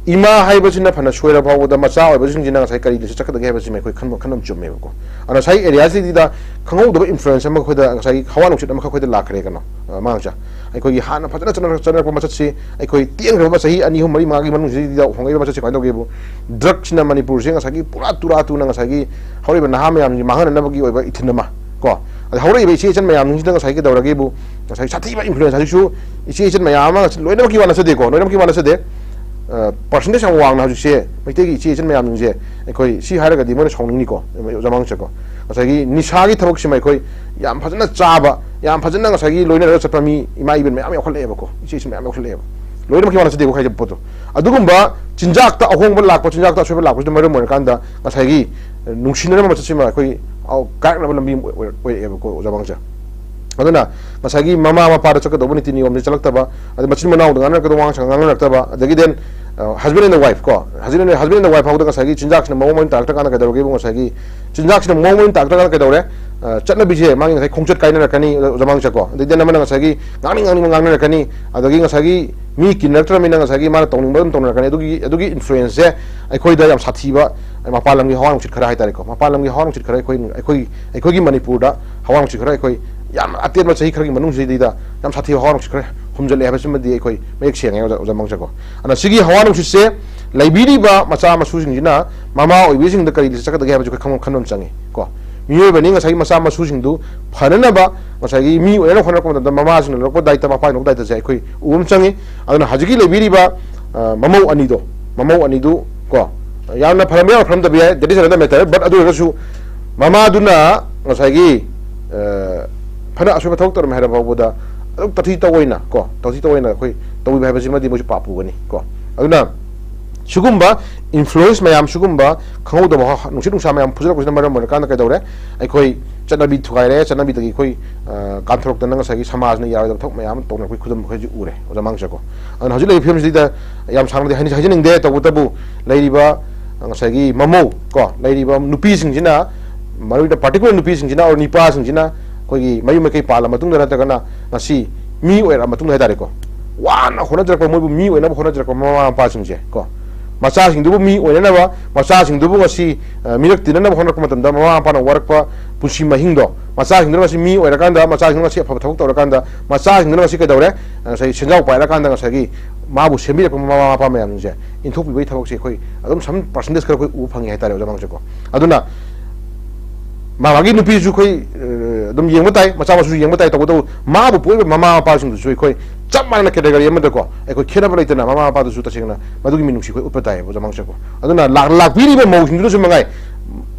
ꯏꯃꯥ ꯍꯥꯏꯕꯁꯤꯅ ꯐꯅ ꯁꯣꯏꯔ ꯐꯥꯎꯕꯗ ꯃꯆꯥ ꯑꯣꯏꯕꯁꯤꯡꯁꯤꯅ ꯉꯁꯥꯏ ꯀꯔꯤ ꯂꯤꯆꯠ ꯆꯠꯀꯗꯒꯦ ꯍꯥꯏꯕꯁꯤꯃ ꯑꯩꯈꯣꯏ ꯈꯟꯕ, ꯈꯟꯕ ꯑꯃ ꯆꯨꯝꯃꯦꯕꯀꯣ꯫ ꯑꯗꯨꯅ ꯉꯁꯥꯏ areaꯁꯤꯗ ꯈꯪꯍꯧꯗꯕ influence ꯑꯃ ꯑꯩꯈꯣꯏꯗ, ꯉꯁꯥꯏꯒꯤ ꯍꯋꯥ ꯅꯨꯡꯁꯤꯠ ꯑꯃꯈꯛ ꯑꯩꯈꯣꯏꯗ ꯂꯥꯛꯈ꯭ꯔꯦ ꯀꯩꯅꯣ, ꯑ, ꯃꯥꯡꯁꯦ꯫ ꯑꯩꯈꯣꯏꯒꯤ ꯍꯥꯟꯅ ꯐꯖꯅ ꯆꯠꯅꯔꯛ-, ꯆꯠꯅꯔꯛꯄ ꯃꯆꯠꯁꯤ ꯑꯩꯈꯣꯏ ꯇꯦꯟꯈ꯭ꯔꯕ ꯆꯍꯤ ꯑꯅꯤ, ꯑꯍꯨꯝ, ꯃꯔꯤ, ꯃꯉꯥꯒꯤ ꯃꯅꯨꯡꯁꯤꯗ ꯍꯣꯡꯉꯛꯏꯕ ꯃꯆꯠꯁꯤ ꯀꯃꯥꯏꯅ ꯇꯧꯒꯦꯕꯨ, drugꯁꯤꯅ ꯃꯅꯤꯄꯨꯔꯁꯦ ꯉꯁꯥꯏꯒꯤ ꯄꯨꯔꯥ ꯇꯨꯔꯥ ꯇꯨꯅ ꯉꯁꯥꯏꯒꯤ ꯍꯧꯔꯛꯏꯕ ꯅꯍꯥ ꯃꯌꯥꯝꯁꯤ ꯃꯥꯡꯍꯟꯅꯅꯕꯒꯤ ꯑꯣꯏꯕ ꯏꯊꯤꯟ ꯑꯃ ꯀꯣ꯫ ꯑꯗ ꯍꯧꯔꯛꯏꯕ ꯏꯆꯦ ꯏꯆꯟ ꯃꯌꯥꯝꯁꯤꯡꯁꯤꯗ ꯉꯁꯥꯏ ꯀꯩꯗꯧꯔꯒꯦꯕꯨ, ꯉꯁꯥꯏ ꯁꯥꯊꯤꯕ influence ꯍꯧꯖꯤꯛꯁꯨ ꯏꯆꯦ ꯏꯆꯟ ꯃꯌꯥꯝ ꯑꯃ, ꯂꯣꯏꯅꯃꯛꯀꯤ ꯋꯥ ꯅꯠꯆꯗꯦꯀꯣ, ꯂꯣꯏꯅꯃꯛꯀꯤ ꯋꯥ ꯅꯠꯆꯗꯦ꯫ ꯑ, percentage ꯌꯥꯝ ꯋꯥꯡꯅ ꯍꯧꯖꯤꯛꯁꯦ ꯃꯩꯇꯩꯒꯤ ꯏꯆꯦ ꯏꯆꯟ ꯃꯌꯥꯝꯁꯤꯡꯁꯦ, ꯑꯩꯈꯣꯏ ꯁꯤ ꯍꯥꯏꯔꯒꯗꯤ ꯃꯣꯏꯅ ꯁꯥꯎꯅꯤꯡꯅꯤꯀꯣ, ꯑꯣꯖꯥ ꯃꯉꯥꯡꯁꯦꯀꯣ꯫ ꯉꯁꯥꯏꯒꯤ ꯅꯤꯁꯥꯒꯤ ꯊꯕꯛꯁꯤꯃ ꯑꯩꯈꯣꯏ ꯌꯥꯝ ꯐꯖꯅ ꯆꯥꯕ, ꯌꯥꯝ ꯐꯖꯅ ꯉꯁꯥꯏꯒꯤ ꯂꯣꯏꯅꯔꯒ ꯆꯠꯄ ꯃꯤ ꯏꯃꯥ ꯏꯕꯦꯟ ꯃꯌꯥꯝ ꯌꯥꯎꯈꯠꯂꯛꯑꯦꯕꯀꯣ, ꯏꯆꯦ ꯏꯆꯦ ꯃꯌꯥꯝ ꯌꯥꯎꯈꯠꯂꯛꯑꯦꯕ꯫ ꯂꯣꯏꯅꯃꯛꯀꯤ ꯋꯥ ꯅꯠꯆꯗꯦꯀꯣ ꯍꯥꯏꯖꯕ ꯄꯣꯠꯇꯣ꯫ ꯑꯗꯨꯒꯨꯝꯕ ꯆꯤꯟꯖꯥꯛꯇ ꯑꯍꯣꯡꯕ ꯂꯥꯛꯄ, ꯆꯤꯟꯖꯥꯛꯇ ꯑꯁꯣꯏꯕ ꯂꯥꯛꯄꯁꯤꯅ ꯃꯔꯝ ꯑꯣꯏꯔꯀꯥꯟꯗ ꯉꯁꯥꯏꯒꯤ ꯅꯨꯡꯁꯤꯅꯔꯝꯕ ꯃꯆꯠꯁꯤꯃ ꯑꯩꯈꯣꯏ ꯀꯥꯏꯔꯛꯅꯕ ꯂꯝꯕꯤ ꯑꯃ ꯑꯣꯏ-, ꯑꯣꯏꯔꯛꯑꯦꯕꯀꯣ, ꯑꯣꯖꯥ ꯃꯥꯡꯖ꯫ ꯑꯗꯨꯅ ꯉꯁꯥꯏꯒꯤ ꯃꯃꯥ ꯃꯄꯥꯗ ꯆꯠꯀꯗꯧꯕ ꯅꯤꯇꯤ ꯅꯤꯌꯣꯝꯁꯦ ꯆꯠꯂꯛꯇꯕ, ꯑꯗꯩ ꯃꯆꯤꯟ ꯃꯅꯥꯎꯗ ꯉꯥꯡꯅꯔꯛꯀꯗꯧꯕ ꯋꯥꯉꯥꯡ ꯁꯉꯥꯡ ꯉꯥꯡꯅꯔꯛꯇꯕ, ꯑꯗꯒꯤ then, ꯑ, husband and wife ꯀꯣ, husband and, husband and wife ꯐꯥꯎꯗ ꯉꯁꯥꯏꯒꯤ ꯆꯤꯟꯖꯥꯛꯁꯤꯅ ꯃꯑꯣꯡ ꯃꯔꯤꯟ ꯇꯥꯔꯛꯇ꯭ꯔꯀꯥꯟꯗ ꯀꯩꯗꯧꯔꯒꯦꯕꯨ, ꯉꯁꯥꯏꯒꯤ ꯆꯤꯟꯖꯥꯛꯁꯤꯅ ꯃꯑꯣꯡ ꯃꯔꯤꯟ ꯇꯥꯔꯛꯇ꯭ꯔꯀꯥꯟꯗ ꯀꯩꯗꯧꯔꯦ? ꯑ, ꯆꯠꯅꯕꯤꯁꯦ ꯃꯥꯒꯤ ꯉꯁꯥꯏ ꯈꯣꯡꯆꯠ ꯀꯥꯏꯅꯔꯛꯀꯅꯤ, ꯑꯣꯖꯥ ꯃꯥꯡꯖꯀꯣ꯫ ꯑꯗꯩ then ꯑꯃꯅ ꯉꯁꯥꯏꯒꯤ ꯉꯥꯡꯅꯤꯡ ꯉꯥꯡꯅꯤꯡꯕ ꯉꯥꯡꯅꯔꯛꯀꯅꯤ, ꯑꯗꯒꯤ ꯉꯁꯥꯏꯒꯤ ꯃꯤ ꯀꯤꯟꯅꯔꯛꯇ꯭ꯔꯕꯅꯤꯅ ꯉꯁꯥꯏꯒꯤ ꯃꯥꯅ ꯇꯧꯅꯤꯡꯕ ꯑꯗꯨꯝ ꯇꯧꯅꯔꯛꯀꯅꯤ꯫ ꯑꯗꯨꯒꯤ, ꯑꯗꯨꯒꯤ influenceꯁꯦ ꯑꯩꯈꯣꯏꯗ ꯌꯥꯝ ꯁꯥꯊꯤꯕ ꯃꯄꯥꯟ ꯂꯝꯒꯤ ꯍꯋꯥ ꯅꯨꯡꯁꯤꯠ ꯈꯔ ꯍꯥꯏꯇꯥꯔꯦꯀꯣ, ꯃꯄꯥꯟ ꯂꯝꯒꯤ ꯍꯋꯥ ꯅꯨꯡꯁꯤꯠ ꯈꯔ ꯑꯩꯈꯣꯏ, ꯑꯩꯈꯣꯏ, ꯑꯩꯈꯣꯏꯒꯤ ꯃꯅꯤꯄꯨꯔꯗ ꯍꯋꯥ ꯅꯨꯡꯁꯤꯠ ꯈꯔ ꯑꯩꯈꯣꯏ ꯌꯥꯝ ꯑꯇꯦꯟꯕ ꯆꯍꯤ ꯈꯔꯒꯤ ꯃꯅꯨꯡꯁꯤꯗꯩꯗ ꯌꯥꯝ ꯁꯥꯊꯤꯕ ꯍꯋꯥ ꯅꯨꯡꯁꯤꯠ ꯈꯔ ꯍꯨꯝꯖꯤꯜꯂꯛꯑꯦ ꯍꯥꯏꯕꯁꯤꯃꯗꯤ ꯑꯩꯈꯣꯏ ꯃꯌꯦꯛ ꯁꯦꯡꯉꯦ, ꯑꯣꯖꯥ, ꯑꯣꯖꯥ ꯃꯥꯡꯖꯀꯣ꯫ ꯑꯗꯨꯅ ꯁꯤꯒꯤ ꯍꯋꯥ ꯅꯨꯡꯁꯤꯠꯁꯦ ꯂꯩꯕꯤꯔꯤꯕ ꯃꯆꯥ ꯃꯁꯨꯁꯤꯡꯁꯤꯅ ꯃꯃꯥ ꯑꯣꯏꯕꯤꯁꯤꯡꯗ ꯀꯔꯤ ꯆꯠꯀꯗꯒꯦ ꯍꯥꯏꯕꯁꯤ ꯑꯩꯈꯣꯏ ꯈꯪꯕ, ꯈꯟꯕ ꯑꯃ ꯆꯪꯉꯤ ꯀꯣ꯫ ꯃꯤꯑꯣꯏꯕꯅꯤ ꯉꯁꯥꯏꯒꯤ ꯃꯆꯥ ꯃꯁꯨꯁꯤꯡꯗꯨ ꯐꯅꯅꯕ ꯉꯁꯥꯏꯒꯤ ꯃꯤ ꯑꯣꯏꯅꯕ ꯍꯣꯠꯅꯔꯛꯄ ꯃꯇꯝꯗ ꯃꯃꯥꯁꯤꯡꯅ ꯂꯧꯔꯛꯄ ꯗꯥꯏꯇ, ꯃꯄꯥꯅ ꯂꯧꯔꯛꯄ ꯗꯥꯏꯇꯁꯦ ꯑꯩꯈꯣꯏ ꯎꯕ ꯑꯃ ꯆꯪꯉꯤ꯫ ꯑꯗꯨꯅ ꯍꯧꯖꯤꯛꯀꯤ ꯂꯩꯕꯤꯔꯤꯕ, ꯑ, ꯃꯃꯧ ꯑꯅꯤꯗꯣ, ꯃꯃꯧ ꯑꯅꯤꯗꯨ ꯀꯣ, ꯌꯥꯝꯅ ꯐꯔꯝꯕ ꯌꯥꯏ, ꯐꯔꯝꯗꯕ ꯌꯥꯏ, that is another matter, but ꯑꯗꯨ ꯑꯣꯏꯔꯒꯁꯨ ꯃꯃꯥꯗꯨꯅ ꯉꯁꯥꯏꯒꯤ, ꯑ, ꯐꯅ ꯑꯁꯣꯏꯕ ꯊꯕꯛ ꯇꯧꯔꯝꯃꯦ ꯍꯥꯏꯔ ꯐꯥꯎꯕꯗ ꯑꯗꯨꯝ ꯇꯥꯊꯤ ꯇꯧꯑꯣꯏꯅ ꯀꯣ, ꯇꯥꯊꯤ ꯇꯧꯑꯣꯏꯅ ꯑꯩꯈꯣꯏ ꯇꯧꯕꯤꯕ ꯍꯥꯏꯕꯁꯤꯃꯗꯤ ꯃꯣꯏꯁꯨ ꯄꯥꯞ ꯄꯨꯒꯅꯤ ꯀꯣ꯫ ꯑꯗꯨꯅ ꯁꯤꯒꯨꯝꯕ influence ꯃꯌꯥꯝ, ꯁꯤꯒꯨꯝꯕ ꯈꯪꯍꯧꯗꯕ ꯍ-, ꯅꯨꯡꯁꯤꯠ ꯅꯨꯡꯁꯥ ꯃꯌꯥꯝ ꯐꯨꯖꯜꯂꯛꯄꯁꯤꯅ ꯃꯔꯝ ꯑꯣꯏꯔꯀꯥꯟꯗ ꯀꯩꯗꯧꯔꯦ? ꯑꯩꯈꯣꯏ ꯆꯠꯅꯕꯤ ꯊꯨꯒꯥꯏꯔꯦ, ꯆꯠꯅꯕꯤꯗꯒꯤ ꯑꯩꯈꯣꯏ, ꯑ, ꯀꯥꯟꯊꯣꯔꯛꯇꯅ ꯉꯁꯥꯏꯒꯤ ꯁꯃꯥꯖꯅ ꯌꯥꯔꯣꯏꯗꯕ ꯊꯕꯛ ꯃꯌꯥꯝ ꯑꯃ ꯇꯧꯅꯔꯛꯄꯒꯤ ꯈꯨꯗꯝ ꯑꯩꯈꯣꯏ ꯍꯧꯖꯤꯛ ꯎꯔꯦ, ꯑꯣꯖꯥ ꯃꯥꯡꯖꯀꯣ꯫ ꯑꯗꯨꯅ ꯍꯧꯖꯤꯛ ꯂꯩꯔꯤꯕ ꯐꯤꯕꯝꯁꯤꯗ ꯌꯥꯝ ꯁꯥꯡꯅꯗꯤ ꯍꯥꯏꯅ-, ꯍꯥꯏꯖꯅꯤꯡꯗꯦ, ꯇꯧꯕꯇꯕꯨ ꯂꯩꯔꯤꯕ ꯉꯁꯥꯏꯒꯤ ꯃꯃꯧ ꯀꯣ, ꯂꯩꯔꯤꯕ ꯅꯨꯄꯤꯁꯤꯡꯁꯤꯅ, ꯃꯔꯨꯑꯣꯏꯅ particular ꯅꯨꯄꯤꯁꯤꯡꯁꯤꯅ ꯑꯣꯔ ꯅꯨꯄꯥꯁꯤꯡꯁꯤꯅ ꯑꯩꯈꯣꯏꯒꯤ ꯃꯌꯨꯝ ꯃꯀꯩ ꯄꯥꯜꯂ ꯃꯇꯨꯡꯗ ꯅꯠꯇ꯭ꯔꯒꯅ ꯉꯁꯤ ꯃꯤ ꯑꯣꯏꯔꯛꯑ ꯃꯇꯨꯡꯗ ꯍꯥꯏꯇꯥꯔꯦꯀꯣ, ꯋꯥꯅ ꯍꯣꯠꯅꯖꯔꯛꯄ, ꯃꯣꯏꯕꯨ ꯃꯤ ꯑꯣꯏꯅꯕ ꯍꯣꯠꯅꯖꯔꯛꯄ ꯃꯃꯥ ꯃꯄꯥꯁꯤꯡꯁꯦ ꯀꯣ, ꯃꯆꯥꯁꯤꯡꯗꯨꯕꯨ ꯃꯤ ꯑꯣꯏꯅꯅꯕ, ꯃꯆꯥꯁꯤꯡꯗꯨꯕꯨ ꯉꯁꯤ, ꯑ, ꯃꯤꯔꯛ ꯇꯤꯟꯅꯅꯕ ꯍꯣꯠꯅꯔꯛꯄ ꯃꯇꯝꯗ ꯃꯃꯥ ꯃꯄꯥꯅ ꯋꯥꯔꯛꯄ ꯄꯨꯟꯁꯤ ꯃꯍꯤꯡꯗꯣ, ꯃꯆꯥꯁꯤꯡꯗꯨꯅ ꯉꯁꯤ ꯃꯤ ꯑꯣꯏꯔꯀꯥꯟꯗ, ꯃꯆꯥꯁꯤꯡꯗꯨꯅ ꯉꯁꯤ ꯑꯐꯕ ꯊꯕꯛ ꯇꯧꯔꯀꯥꯟꯗ, ꯃꯆꯥꯁꯤꯡꯗꯨꯅ ꯉꯁꯤ ꯀꯩꯗꯧꯔꯦ? ꯉꯁꯥꯏ ꯁꯦꯟꯖꯥꯎ ꯄꯥꯏꯔꯀꯥꯟꯗ ꯉꯁꯥꯏꯒꯤ ꯃꯥꯕꯨ ꯁꯦꯝꯕꯤꯔꯛꯄ ꯃꯃꯥ ꯃꯄꯥ ꯃꯌꯥꯝꯁꯤꯡꯁꯦ ꯏꯟꯊꯣꯛꯄꯤꯕꯒꯤ ꯊꯕꯛꯁꯦ ꯑꯩꯈꯣꯏ ꯑꯗꯨꯝ some percentage ꯈꯔ ꯑꯩꯈꯣꯏ ꯎꯕ ꯐꯪꯉꯦ ꯍꯥꯏꯇꯥꯔꯦ, ꯑꯣꯖꯥ ꯃꯥꯡꯖꯀꯣ꯫ ꯑꯗꯨꯅ ꯃꯥ ꯃꯥꯒꯤ ꯅꯨꯄꯤꯁꯨ ꯑꯩꯈꯣꯏ, ꯑ, ꯑꯗꯨꯝ ꯌꯦꯡꯕ ꯇꯥꯏ, ꯃꯆꯥ ꯃꯁꯨꯁꯨ ꯌꯦꯡꯕ ꯇꯥꯏ, ꯇꯧꯕꯇꯕꯨ ꯃꯥꯕꯨ ꯄꯣꯛꯏꯕ ꯃꯃꯥ ꯃꯄꯥꯁꯤꯡꯗꯨꯁꯨ ꯑꯩꯈꯣꯏ ꯆꯞ ꯃꯥꯟꯅꯅ category ꯑꯃꯗꯀꯣ, ꯑꯩꯈꯣꯏ ꯈꯦꯠꯅꯕ ꯂꯩꯇꯅ ꯃꯃꯥ ꯃꯄꯥꯗꯨꯁꯨ ꯇꯁꯦꯡꯅ ꯃꯗꯨꯒꯤ ꯃꯤꯅꯨꯡꯁꯤ ꯑꯩꯈꯣꯏ ꯎꯠꯄ ꯇꯥꯏꯌꯦꯕ, ꯑꯣꯖꯥ ꯃꯥꯡꯖꯀꯣ꯫ ꯑꯗꯨꯅ ꯂꯥꯛ-, ꯂꯥꯛꯄꯤꯔꯤꯕ ꯃꯧꯁꯤꯡꯗꯨꯅꯁꯨ ꯃꯉꯥꯏ,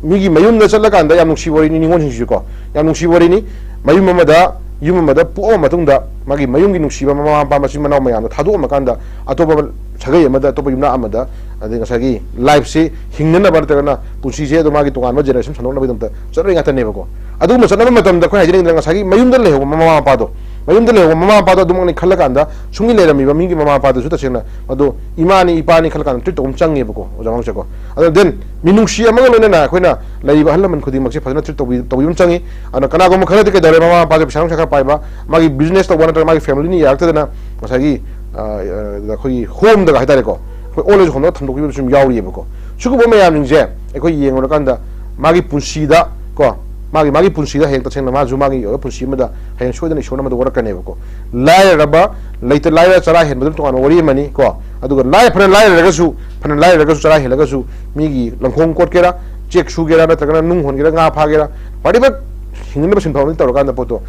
ꯃꯤꯒꯤ ꯃꯌꯨꯝꯗ ꯆꯠꯂꯀꯥꯟꯗ ꯌꯥꯝ ꯅꯨꯡꯁꯤꯕ ꯋꯥꯔꯤꯅꯤ, ꯅꯤꯉꯣꯜꯁꯤꯡꯁꯤꯁꯨꯀꯣ, ꯌꯥꯝ ꯅꯨꯡꯁꯤꯕ ꯋꯥꯔꯤꯅꯤ꯫ ꯃꯌꯨꯝ ꯑꯃꯗ ꯌꯨꯝ ꯑꯃꯗ ꯄꯣꯛꯑꯕ ꯃꯇꯨꯡꯗ ꯃꯥꯒꯤ ꯃꯌꯨꯝꯒꯤ ꯅꯨꯡꯁꯤꯕ ꯃꯃꯥ ꯃꯄꯥ ꯃꯆꯤꯟ ꯃꯅꯥꯎ ꯃꯌꯥꯝꯗꯣ ꯊꯥꯗꯣꯛꯑꯝꯃꯀꯥꯟꯗ ꯑꯇꯣꯞꯄ ꯁꯥꯒꯩ ꯑꯃꯗ, ꯑꯇꯣꯞꯄ ꯌꯨꯝꯅꯥꯛ ꯑꯃꯗ, ꯑꯗꯩ ꯉꯁꯥꯏꯒꯤ ꯂꯥꯏꯐꯁꯤ ꯍꯤꯡꯅꯅꯕ ꯅꯠꯇ꯭ꯔꯒꯅ ꯄꯨꯟꯁꯤꯁꯦ ꯑꯗꯨꯝ ꯃꯥꯒꯤ ꯇꯣꯉꯥꯟꯕ ꯖꯦꯅꯦꯔꯦꯁꯟ ꯁꯟꯗꯣꯛꯅꯕꯒꯤꯗꯃꯛꯇ ꯆꯠꯅꯔꯤ ꯉꯥꯛꯇꯅꯦꯕꯀꯣ꯫ ꯑꯗꯨꯒꯨꯝꯕ ꯆꯠꯅꯕ ꯃꯇꯝꯗ ꯑꯩꯈꯣꯏ ꯍꯥꯏꯖꯅꯤꯡꯗꯅ ꯉꯁꯥꯏꯒꯤ ꯃꯌꯨꯝꯗ ꯂꯩꯍꯧꯕ ꯃꯃꯥ ꯃꯄꯥꯗꯣ, ꯃꯌꯨꯝꯗ ꯂꯩꯍꯧꯕ ꯃꯃꯥ ꯃꯄꯥꯗꯣ ꯑꯗꯨꯃꯛꯅꯤ ꯈꯜꯂꯀꯥꯟꯗ ꯁꯨꯝꯒꯤ ꯂꯩꯔꯝꯃꯤꯕ ꯃꯤꯒꯤ ꯃꯃꯥ ꯃꯄꯥꯗꯨꯁꯨ ꯇꯁꯦꯡꯅ ꯃꯗꯨ ꯏꯃꯥꯅꯤ ꯏꯄꯥꯅꯤ ꯈꯜꯂꯀꯥꯟꯗ ꯇ꯭ꯔꯤꯠ ꯇꯧꯕ ꯑꯃ ꯆꯪꯉꯦꯕꯀꯣ, ꯑꯣꯖꯥ ꯃꯉꯥꯡꯁꯦꯀꯣ꯫ ꯑꯗꯣ ꯗꯦꯟ ꯃꯤꯅꯨꯡꯁꯤ ꯑꯃꯒ ꯂꯣꯏꯅꯅ ꯑꯩꯈꯣꯏꯅ ꯂꯩꯔꯤꯕ ꯑꯍꯜ ꯂꯃꯟ ꯈꯨꯗꯤꯡꯃꯛꯁꯦ ꯐꯖꯅ ꯇ꯭ꯔꯤꯠ ꯇꯧꯕꯤ-, ꯇꯧꯕꯤꯕ ꯑꯃ ꯆꯪꯉꯤ꯫ ꯑꯗꯨꯅ ꯀꯅꯥꯒꯨꯝꯕ ꯈꯔꯗꯤ ꯀꯩꯗꯧꯔꯦ, ꯃꯃꯥ ꯃꯄꯥꯁꯦ ꯄꯩꯁꯥ ꯅꯨꯡꯁꯥ ꯈꯔ ꯄꯥꯏꯕ, ꯃꯥꯒꯤ ꯕꯤꯖꯤꯅꯦꯁ ꯇꯧꯕ ꯅꯠꯇ꯭ꯔꯒ ꯃꯥꯒꯤ ꯐꯦꯃꯤꯂꯤꯅ ꯌꯥꯔꯛꯇꯗꯅ ꯉꯁꯥꯏꯒꯤ, ꯑ, ꯑ, ꯑꯩꯈꯣꯏꯒꯤ ꯍꯣꯝꯗꯒ ꯍꯥꯏꯇꯥꯔꯦꯀꯣ, ꯑꯩꯈꯣꯏ ꯑꯣꯜ ꯑꯦꯖ ꯍꯣꯝꯗꯒ ꯊꯝꯗꯣꯛꯈꯤꯕꯁꯨ ꯑꯗꯨꯝ ꯌꯥꯎꯔꯤꯑꯕꯀꯣ꯫ ꯁꯤꯒꯨꯝꯕ ꯃꯌꯥꯝꯁꯤꯡꯁꯦ ꯑꯩꯈꯣꯏ ꯌꯦꯡꯉꯨꯔꯀꯥꯟꯗ ꯃꯥꯒꯤ ꯄꯨꯟꯁꯤꯗ ꯀꯣ, ꯃꯥꯒꯤ, ꯃꯥꯒꯤ ꯄꯨꯟꯁꯤꯗ ꯍꯌꯦꯡ ꯇꯁꯦꯡꯅ ꯃꯥꯁꯨ ꯃꯥꯒꯤ ꯑꯣꯏꯕ ꯄꯨꯟꯁꯤ ꯑꯃꯗ ꯍꯌꯦꯡ ꯁꯣꯏꯗꯅ ꯏꯁꯣꯔꯅ ꯃꯗꯨ ꯋꯥꯔꯛꯀꯅꯦꯕꯀꯣ꯫ ꯂꯥꯏꯔꯔꯕ, ꯂꯩꯇ ꯂꯥꯏꯔ ꯆꯔꯥ ꯍꯦꯟꯕꯗꯨꯅ ꯇꯣꯉꯥꯟꯕ ꯋꯥꯔꯤ ꯑꯃꯅꯤ ꯀꯣ꯫ ꯑꯗꯨꯒ ꯂꯥꯏ-, ꯐꯅ ꯂꯥꯏꯔꯔꯒꯁꯨ, ꯐꯅ ꯂꯥꯏꯔꯔꯒꯁꯨ ꯆꯔꯥ ꯍꯦꯜꯂꯒꯁꯨ ꯃꯤꯒꯤ ꯂꯪꯈꯣꯡ ꯀꯣꯠꯀꯦꯔꯥ, ꯆꯦꯛ ꯁꯨꯒꯦꯔꯥ, ꯅꯠꯇ꯭ꯔꯒꯅ ꯅꯨꯡ ꯍꯣꯟꯒꯦꯔꯥ, ꯉꯥ ꯐꯥꯒꯦꯔꯥ, whatever ꯍꯤꯡꯅꯕ ꯁꯤꯟꯐꯝ ꯑꯃ ꯇꯧꯔꯀꯥꯟꯗ ꯄꯣꯠꯇꯣ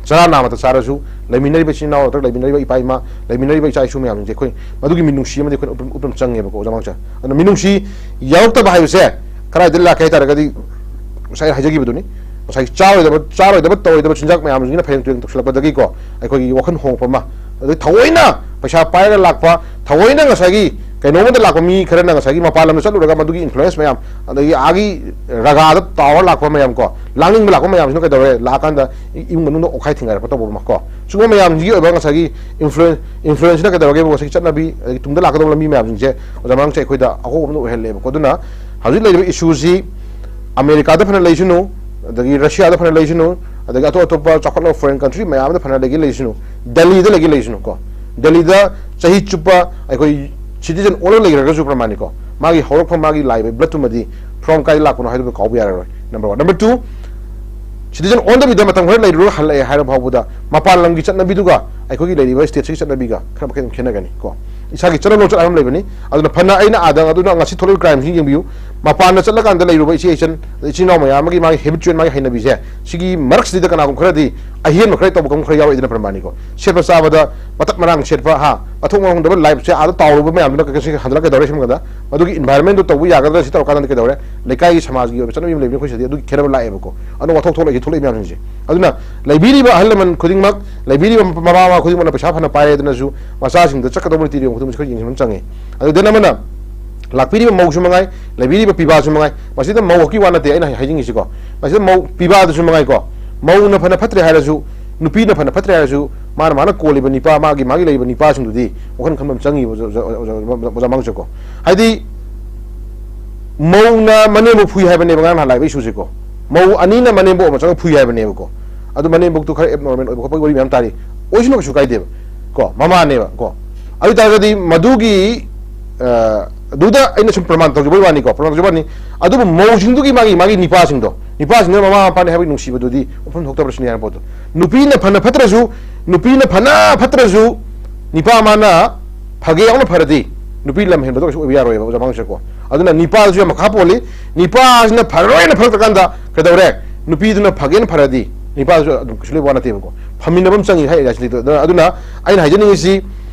ꯆꯔꯥ ꯅꯥꯝꯃꯇ ꯆꯥꯔꯁꯨ ꯂꯩꯃꯤꯟꯅꯔꯤꯕ ꯏꯆꯤꯟ ꯏꯅꯥꯎ ꯅꯠꯇ꯭ꯔꯒ ꯂꯩꯃꯤꯟꯅꯔꯤꯕ ꯏꯄꯥ ꯏꯃꯥ, ꯂꯩꯃꯤꯟꯅꯔꯤꯕ ꯏꯆꯥ ꯏꯁꯨ ꯃꯌꯥꯝꯁꯤꯡꯁꯦ ꯑꯩꯈꯣꯏ ꯃꯗꯨꯒꯤ ꯃꯤꯅꯨꯡꯁꯤ ꯑꯃꯗꯤ ꯑꯩꯈꯣꯏꯅ ꯎꯠꯄ, ꯎꯠꯄ ꯑꯃ ꯆꯪꯉꯦꯕꯀꯣ, ꯑꯣꯖꯥ ꯃꯉꯥꯡꯆꯥ꯫ ꯑꯗꯨꯅ ꯃꯤꯅꯨꯡꯁꯤ ꯌꯥꯎꯔꯛꯇꯕ ꯍꯥꯏꯕꯁꯦ ꯀꯗꯥꯏꯗ ꯂꯥꯛꯀꯦ ꯍꯥꯏ ꯇꯥꯔꯒꯗꯤ ꯉꯁꯥꯏ ꯍꯥꯏꯖꯈꯤꯕꯗꯨꯅꯤ, ꯉꯁꯥꯏ ꯆꯥꯔꯣꯏꯗꯕ, ꯆꯥꯔꯣꯏꯗꯕ ꯇꯧꯔꯣꯏꯗꯕ ꯆꯤꯟꯖꯥꯛ ꯃꯌꯥꯝꯁꯤꯅ ꯐꯩꯔꯦꯡ ꯇꯨꯔꯦꯡ ꯇꯧꯁꯤꯜꯂꯛꯄꯗꯒꯤꯀꯣ ꯑꯩꯈꯣꯏꯒꯤ ꯋꯥꯈꯜ ꯍꯣꯡꯉꯛꯄ ꯑꯃ, ꯑꯗꯩ ꯊꯑꯣꯏꯅ ꯄꯩꯁꯥ ꯄꯥꯏꯔꯒ ꯂꯥꯛꯄ, ꯊꯑꯣꯏꯅ ꯉꯁꯥꯏꯒꯤ ꯀꯩꯅꯣꯝꯗ ꯂꯥꯛꯄ ꯃꯤ ꯈꯔꯅ ꯉꯁꯥꯏꯒꯤ ꯃꯄꯥꯟ ꯂꯝꯗ ꯆꯠꯂꯨꯔꯒ ꯃꯗꯨꯒꯤ ꯏꯟꯐ꯭ꯂꯨꯌꯦꯟꯁ ꯃꯌꯥꯝ, ꯑꯗꯒꯤ ꯑꯥꯒꯤ ꯔꯒꯥꯗ ꯇꯥꯋꯔ ꯂꯥꯛꯄ ꯃꯌꯥꯝ ꯀꯣ, ꯂꯥꯡꯅꯤꯡꯕ ꯂꯥꯛꯄ ꯃꯌꯥꯝꯁꯤꯅ ꯀꯩꯗꯧꯔꯦ, ꯂꯥꯛꯑꯀꯥꯟꯗ ꯏꯃꯨꯡ ꯃꯅꯨꯡꯗ ꯑꯣꯠꯈꯥꯏ ꯊꯤꯡꯒꯥꯏꯔꯛꯄ ꯇꯧꯕ ꯑꯃ ꯀꯣ, ꯁꯤꯒꯨꯝꯕ ꯃꯌꯥꯝꯁꯤꯒꯤ ꯑꯣꯏꯕ ꯉꯁꯥꯏꯒꯤ ꯏꯟꯐ꯭ꯂꯨꯌꯦꯟꯁ, ꯏꯟꯐ꯭ꯂꯨꯌꯦꯟꯁꯁꯤꯅ ꯀꯩꯗꯧꯔꯒꯦꯕ, ꯉꯁꯥꯏꯒꯤ ꯆꯠꯅꯕꯤ, ꯑꯗꯒꯤ ꯇꯨꯡꯗ ꯂꯥꯛꯀꯗꯧꯕ ꯂꯝꯕꯤ ꯃꯌꯥꯝꯁꯤꯡꯁꯦ ꯑꯣꯖꯥ ꯃꯉꯥꯡꯆꯥ ꯑꯩꯈꯣꯏꯗ ꯑꯍꯣꯕ ꯑꯃ ꯑꯣꯏꯍꯜꯂꯦꯕꯀꯣ꯫ ꯑꯗꯨꯅ ꯍꯧꯖꯤꯛ ꯂꯩꯔꯤꯕ ꯏꯁꯨꯁꯤ ꯑꯃꯦꯔꯤꯀꯥꯗ ꯐꯅ ꯂꯩꯁꯅꯨ, ꯑꯗꯒꯤ ꯔꯁꯤꯌꯥꯗ ꯐꯅ ꯂꯩꯁꯅꯨ, ꯑꯗꯒꯤ ꯑꯇꯣꯞ ꯑꯇꯣꯞꯄ ꯆꯥꯎꯈꯠꯂꯕ ꯐꯣꯔꯦꯟ ꯀꯟꯇ꯭ꯔꯤ ꯃꯌꯥꯝꯗ ꯐꯅ ꯂꯩꯒꯦ ꯂꯩꯁꯅꯨ, ꯗꯦꯜꯂꯤꯗ ꯂꯩꯒꯦ ꯂꯩꯁꯅꯨ ꯀꯣ, ꯗꯦꯜꯂꯤꯗ ꯆꯍꯤ ꯆꯨꯞꯄ ꯑꯩꯈꯣꯏ ꯁꯤꯇꯤꯖꯟ ꯑꯣꯜꯂꯒ ꯂꯩꯈ꯭ꯔꯒꯁꯨ ꯄ꯭ꯔꯃꯥꯅꯤꯀꯣ, ꯃꯥꯒꯤ ꯍꯧꯔꯛꯐꯝ, ꯃꯥꯒꯤ ꯂꯥꯛꯏꯕ ꯕ꯭ꯂꯠꯇꯨꯃꯗꯤ from ꯀꯥꯏꯗ ꯂꯥꯛꯄꯅꯣ ꯍꯥꯏꯗꯨ ꯀꯥꯎꯕ ꯌꯥꯔꯔꯣꯏ꯫ Number one. Number two, citizen ꯑꯣꯟꯗꯕꯤꯗ ꯃꯇꯝ ꯈꯔ ꯂꯩꯔꯨꯔꯒ ꯍꯜꯂꯛꯑꯦ ꯍꯥꯏꯔ ꯐꯥꯎꯕꯗ ꯃꯄꯥꯟ ꯂꯝꯒꯤ ꯆꯠꯅꯕꯤꯗꯨꯒ ꯑꯩꯈꯣꯏꯒꯤ ꯂꯩꯔꯤꯕ ꯁ꯭ꯇꯦꯠꯁꯤꯒꯤ ꯆꯠꯅꯕꯤꯒ ꯈꯔ ꯃꯈꯩ ꯑꯗꯨꯝ ꯈꯦꯠꯅꯒꯅꯤ ꯀꯣ꯫ ꯏꯁꯥꯒꯤ ꯆꯠꯅ ꯂꯣꯟꯆꯠ ꯍꯥꯏꯕ ꯑꯃ ꯂꯩꯕꯅꯤ꯫ ꯑꯗꯨꯅ ꯐꯅ ꯑꯩꯅ ꯑꯥꯗ, ꯑꯗꯨꯅ ꯉꯁꯤ ꯊꯣꯛꯂꯛꯏꯕ ꯀ꯭ꯔꯥꯏꯝꯁꯤ ꯌꯦꯡꯕꯤꯌꯨ꯫ ꯃꯄꯥꯟꯗ ꯆꯠꯂꯀꯥꯟꯗ ꯂꯩꯔꯨꯕ ꯏꯆꯦ ꯏꯆꯟ, ꯏꯆꯤꯟ ꯏꯅꯥꯎ ꯃꯌꯥꯝ ꯑꯃꯒꯤ ꯃꯥꯒꯤ ꯍꯦꯕꯤꯆꯨꯋꯦꯜ, ꯃꯥꯒꯤ ꯍꯩꯅꯕꯤꯁꯦ, ꯁꯤꯒꯤ ꯃꯔꯛꯁꯤꯗ ꯀꯅꯥꯒꯨꯝꯕ ꯈꯔꯗꯤ ꯑꯍꯦꯟꯕ ꯈꯔ ꯇꯧꯕ ꯀꯥꯡꯕꯨ ꯈꯔ ꯌꯥꯎꯔꯛꯏꯗꯅ ꯄ꯭ꯔꯃꯥꯅꯤꯀꯣ꯫ ꯁꯦꯠꯄ ꯆꯥꯕꯗ ꯃꯇꯠ ꯃꯔꯥꯡ ꯁꯦꯠꯄ, ꯍꯥ, ꯃꯊꯣꯡ ꯃꯔꯝ ꯈꯪꯗꯕ ꯂꯥꯏꯐꯁꯦ ꯑꯥꯗ ꯇꯥꯎꯔꯨꯕ ꯃꯌꯥꯝꯗꯨꯅ ꯀꯩꯁꯤ ꯍꯟꯖꯤꯜꯂꯛꯀꯗꯧꯔꯦ ꯁꯤꯃꯒꯗ꯫ ꯃꯗꯨꯒꯤ ꯏꯟꯚꯥꯏꯔꯣꯟꯃꯦꯟꯗꯨ ꯇꯧꯕ ꯌꯥꯒꯗ꯭ꯔꯥ ꯁꯤ ꯇꯧꯔꯀꯥꯟꯗ ꯀꯩꯗꯧꯔꯦ? ꯂꯩꯀꯥꯏꯒꯤ ꯁꯃꯥꯖꯒꯤ ꯑꯣꯏꯕ ꯆꯠꯅꯕꯤ ꯑꯃ ꯂꯩꯕꯅꯤ ꯑꯩꯈꯣꯏ ꯁꯤꯗꯗꯤ꯫ ꯑꯗꯨꯒꯤ ꯈꯦꯠꯅꯕ ꯂꯥꯛꯑꯦꯕꯀꯣ꯫ ꯑꯗꯨꯅ ꯋꯥꯊꯣꯛ ꯊꯣꯛꯂꯛꯏꯁꯦ, ꯊꯣꯛꯂꯛꯏ ꯃꯌꯥꯝꯁꯤꯡꯁꯦ꯫ ꯑꯗꯨꯅ ꯂꯩꯕꯤꯔꯤꯕ ꯑꯍꯜ ꯂꯃꯟ ꯈꯨꯗꯤꯡꯃꯛ, ꯂꯩꯕꯤꯔꯤꯕ ꯃꯃꯥ ꯃꯄꯥ ꯈꯨꯗꯤꯡꯃꯛꯅ ꯄꯩꯁꯥ ꯐꯅ ꯄꯥꯏꯔꯦ ꯑꯗꯨꯅꯁꯨ ꯃꯆꯥꯁꯤꯡꯗ ꯆꯠꯀꯗꯧꯕ ꯅꯤꯇꯤ ꯅꯤꯌꯣꯝ ꯈꯨꯗꯤꯡꯃꯛꯁꯦ ꯑꯩꯈꯣꯏ ꯌꯦꯡꯁꯤꯟꯕ ꯑꯃ ꯆꯪꯉꯦ꯫ ꯑꯗꯨ ꯗꯦꯟ ꯑꯃꯅ ꯂꯥꯛꯄꯤꯔꯤꯕ ꯃꯧꯁꯨ ꯃꯉꯥꯏ, ꯂꯩꯕꯤꯔꯤꯕ ꯄꯤꯕꯥꯁꯨ ꯃꯉꯥꯏ꯫ ꯃꯁꯤꯗ ꯃꯧ ꯈꯛꯀꯤ ꯋꯥ ꯅꯠꯇꯦ ꯑꯩꯅ ꯍꯥꯏꯖꯅꯤꯡꯉꯤꯁꯤꯀꯣ꯫ ꯃꯁꯤꯗ ꯃꯧ ꯄꯤꯕꯥꯗꯨꯁꯨ ꯃꯉꯥꯏꯀꯣ꯫ ꯃꯧꯅ ꯐꯅ ꯐꯠꯇ꯭ꯔꯦ ꯍꯥꯏꯔꯁꯨ, ꯅꯨꯄꯤꯅ ꯐꯅ ꯐꯠꯇ꯭ꯔꯦ ꯍꯥꯏꯔꯁꯨ, ꯃꯥꯅ, ꯃꯥꯅ ꯀꯣꯜꯂꯤꯕ ꯅꯤꯄꯥ, ꯃꯥꯒꯤ, ꯃꯥꯒꯤ ꯂꯩꯔꯤꯕ ꯅꯤꯄꯥꯁꯤꯡꯗꯨꯗꯤ ꯋꯥꯈꯜ ꯈꯟꯕ ꯑꯃ ꯆꯪꯉꯤꯕ, ꯑꯣꯖꯥ, ꯑꯣꯖꯥ, ꯑꯣꯖꯥ, ꯑꯣꯖꯥ ꯃꯥꯡꯁꯨꯀꯣ꯫ ꯍꯥꯏꯗꯤ, ꯃꯧꯅ ꯃꯅꯦꯝꯕꯨ ꯐꯨꯏ ꯍꯥꯏꯕꯅꯦꯕ ꯉꯔꯥꯡ ꯅꯍꯥꯟ ꯂꯥꯛꯏꯕ ꯏꯁꯨꯁꯦꯀꯣ꯫ ꯃꯧ ꯑꯅꯤꯅ ꯃꯅꯦꯝꯕꯨ ꯑꯃ ꯆꯪꯉ ꯐꯨꯏ ꯍꯥꯏꯕꯅꯦꯕꯀꯣ꯫ ꯑꯗꯨ ꯃꯅꯦꯝꯕꯣꯛꯇꯨ ꯈꯔ ꯑꯦꯕꯅꯣꯔꯃꯦꯜ ꯑꯣꯏꯕ ꯈꯣꯠꯄꯒꯤ ꯋꯥꯔꯤ ꯃꯌꯥꯝ ꯇꯥꯔꯤ꯫ ꯑꯣꯏꯁꯅꯨ, ꯀꯩꯁꯨ ꯀꯥꯏꯗꯦꯕ ꯀꯣ, ꯃꯃꯥꯅꯦꯕ ꯀꯣ꯫ ꯑꯗꯨ ꯑꯣꯏ ꯇꯥꯔꯒꯗꯤ ꯃꯗꯨꯒꯤ, ꯑ, ꯑꯗꯨꯗ ꯑꯩꯅ ꯁꯨꯝ ꯄ꯭ꯔꯃꯥꯟ ꯇꯧꯖꯕꯩ ꯋꯥꯅꯤꯀꯣ, ꯄ꯭ꯔꯃꯥꯟ ꯇꯧꯖꯕꯩ ꯋꯥꯅꯤ꯫ ꯑꯗꯨꯕꯨ ꯃꯧꯁꯤꯡꯗꯨꯒꯤ ꯃꯥꯒꯤ, ꯃꯥꯒꯤ ꯅꯤꯄꯥꯁꯤꯡꯗꯣ, ꯅꯤꯄꯥꯁꯤꯡꯗꯨꯅ ꯃꯃꯥ ꯃꯄꯥꯅꯤ ꯍꯥꯏꯕꯒꯤ ꯅꯨꯡꯁꯤꯕꯗꯨꯗꯤ ꯋꯥꯐꯝ ꯊꯣꯛꯇꯕ꯭ꯔꯥ ꯁꯤꯅꯤ ꯍꯥꯏꯕ ꯄꯣꯠꯇꯣ꯫ ꯅꯨꯄꯤꯅ ꯐꯅ ꯐꯠꯇ꯭ꯔꯁꯨ, ꯅꯨꯄꯤꯅ ꯐꯅ ꯐꯠꯇ꯭ꯔꯁꯨ, ꯅꯤꯄꯥ ꯃꯥꯅ ꯐꯒꯦ ꯌꯥꯎꯅ ꯐꯔꯗꯤ ꯅꯨꯄꯤ ꯂꯝ ꯍꯦꯟꯕꯗꯣ ꯀꯩꯁꯨ ꯑꯣꯏꯕ ꯌꯥꯔꯣꯏꯕ, ꯑꯣꯖꯥ ꯃꯥꯡꯁꯦꯀꯣ꯫ ꯑꯗꯨꯅ ꯅꯤꯄꯥꯗꯨꯁꯨ ꯌꯥꯝ ꯃꯈꯥ ꯄꯣꯜꯂꯤ꯫ ꯅꯤꯄꯥꯁꯤꯅ ꯐꯔꯔꯣꯏꯅ ꯐꯔꯛꯇ꯭ꯔꯀꯥꯟꯗ ꯀꯩꯗꯧꯔꯦ? ꯅꯨꯄꯤꯗꯨꯅ ꯐꯒꯦꯅ ꯐꯔꯗꯤ ꯅꯤꯄꯥꯗꯨꯁꯨ ꯑꯗꯨꯝ ꯀꯩꯁꯨ ꯂꯩꯕ ꯋꯥ ꯅꯠꯇꯦꯕꯀꯣ꯫ ꯐꯃꯤꯟꯅꯕ ꯑꯃ ꯆꯪꯉꯤ ꯍꯥꯏ ꯑꯦꯔꯤꯌꯥꯁꯤꯗ꯫ ꯑꯗꯨꯅ, ꯑꯗꯨꯅ ꯑꯩꯅ ꯍꯥꯏꯖꯅꯤꯡꯉꯤꯁꯤ,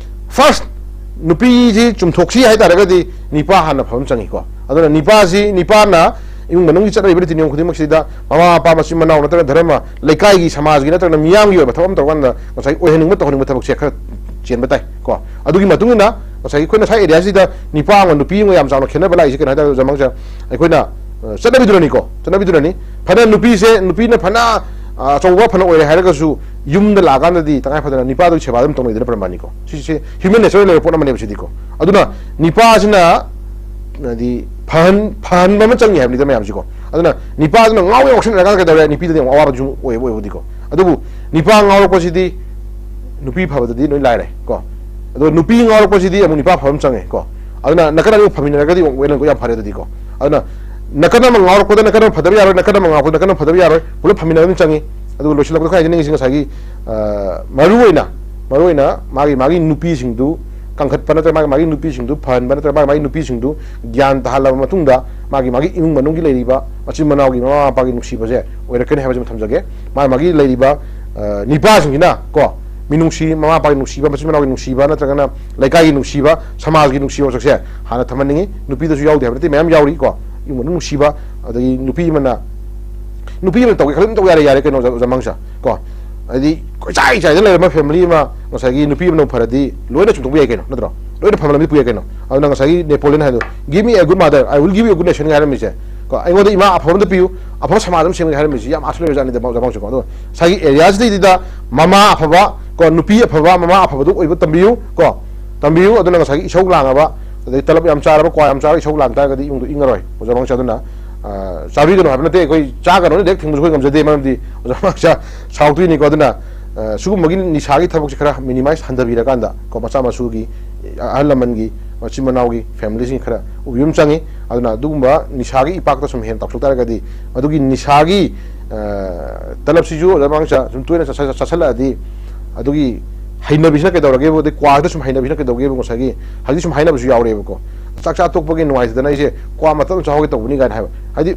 ꯐꯥꯔꯁ ꯅꯨꯄꯤꯁꯤ ꯆꯨꯝꯊꯣꯛꯁꯤ ꯍꯥꯏ ꯇꯥꯔꯒꯗꯤ ꯅꯤꯄꯥ ꯍꯥꯟꯅ ꯐꯕ ꯑꯃ ꯆꯪꯉꯤꯀꯣ꯫ ꯑꯗꯨꯅ ꯅꯤꯄꯥꯁꯤ, ꯅꯤꯄꯥꯅ ꯏꯃꯨꯡ ꯃꯅꯨꯡꯒꯤ ꯆꯠꯅꯔꯤꯕ ꯅꯤꯇꯤ ꯅꯤꯌꯣꯝ ꯈꯨꯗꯤꯡꯃꯛꯁꯤꯗ ꯃꯃꯥ ꯃꯄꯥ, ꯃꯆꯤꯟ ꯃꯅꯥꯎ ꯅꯠꯇ꯭ꯔꯒ ꯙꯔꯃ, ꯂꯩꯀꯥꯏꯒꯤ, ꯁꯃꯥꯖꯒꯤ ꯅꯠꯇ꯭ꯔꯒꯅ ꯃꯤꯌꯥꯝꯒꯤ ꯑꯣꯏꯕ ꯊꯕꯛ ꯑꯃ ꯇꯧꯔꯀꯥꯟꯗ ꯉꯁꯥꯏꯒꯤ ꯑꯣꯏꯍꯟꯅꯤꯡꯕ ꯇꯧꯍꯟꯅꯤꯡꯕ ꯊꯕꯛꯁꯦ ꯈꯔ ꯆꯦꯟꯕ ꯇꯥꯏ ꯀꯣ꯫ ꯑꯗꯨꯒꯤ ꯃꯇꯨꯡ ꯏꯟꯅ ꯉꯁꯥꯏꯒꯤ ꯑꯩꯈꯣꯏꯅ ꯁ꯭ꯋꯥꯏ ꯑꯦꯔꯤꯌꯥꯁꯤꯗ ꯅꯤꯄꯥ ꯑꯃꯒ ꯅꯨꯄꯤ ꯑꯃꯒ ꯌꯥꯝ ꯆꯥꯎꯅ ꯈꯦꯠꯅꯕ ꯂꯥꯛꯏꯁꯦ ꯀꯩꯅꯣ ꯍꯥꯏ ꯇꯥꯔꯗꯤ, ꯑꯣꯖꯥ ꯃꯥꯡꯁꯦ, ꯑꯩꯈꯣꯏꯅ, ꯑ, ꯆꯠꯅꯕꯤꯗꯨꯅꯅꯤꯀꯣ, ꯆꯠꯅꯕꯤꯗꯨꯅꯅꯤ꯫ ꯐꯅ ꯅꯨꯄꯤꯁꯦ, ꯅꯨꯄꯤꯅ ꯐꯅ, ꯑ, ꯑꯆꯧꯕ ꯐꯅ ꯑꯣꯏꯔꯦ ꯍꯥꯏꯔꯒꯁꯨ ꯌꯨꯝꯗ ꯂꯥꯛꯑꯀꯥꯟꯗꯗꯤ ꯇꯉꯥꯏ ꯐꯗꯅ ꯅꯤꯄꯥꯗꯨꯒꯤ ꯁꯦꯕꯥ ꯑꯗꯨꯝ ꯇꯧꯅꯩꯗꯅ ꯄ꯭ꯔꯃꯥꯟꯅꯤꯀꯣ꯫ ꯁꯤꯁꯦ ꯍ꯭ꯌꯨꯃꯦꯟ ꯅꯦꯆꯔꯗ ꯂꯩꯕ ꯄꯣꯠ ꯑꯃꯅꯦꯕ ꯁꯤꯗꯤꯀꯣ꯫ ꯑꯗꯨꯅ ꯅꯤꯄꯥꯁꯤꯅ ꯍꯥꯏꯗꯤ ꯐꯍꯟ-, ꯐꯍꯟꯕ ꯑꯃ ꯆꯪꯉꯤ ꯍꯥꯏꯕꯅꯤꯗ ꯃꯌꯥꯝꯁꯤꯀꯣ꯫ ꯑꯗꯨꯅ ꯅꯤꯄꯥꯗꯨꯅ ꯉꯥꯎ ꯉꯥꯎꯁꯤꯟꯅꯔꯀꯥꯟꯗ ꯀꯩꯗꯧꯔꯦ? ꯅꯨꯄꯤꯗꯗꯤ ꯑꯃꯨꯛ ꯑꯋꯥꯕꯁꯨ ꯑꯣꯏꯕ ꯑꯣꯏꯕꯗꯤꯀꯣ꯫ ꯑꯗꯨꯕꯨ ꯅꯤꯄꯥ ꯉꯥꯎꯔꯛꯄꯁꯤꯗꯤ ꯅꯨꯄꯤ ꯐꯕꯗꯗꯤ ꯂꯣꯏ ꯂꯥꯏꯔꯦ ꯀꯣ꯫ ꯑꯗꯣ ꯅꯨꯄꯤ ꯉꯥꯎꯔꯛꯄꯁꯤꯗꯤ ꯑꯃꯨꯛ ꯅꯤꯄꯥ ꯐꯕ ꯑꯃ ꯆꯪꯉꯦ ꯀꯣ꯫ ꯑꯗꯨꯅ ꯅꯥꯀꯟ ꯑꯅꯤꯃꯛ ꯐꯃꯤꯟꯅꯔꯒꯗꯤ ꯑꯃꯨꯛ ꯍꯦꯟꯅ ꯌꯥꯝ ꯐꯔꯦ ꯑꯗꯨꯗꯤꯀꯣ꯫ ꯑꯗꯨꯅ ꯅꯥꯀꯟ ꯑꯃ ꯉꯥꯎꯔꯛꯄꯗ ꯅꯥꯀꯟ ꯑꯃ ꯐꯗꯕ ꯌꯥꯔꯣꯏ, ꯅꯥꯀꯟ ꯑꯃ ꯉꯥꯎꯔꯛꯄꯗ ꯅꯥꯀꯟ ꯑꯃ ꯐꯗꯕ ꯌꯥꯔꯣꯏ, ꯄꯨꯂꯞ ꯐꯃꯤꯟꯅꯕ ꯑꯗꯨꯝ ꯆꯪꯉꯤ꯫ ꯑꯗꯨꯒ ꯂꯣꯏꯁꯤꯜꯂꯛꯄꯗ ꯑꯩꯈꯣꯏ ꯍꯥꯏꯖꯅꯤꯡꯉꯤꯁꯤ ꯉꯁꯥꯏꯒꯤ, ꯑ, ꯃꯔꯨꯑꯣꯏꯅ, ꯃꯔꯨꯑꯣꯏꯅ ꯃꯥꯒꯤ, ꯃꯥꯒꯤ ꯅꯨꯄꯤꯁꯤꯡꯗꯨ ꯀꯟꯈꯠꯄ ꯅꯠꯇ꯭ꯔꯒ ꯃꯥꯒꯤ, ꯃꯥꯒꯤ ꯅꯨꯄꯤꯁꯤꯡꯗꯨ ꯐꯍꯟꯕ ꯅꯠꯇ꯭ꯔꯒ ꯃꯥꯒꯤ, ꯃꯥꯒꯤ ꯅꯨꯄꯤꯁꯤꯡꯗꯨ ꯒ꯭ꯌꯥꯟ ꯇꯥꯍꯜꯂꯕ ꯃꯇꯨꯡꯗ ꯃꯥꯒꯤ, ꯃꯥꯒꯤ ꯏꯃꯨꯡ ꯃꯅꯨꯡꯒꯤ ꯂꯩꯔꯤꯕ ꯃꯆꯤꯟ ꯃꯅꯥꯎꯒꯤ ꯃꯃꯥ ꯃꯄꯥꯒꯤ ꯅꯨꯡꯁꯤꯕꯁꯦ ꯑꯣꯏꯔꯛꯀꯅꯤ ꯍꯥꯏꯕꯁꯤꯃ ꯊꯝꯖꯒꯦ꯫ ꯃꯥꯒꯤ, ꯃꯥꯒꯤ ꯂꯩꯔꯤꯕ, ꯑ, ꯅꯤꯄꯥꯁꯤꯡꯁꯤꯅ ꯀꯣ, ꯃꯤꯅꯨꯡꯁꯤ, ꯃꯃꯥ ꯃꯄꯥꯒꯤ ꯅꯨꯡꯁꯤꯕ, ꯃꯆꯤꯟ ꯃꯅꯥꯎꯒꯤ ꯅꯨꯡꯁꯤꯕ, ꯅꯠꯇ꯭ꯔꯒꯅ ꯂꯩꯀꯥꯏꯒꯤ ꯅꯨꯡꯁꯤꯕ, ꯁꯃꯥꯖꯒꯤ ꯅꯨꯡꯁꯤꯕ ꯃꯁꯛꯁꯦ ꯍꯥꯟꯅ ꯊꯝꯍꯟꯅꯤꯡꯉꯤ꯫ ꯅꯨꯄꯤꯗꯁꯨ ꯌꯥꯎꯗꯦ ꯍꯥꯏꯕ ꯅꯠꯇꯦ, ꯃꯌꯥꯝ ꯌꯥꯎꯔꯤꯀꯣ꯫ ꯏꯃꯨꯡ ꯃꯅꯨꯡ ꯅꯨꯡꯁꯤꯕ, ꯑꯗꯒꯤ ꯅꯨꯄꯤ ꯑꯃꯅ ꯅꯨꯄꯤ ꯑꯃꯅ ꯇꯧꯒꯦ ꯈꯜꯂꯤ ꯑꯗꯨꯝ ꯇꯧ ꯌꯥꯔꯦ, ꯌꯥꯔꯦ ꯀꯩꯅꯣ, ꯑꯣꯖꯥ ꯃꯥꯡꯁꯥ ꯀꯣ꯫ ꯍꯥꯏꯗꯤ ꯀꯣꯏꯆꯥꯏ ꯆꯥꯏꯗꯅ ꯂꯩꯔꯝꯕ ꯐꯦꯃꯤꯂꯤ ꯑꯃ ꯉꯁꯥꯏꯒꯤ ꯅꯨꯄꯤ ꯑꯃꯅ ꯐꯔꯗꯤ ꯂꯣꯏꯅ ꯆꯨꯝꯊꯣꯛꯄ ꯌꯥꯏ ꯀꯩꯅꯣ, ꯅꯠꯇ꯭ꯔꯣ? ꯂꯣꯏꯅ ꯐꯕ ꯂꯝꯕꯤ ꯄꯨ ꯌꯥꯏ ꯀꯩꯅꯣ꯫ ꯑꯗꯨꯅ ꯉꯁꯥꯏꯒꯤ ꯅꯦꯄꯣꯂꯤꯌꯟ ꯍꯥꯏꯗꯣ, "Give me a good mother, I will give you a good nation" ꯍꯥꯏꯔꯝꯃꯤꯁꯦ ꯀꯣ, ꯑꯩꯉꯣꯟꯗ ꯏꯃꯥ ꯑꯐꯕ ꯑꯝꯇ ꯄꯤꯌꯨ, ꯑꯐꯕ ꯁꯃꯥꯖ ꯑꯃ ꯁꯦꯝꯒꯦ ꯍꯥꯏꯔꯝꯃꯤꯁꯦ ꯌꯥꯝ ꯑꯥꯁ ꯂꯩꯔꯖꯥꯠꯅꯤꯗ, ꯑꯣꯖꯥ ꯃꯥꯡꯁꯥ ꯀꯣ꯫ ꯑꯗꯣ ꯉꯁꯥꯏꯒꯤ ꯑꯦꯔꯤꯌꯥꯁꯤꯗꯩꯗ ꯃꯃꯥ ꯑꯐꯕ ꯀꯣ, ꯅꯨꯄꯤ ꯑꯐꯕ, ꯃꯃꯥ ꯑꯐꯕꯗꯨ ꯑꯣꯏꯕ ꯇꯝꯕꯤꯌꯨ ꯀꯣ, ꯇꯝꯕꯤꯌꯨ꯫ ꯑꯗꯨꯅ ꯉꯁꯥꯏꯒꯤ ꯏꯁꯧ ꯂꯥꯡꯉꯕ, ꯑꯗꯩ ꯇꯂꯞ ꯌꯥꯝ ꯆꯥꯔꯕ, ꯀ꯭ꯋꯥ ꯌꯥꯝ ꯆꯥꯔꯒ ꯏꯁꯧ ꯂꯥꯡ ꯇꯥꯔꯒꯗꯤ ꯏꯃꯨꯡꯗꯣ ꯏꯪꯉꯔꯣꯏ, ꯑꯣꯖꯥ ꯃꯥꯡꯁꯥ꯫ ꯑꯗꯨꯅ, ꯑ, ꯆꯥꯕꯤꯒꯅꯨ ꯍꯥꯏꯕ ꯅꯠꯇꯦ, ꯑꯩꯈꯣꯏ ꯆꯥꯒꯅꯨꯅ ꯗꯥꯏꯔꯦꯛ ꯊꯤꯡꯕꯁꯨ ꯑꯩꯈꯣꯏ ꯉꯝꯖꯗꯦ, ꯃꯔꯝꯗꯤ ꯑꯣꯖꯥ ꯃꯥꯡꯁꯥ ꯁꯥꯎꯗꯣꯏꯅꯤꯀꯣ꯫ ꯑꯗꯨꯅ, ꯑ, ꯁꯤꯒꯨꯝꯕꯒꯤ ꯅꯤꯁꯥꯒꯤ ꯊꯕꯛꯁꯦ ꯈꯔ ꯃꯤꯅꯤꯃꯥꯏꯁ ꯍꯟꯊꯕꯤꯔꯀꯥꯟꯗ ꯀꯣ, ꯃꯆꯥ ꯃꯁꯨꯒꯤ, ꯑꯍꯜ ꯂꯃꯟꯒꯤ, ꯃꯆꯤꯟ ꯃꯅꯥꯎꯒꯤ, ꯐꯦꯃꯤꯂꯤꯁꯤꯡ ꯈꯔ ꯎꯕꯤꯕ ꯑꯃ ꯆꯪꯉꯤ꯫ ꯑꯗꯨꯅ ꯑꯗꯨꯒꯨꯝꯕ ꯅꯤꯁꯥꯒꯤ ꯏꯄꯥꯛꯇ ꯁꯨꯝ ꯍꯦꯟꯅ ꯇꯥꯎꯊꯣꯛ ꯇꯥꯔꯒꯗꯤ, ꯃꯗꯨꯒꯤ ꯅꯤꯁꯥꯒꯤ, ꯑ, ꯇꯂꯞꯁꯤꯁꯨ ꯑꯣꯖꯥ ꯃꯥꯡꯁꯥ ꯁꯨꯝ ꯇꯣꯏꯅ ꯆꯥꯁꯜ-, ꯆꯥꯁꯜꯂꯛꯑꯗꯤ, ꯑꯗꯨꯒꯤ ꯍꯩꯅꯕꯤꯁꯤꯅ ꯀꯩꯗꯧꯔꯒꯦꯕꯨ, ꯑꯗꯩ ꯀ꯭ꯋꯥꯁꯤꯗ ꯁꯨꯝ ꯍꯩꯅꯕꯤꯁꯤꯅ ꯀꯩꯗꯧꯒꯦꯕꯨ, ꯉꯁꯥꯏꯒꯤ ꯍꯧꯖꯤꯛ ꯁꯨꯝ ꯍꯥꯏꯅꯕꯁꯨ ꯌꯥꯎꯔꯦꯕꯀꯣ꯫ ꯆꯥꯛ ꯆꯥ ꯇꯣꯛꯄꯒꯤ ꯅꯨꯡꯉꯥꯏꯇꯗꯅ ꯑꯩꯁꯦ ꯀ꯭ꯋꯥ ꯃꯇꯞ ꯑꯃ ꯆꯥꯍꯧꯒꯦ ꯇꯧꯕꯅꯤ ꯀꯥꯏꯅ ꯍꯥꯏꯕ꯫ ꯍꯥꯏꯗꯤ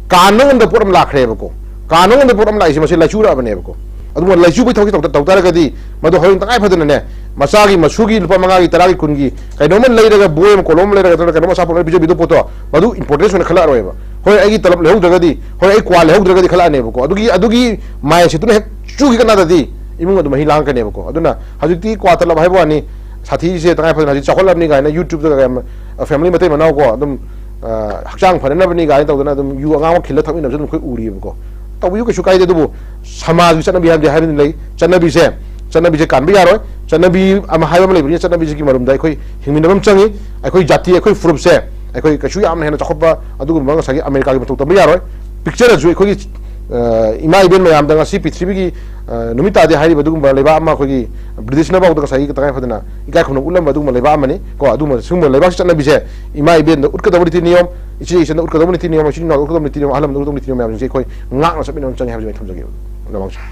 ꯀꯥꯟꯕ ꯉꯝꯗꯕ ꯄꯣꯠ ꯑꯃ ꯂꯥꯛꯈ꯭ꯔꯦꯕꯀꯣ꯫ ꯀꯥꯟꯕ ꯉꯝꯗꯕ ꯄꯣꯠ ꯑꯃ ꯂꯥꯛꯏꯁꯦ ꯃꯁꯤ ꯂꯥꯏꯆꯨꯔꯛꯑꯕꯅꯦꯕꯀꯣ꯫ ꯑꯗꯨꯒ ꯂꯥꯏꯆꯨꯕꯒꯤ ꯊꯕꯛꯁꯤ ꯇꯧ-, ꯇꯧ ꯇꯥꯔꯒꯗꯤ ꯃꯗꯨ ꯍꯣꯔꯦꯟ ꯇꯉꯥꯏ ꯐꯗꯅꯅꯦ, ꯃꯆꯥꯒꯤ ꯃꯁꯨꯒꯤ ꯂꯨꯄꯥ ꯃꯉꯥꯒꯤ, ꯇꯔꯥꯒꯤ, ꯀꯨꯟꯒꯤ ꯀꯩꯅꯣꯝꯃ ꯂꯩꯔꯒ, ꯕꯣꯏ ꯑꯃ, ꯀꯣꯂꯣꯝ ꯑꯃ ꯂꯩꯔꯒ, ꯅꯠꯇ꯭ꯔꯒ ꯀꯩꯅꯣꯝ ꯑꯆꯥꯄꯣꯠ ꯑꯃ ꯄꯤꯖꯕꯤꯗꯧꯕ ꯄꯣꯠꯇꯣ, ꯃꯗꯨ ꯏꯝꯄꯣꯔꯇꯦꯟꯁ ꯑꯣꯏꯅ ꯈꯜꯂꯛꯑꯔꯣꯏꯕ꯫ ꯍꯣꯏ, ꯑꯩꯒꯤ ꯇꯂꯞ ꯂꯩꯍꯧꯗ꯭ꯔꯒꯗꯤ, ꯍꯣꯏ, ꯑꯩ ꯀ꯭ꯋꯥ ꯂꯩꯍꯧꯗ꯭ꯔꯒꯗꯤ ꯈꯜꯂꯛꯑꯅꯦꯕꯀꯣ꯫ ꯑꯗꯨꯒꯤ, ꯑꯗꯨꯒꯤ ꯃꯥꯏꯟꯁꯦꯠꯇꯨꯅ ꯍꯦꯛ ꯆꯨꯈꯤ ꯀꯅꯥꯗꯗꯤ ꯏꯃꯨꯡ ꯑꯗꯨ ꯃꯍꯤ ꯂꯥꯡꯉꯛꯀꯅꯦꯕꯀꯣ꯫ ꯑꯗꯨꯅ ꯍꯧꯖꯤꯛꯇꯤ ꯀ꯭ꯋꯥ ꯇꯂꯞ ꯍꯥꯏꯕ ꯋꯥꯅꯤ, ꯁꯥꯊꯤꯁꯦ ꯇꯉꯥꯏ ꯐꯗꯅ ꯍꯧꯖꯤꯛ ꯆꯥꯎꯈꯠꯂꯕꯅꯤ ꯀꯥꯏꯅ YouTube-ꯇꯒ ꯌꯥꯝ, ꯑ, ꯐꯦꯃꯤꯂꯤ ꯃꯇꯩ ꯃꯅꯥꯎꯀꯣ, ꯑꯗꯨꯝ, ꯑ, ꯍꯛꯆꯥꯡ ꯐꯅꯅꯕꯅꯤ ꯀꯥꯏꯅ ꯇꯧꯗꯅ ꯑꯗꯨꯝ ꯌꯨ ꯑꯉꯥꯡꯕ ꯈꯤꯜꯂ ꯊꯛꯃꯤꯟꯅꯕꯁꯨ ꯑꯗꯨꯝ ꯑꯩꯈꯣꯏ ꯎꯔꯤꯕꯀꯣ꯫ ꯇꯧꯕꯤꯌꯨ, ꯀꯩꯁꯨ ꯀꯥꯏꯗꯦ꯫ ꯑꯗꯨꯕꯨ ꯁꯃꯥꯖꯒꯤ ꯆꯠꯅꯕꯤ ꯍꯥꯏꯕꯗꯤ ꯂꯩ, ꯆꯠꯅꯕꯤꯁꯦ, ꯆꯠꯅꯕꯤꯁꯦ ꯀꯥꯟꯕ ꯌꯥꯔꯣꯏ꯫ ꯆꯠꯅꯕꯤ ꯑꯃ ꯍꯥꯏꯕ ꯑꯃ ꯂꯩꯕꯅꯤꯅ ꯆꯠꯅꯕꯤꯁꯤꯒꯤ ꯃꯔꯨꯝꯗ ꯑꯩꯈꯣꯏ ꯍꯤꯡꯃꯤꯟꯅꯕ ꯑꯃ ꯆꯪꯉꯤ꯫ ꯑꯩꯈꯣꯏ ꯖꯥꯇꯤ, ꯑꯩꯈꯣꯏ ꯐꯨꯔꯨꯞꯁꯦ, ꯑꯩꯈꯣꯏ ꯀꯩꯁꯨ ꯌꯥꯝꯅ ꯍꯦꯟꯅ ꯆꯥꯎꯈꯠꯄ ꯑꯗꯨꯒꯨꯝꯕ ꯉꯁꯥꯏꯒꯤ ꯑꯃꯦꯔꯤꯀꯥꯒꯤ ꯃꯇꯧ ꯇꯝꯕ ꯌꯥꯔꯣꯏ꯫ ꯄꯤꯛꯆꯔꯁꯨ ꯑꯩꯈꯣꯏꯒꯤ, ꯑ, ꯏꯃꯥ ꯏꯕꯦꯟ ꯃꯌꯥꯝꯗ ꯉꯁꯤ ꯄ꯭ꯔꯤꯊꯤꯕꯤꯒꯤ, ꯑ, ꯅꯨꯃꯤꯠ ꯇꯥꯗꯦ ꯍꯥꯏꯔꯤꯕ ꯑꯗꯨꯒꯨꯝꯕ ꯂꯩꯕꯥꯛ ꯑꯃ, ꯑꯩꯈꯣꯏꯒꯤ ꯕ꯭ꯔꯤꯇꯤꯁꯅ ꯐꯥꯎꯗ ꯉꯁꯥꯏꯒꯤ ꯇꯉꯥꯏ ꯐꯗꯅ ꯏꯀꯥꯏ ꯈꯨꯝꯅꯕ ꯎꯠꯂꯝꯕ ꯑꯗꯨꯒꯨꯝꯕ ꯂꯩꯕꯥꯛ ꯑꯃꯅꯤ ꯀꯣ꯫ ꯑꯗꯨꯒꯨꯝꯕ ꯁꯤꯒꯨꯝꯕ ꯂꯩꯕꯥꯛꯀꯤ ꯆꯠꯅꯕꯤꯁꯦ ꯏꯃꯥ ꯏꯕꯦꯟꯗ ꯎꯠꯀꯗꯕ ꯅꯤꯇꯤ ꯅꯤꯌꯣꯝ, ꯏꯆꯦ ꯏꯆꯟꯗ ꯎꯠꯀꯗꯕ ꯅꯤꯇꯤ ꯅꯤꯌꯣꯝ, ꯏꯆꯤꯟ ꯏꯅꯥꯎꯗ ꯎꯠꯀꯗꯕ ꯅꯤꯇꯤ ꯅꯤꯌꯣꯝ, ꯑꯍꯜ ꯂꯃꯟꯗ ꯎꯠꯀꯗꯕ ꯅꯤꯇꯤ ꯅꯤꯌꯣꯝ ꯃꯌꯥꯝꯁꯤꯡꯁꯦ ꯑꯩꯈꯣꯏ ꯉꯥꯛꯅ ꯆꯠꯃꯤꯟꯅꯕ ꯆꯪꯉꯤ ꯍꯥꯏꯕꯁꯤ ꯑꯩ ꯊꯝꯖꯒꯦ꯫ ꯅꯃꯥꯡꯁꯦ꯫ ꯌꯥꯝ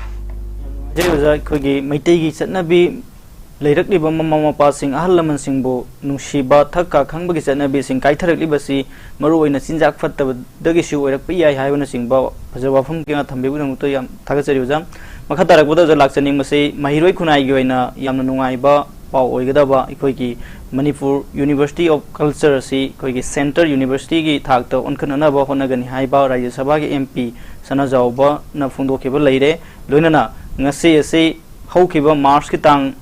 ꯅꯨꯡꯉꯥꯏꯖꯩ ꯑꯣꯖꯥ, ꯑꯩꯈꯣꯏꯒꯤ ꯃꯩꯇꯩꯒꯤ ꯆꯠꯅꯕꯤ ꯂꯩꯔꯛꯂꯤꯕ ꯃꯃꯥ ꯃꯄꯥꯁꯤꯡ, ꯑꯍꯜ ꯂꯃꯟꯁꯤꯡꯕꯨ ꯅꯨꯡꯁꯤꯕ, ꯊꯛ ꯀꯥ ꯈꯪꯕꯒꯤ ꯆꯠꯅꯕꯤꯁꯤꯡ ꯀꯥꯏꯊꯔꯛꯂꯤꯕꯁꯤ ꯃꯔꯨꯑꯣꯏꯅ ꯆꯤꯟꯖꯥꯛ ꯐꯠꯇꯕꯗꯒꯤꯁꯨ ꯑꯣꯏꯔꯛꯄ ꯌꯥꯏ ꯍꯥꯏꯕꯅꯆꯤꯡꯕ ꯐꯖꯕ ꯋꯥꯐꯝ ꯀꯌꯥ ꯊꯝꯕꯤꯕꯒꯤꯗꯃꯛꯇ ꯌꯥꯝ ꯊꯥꯒꯠꯆꯔꯤ ꯑꯣꯖꯥ꯫ ꯃꯈꯥ ꯇꯥꯔꯛꯄꯗ ꯑꯣꯖꯥ ꯂꯥꯛꯆꯅꯤꯡꯕꯁꯤ ꯃꯍꯩꯔꯣꯏ ꯈꯨꯟꯅꯥꯏꯒꯤ ꯑꯣꯏꯅ ꯌꯥꯝꯅ ꯅꯨꯡꯉꯥꯏꯕ ꯄꯥꯎ ꯑꯣꯏꯒꯗꯕ ꯑꯩꯈꯣꯏꯒꯤ ꯃꯅꯤꯄꯨꯔ University of Culture ꯑꯁꯤ ꯑꯩꯈꯣꯏꯒꯤ Centre Universityꯒꯤ ꯊꯥꯛꯇ ꯑꯣꯟꯈꯠꯅꯅꯕ ꯍꯣꯠꯅꯒꯅꯤ ꯍꯥꯏꯕ ꯔꯥꯖ꯭ꯌ ꯁꯚꯥꯒꯤ MP ꯁꯅꯥꯖꯥꯎꯕꯅ ꯐꯣꯡꯗꯣꯛꯈꯤꯕ ꯂꯩꯔꯦ꯫ ꯂꯣꯏꯅꯅ ꯉꯁꯤ ꯑꯁꯤ ꯍꯧꯈꯤꯕ ꯃꯥꯔꯆꯀꯤ ꯇꯥꯡ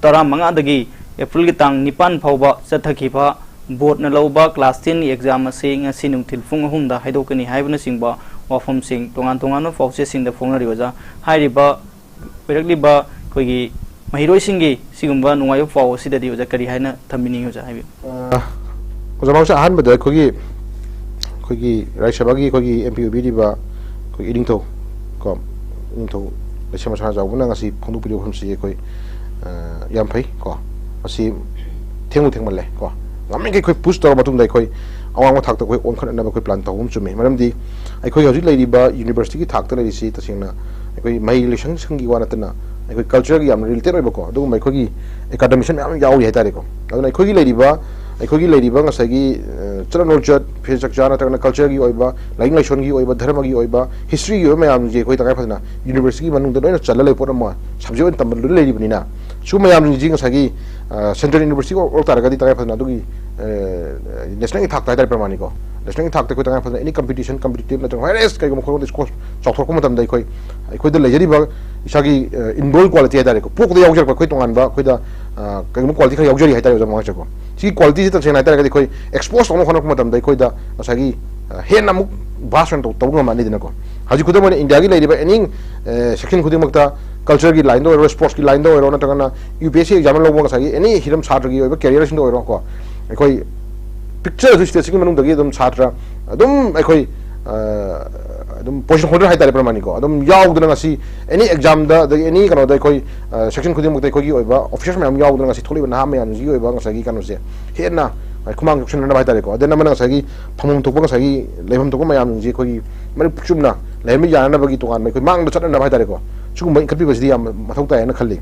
ꯇꯔꯥꯃꯉꯥꯗꯒꯤ ꯑꯦꯄ꯭ꯔꯤꯜꯒꯤ ꯇꯥꯡ ꯅꯤꯄꯥꯟ ꯐꯥꯎꯕ ꯆꯠꯊꯈꯤꯕ ꯕꯣꯔꯗꯅ ꯂꯧꯕ class tenꯒꯤ exam ꯑꯁꯤ ꯉꯁꯤ ꯅꯨꯡꯊꯤꯜ ꯄꯨꯡ ꯑꯍꯨꯝꯗ ꯍꯥꯏꯗꯣꯛꯀꯅꯤ ꯍꯥꯏꯕꯅꯆꯤꯡꯕ ꯋꯥꯐꯝꯁꯤꯡ ꯇꯣꯉꯥꯟ ꯇꯣꯉꯥꯟꯕ ꯄꯥꯎꯆꯦꯁꯤꯡꯗ ꯐꯣꯡꯅꯔꯤ ꯑꯣꯖꯥ꯫ ꯍꯥꯏꯔꯤꯕ ꯑꯣꯏꯔꯛꯂꯤꯕ ꯑꯩꯈꯣꯏꯒꯤ ꯃꯍꯩꯔꯣꯏꯁꯤꯡꯒꯤ ꯁꯤꯒꯨꯝꯕ ꯅꯨꯡꯉꯥꯏꯕ ꯄꯥꯎ ꯑꯁꯤꯗꯗꯤ ꯑꯣꯖꯥ ꯀꯔꯤ ꯍꯥꯏꯅ ꯊꯝꯕꯤꯅꯤꯡꯉꯤ ꯑꯣꯖꯥ ꯍꯥꯏꯕꯤꯌꯨ꯫ ꯑ, ꯑꯣꯖꯥ ꯃꯍꯧꯁꯥ ꯑꯍꯥꯟꯕꯗ ꯑꯩꯈꯣꯏꯒꯤ, ꯑꯩꯈꯣꯏꯒꯤ ꯔꯥꯖ꯭ꯌ ꯁꯚꯥꯒꯤ ꯑꯩꯈꯣꯏꯒꯤ MP ꯑꯣꯏꯕꯤꯔꯤꯕ ꯑꯩꯈꯣꯏ ꯏꯅꯤꯡꯊꯧ ꯀꯣ, ꯏꯅꯤꯡꯊꯧ ꯂꯩꯁꯦꯝꯕ ꯁꯅꯥꯖꯥꯎꯕꯅ ꯉꯁꯤ ꯐꯣꯡꯗꯣꯛꯄꯤꯔꯤꯕ ꯋꯥꯐꯝꯁꯤ ꯑꯩꯈꯣꯏ, ꯑ, ꯌꯥꯝ ꯐꯩ ꯀꯣ꯫ ꯃꯁꯤ ꯊꯦꯡꯕꯨ ꯊꯦꯡꯃꯜꯂꯦ ꯀꯣ꯫ ꯉꯝꯃꯤꯈꯩ ꯑꯩꯈꯣꯏ push ꯇꯧꯔ ꯃꯇꯨꯡꯗ ꯑꯩꯈꯣꯏ ꯑꯋꯥꯡꯕ ꯊꯥꯛꯇ ꯑꯩꯈꯣꯏ ꯑꯣꯟꯈꯠꯅꯅꯕ ꯑꯩꯈꯣꯏ plan ꯇꯧꯕ ꯑꯃ ꯆꯨꯝꯃꯤ꯫ ꯃꯔꯝꯗꯤ ꯑꯩꯈꯣꯏ ꯍꯧꯖꯤꯛ ꯂꯩꯔꯤꯕ universityꯒꯤ ꯊꯥꯛꯇ ꯂꯩꯔꯤꯁꯤ ꯇꯁꯦꯡꯅ ꯑꯩꯈꯣꯏ ꯃꯍꯩ ꯂꯣꯏꯁꯪꯁꯤꯡꯒꯤ ꯋꯥ ꯅꯠꯇꯅ ꯑꯩꯈꯣꯏ cultureꯒꯤ ꯌꯥꯝꯅ related ꯑꯣꯏꯕꯀꯣ, ꯑꯗꯨꯒꯨꯝꯕ ꯑꯩꯈꯣꯏꯒꯤ academician ꯃꯌꯥꯝ ꯌꯥꯎꯔꯤ ꯍꯥꯏꯇꯥꯔꯦꯀꯣ꯫ ꯑꯗꯨꯅ ꯑꯩꯈꯣꯏꯒꯤ ꯂꯩꯔꯤꯕ, ꯑꯩꯈꯣꯏꯒꯤ ꯂꯩꯔꯤꯕ ꯉꯁꯥꯏꯒꯤ, ꯑ, ꯆꯠꯅ ꯂꯣꯟꯆꯠ, ꯐꯤꯖꯦꯠ ꯆꯛꯆꯥ ꯅꯠꯇ꯭ꯔꯒꯅ cultureꯒꯤ ꯑꯣꯏꯕ, ꯂꯥꯏꯅꯤꯡ ꯂꯥꯏꯁꯣꯟꯒꯤ ꯑꯣꯏꯕ, ꯙꯔꯃꯒꯤ ꯑꯣꯏꯕ, historyꯒꯤ ꯑꯣꯏꯕ ꯃꯌꯥꯝꯁꯦ ꯑꯩꯈꯣꯏ ꯇꯉꯥꯏ ꯐꯗꯅ universityꯒꯤ ꯃꯅꯨꯡꯗ ꯂꯣꯏꯅ ꯆꯜꯂ ꯂꯩꯕ ꯄꯣꯠ ꯑꯃ, subject ꯑꯣꯏꯅ ꯇꯝꯕ ꯂꯣꯏꯅ ꯂꯩꯔꯤꯕꯅꯤꯅ, ꯁꯤꯒꯨꯝꯕ ꯃꯌꯥꯝꯁꯤꯡꯁꯤ ꯉꯁꯥꯏꯒꯤ, ꯑ, Central University ꯑꯣꯏ ꯇꯥꯔꯒꯗꯤ ꯇꯉꯥꯏ ꯐꯗꯅ ꯑꯗꯨꯒꯤ, ꯑ, nationalꯒꯤ ꯊꯥꯛꯇ ꯍꯥꯏꯇꯥꯔꯦ ꯄ꯭ꯔꯃꯥꯟꯅꯤꯀꯣ, nationalꯒꯤ ꯊꯥꯛꯇ ꯑꯩꯈꯣꯏ ꯇꯉꯥꯏ ꯐꯗꯅ any competition, competitive ꯅꯠꯇ꯭ꯔꯒ highest ꯀꯩꯒꯨꯝꯕ ꯈꯨꯗꯣꯡꯗ score ꯆꯥꯎꯊꯣꯔꯛꯄ ꯃꯇꯝꯗ ꯑꯩꯈꯣꯏ, ꯑꯩꯈꯣꯏꯗ ꯂꯩꯖꯔꯤꯕ ꯏꯁꯥꯒꯤ, ꯑ, inborn quality ꯍꯥꯏꯇꯥꯔꯦꯀꯣ, ꯄꯣꯛꯄꯗ ꯌꯥꯎꯖꯔꯛꯄ ꯑꯩꯈꯣꯏ ꯇꯣꯉꯥꯟꯕ ꯑꯩꯈꯣꯏꯗ, ꯑ, ꯀꯩꯒꯨꯝꯕ quality ꯈꯔ ꯌꯥꯎꯖꯔꯤ ꯍꯥꯏꯇꯥꯔꯦ ꯑꯣꯖꯥ ꯃꯉꯥꯡꯁꯦꯀꯣ꯫ ꯁꯤꯒꯤ qualityꯁꯦ ꯇꯁꯦꯡꯅ ꯍꯥꯏꯇꯥꯔꯒꯗꯤ ꯑꯩꯈꯣꯏ expose ꯇꯧꯅꯕ ꯍꯣꯠꯅꯔꯛꯄ ꯃꯇꯝꯗ ꯑꯩꯈꯣꯏꯗ ꯉꯁꯥꯏꯒꯤ, ꯑ, ꯍꯦꯟꯅ ꯑꯃꯨꯛ vast ꯑꯣꯏꯅ ꯇꯧ-, ꯇꯧꯕ ꯉꯝꯃꯅꯤꯗꯅꯀꯣ꯫ ꯍꯧꯖꯤꯛ ꯈꯨꯗꯝ ꯑꯣꯏꯅ Indiaꯒꯤ ꯂꯩꯔꯤꯕ any, ꯑ, section ꯈꯨꯗꯤꯡꯃꯛꯇ cultureꯒꯤ lineꯗ ꯑꯣꯏꯔꯣ, sportsꯀꯤ lineꯗ ꯑꯣꯏꯔꯣ, ꯅꯠꯇ꯭ꯔꯒꯅ UPSC exam ꯂꯧꯕ ꯉꯁꯥꯏꯒꯤ any ꯍꯤꯔꯝ ꯁꯥꯇ꯭ꯔꯒꯤ ꯑꯣꯏꯕ careerꯁꯤꯡꯗ ꯑꯣꯏꯔꯣꯀꯣ, ꯑꯩꯈꯣꯏ picture ꯑꯗꯨ stateꯁꯤꯒꯤ ꯃꯅꯨꯡꯗꯒꯤ ꯑꯗꯨꯝ ꯁꯥꯇ꯭ꯔ ꯑꯗꯨꯝ ꯑꯩꯈꯣꯏ, ꯑ, ꯑꯗꯨꯝ position holder ꯍꯥꯏꯇꯥꯔꯦ ꯄ꯭ꯔꯃꯥꯟꯅꯤꯀꯣ, ꯑꯗꯨꯝ ꯌꯥꯎꯗꯅ ꯉꯁꯤ any examꯗ ꯑꯗꯒꯤ any ꯀꯩꯅꯣꯗ ꯑꯩꯈꯣꯏ, ꯑ, section ꯈꯨꯗꯤꯡꯃꯛꯇ ꯑꯩꯈꯣꯏꯒꯤ ꯑꯣꯏꯕ officers ꯃꯌꯥꯝ ꯌꯥꯎꯗꯅ ꯉꯁꯤ ꯊꯣꯛꯂꯤꯕ ꯅꯍꯥ ꯃꯌꯥꯝꯁꯤꯒꯤ ꯑꯣꯏꯕ ꯉꯁꯥꯏꯒꯤ ꯀꯩꯅꯣꯁꯦ ꯍꯦꯟꯅ ꯑꯩꯈꯣꯏ ꯈꯨꯃꯥꯡ ꯆꯥꯎꯁꯤꯟꯅꯅꯕ ꯍꯥꯏꯇꯥꯔꯦꯀꯣ꯫ ꯑꯗꯩ ꯑꯃꯅ ꯉꯁꯥꯏꯒꯤ ꯐꯝꯐꯝ ꯊꯣꯛꯄ, ꯉꯁꯥꯏꯒꯤ ꯂꯩꯐꯝ ꯊꯣꯛꯄ ꯃꯌꯥꯝꯁꯤꯡꯁꯦ ꯑꯩꯈꯣꯏꯒꯤ ꯃꯔꯤꯛ ꯆꯨꯝꯅ ꯂꯩꯍꯟꯕ ꯌꯥꯅꯅꯕꯒꯤ ꯇꯣꯉꯥꯟꯕ ꯑꯩꯈꯣꯏ ꯃꯥꯡꯗ ꯆꯠꯅꯅꯕ ꯍꯥꯏꯇꯥꯔꯦꯀꯣ, ꯁꯤꯒꯨꯝꯕ ꯏꯟꯈꯠꯄꯤꯕꯁꯤꯗꯤ ꯌꯥꯝ ꯃꯊꯧ ꯇꯥꯏ ꯍꯥꯏꯅ ꯈꯜꯂꯤ꯫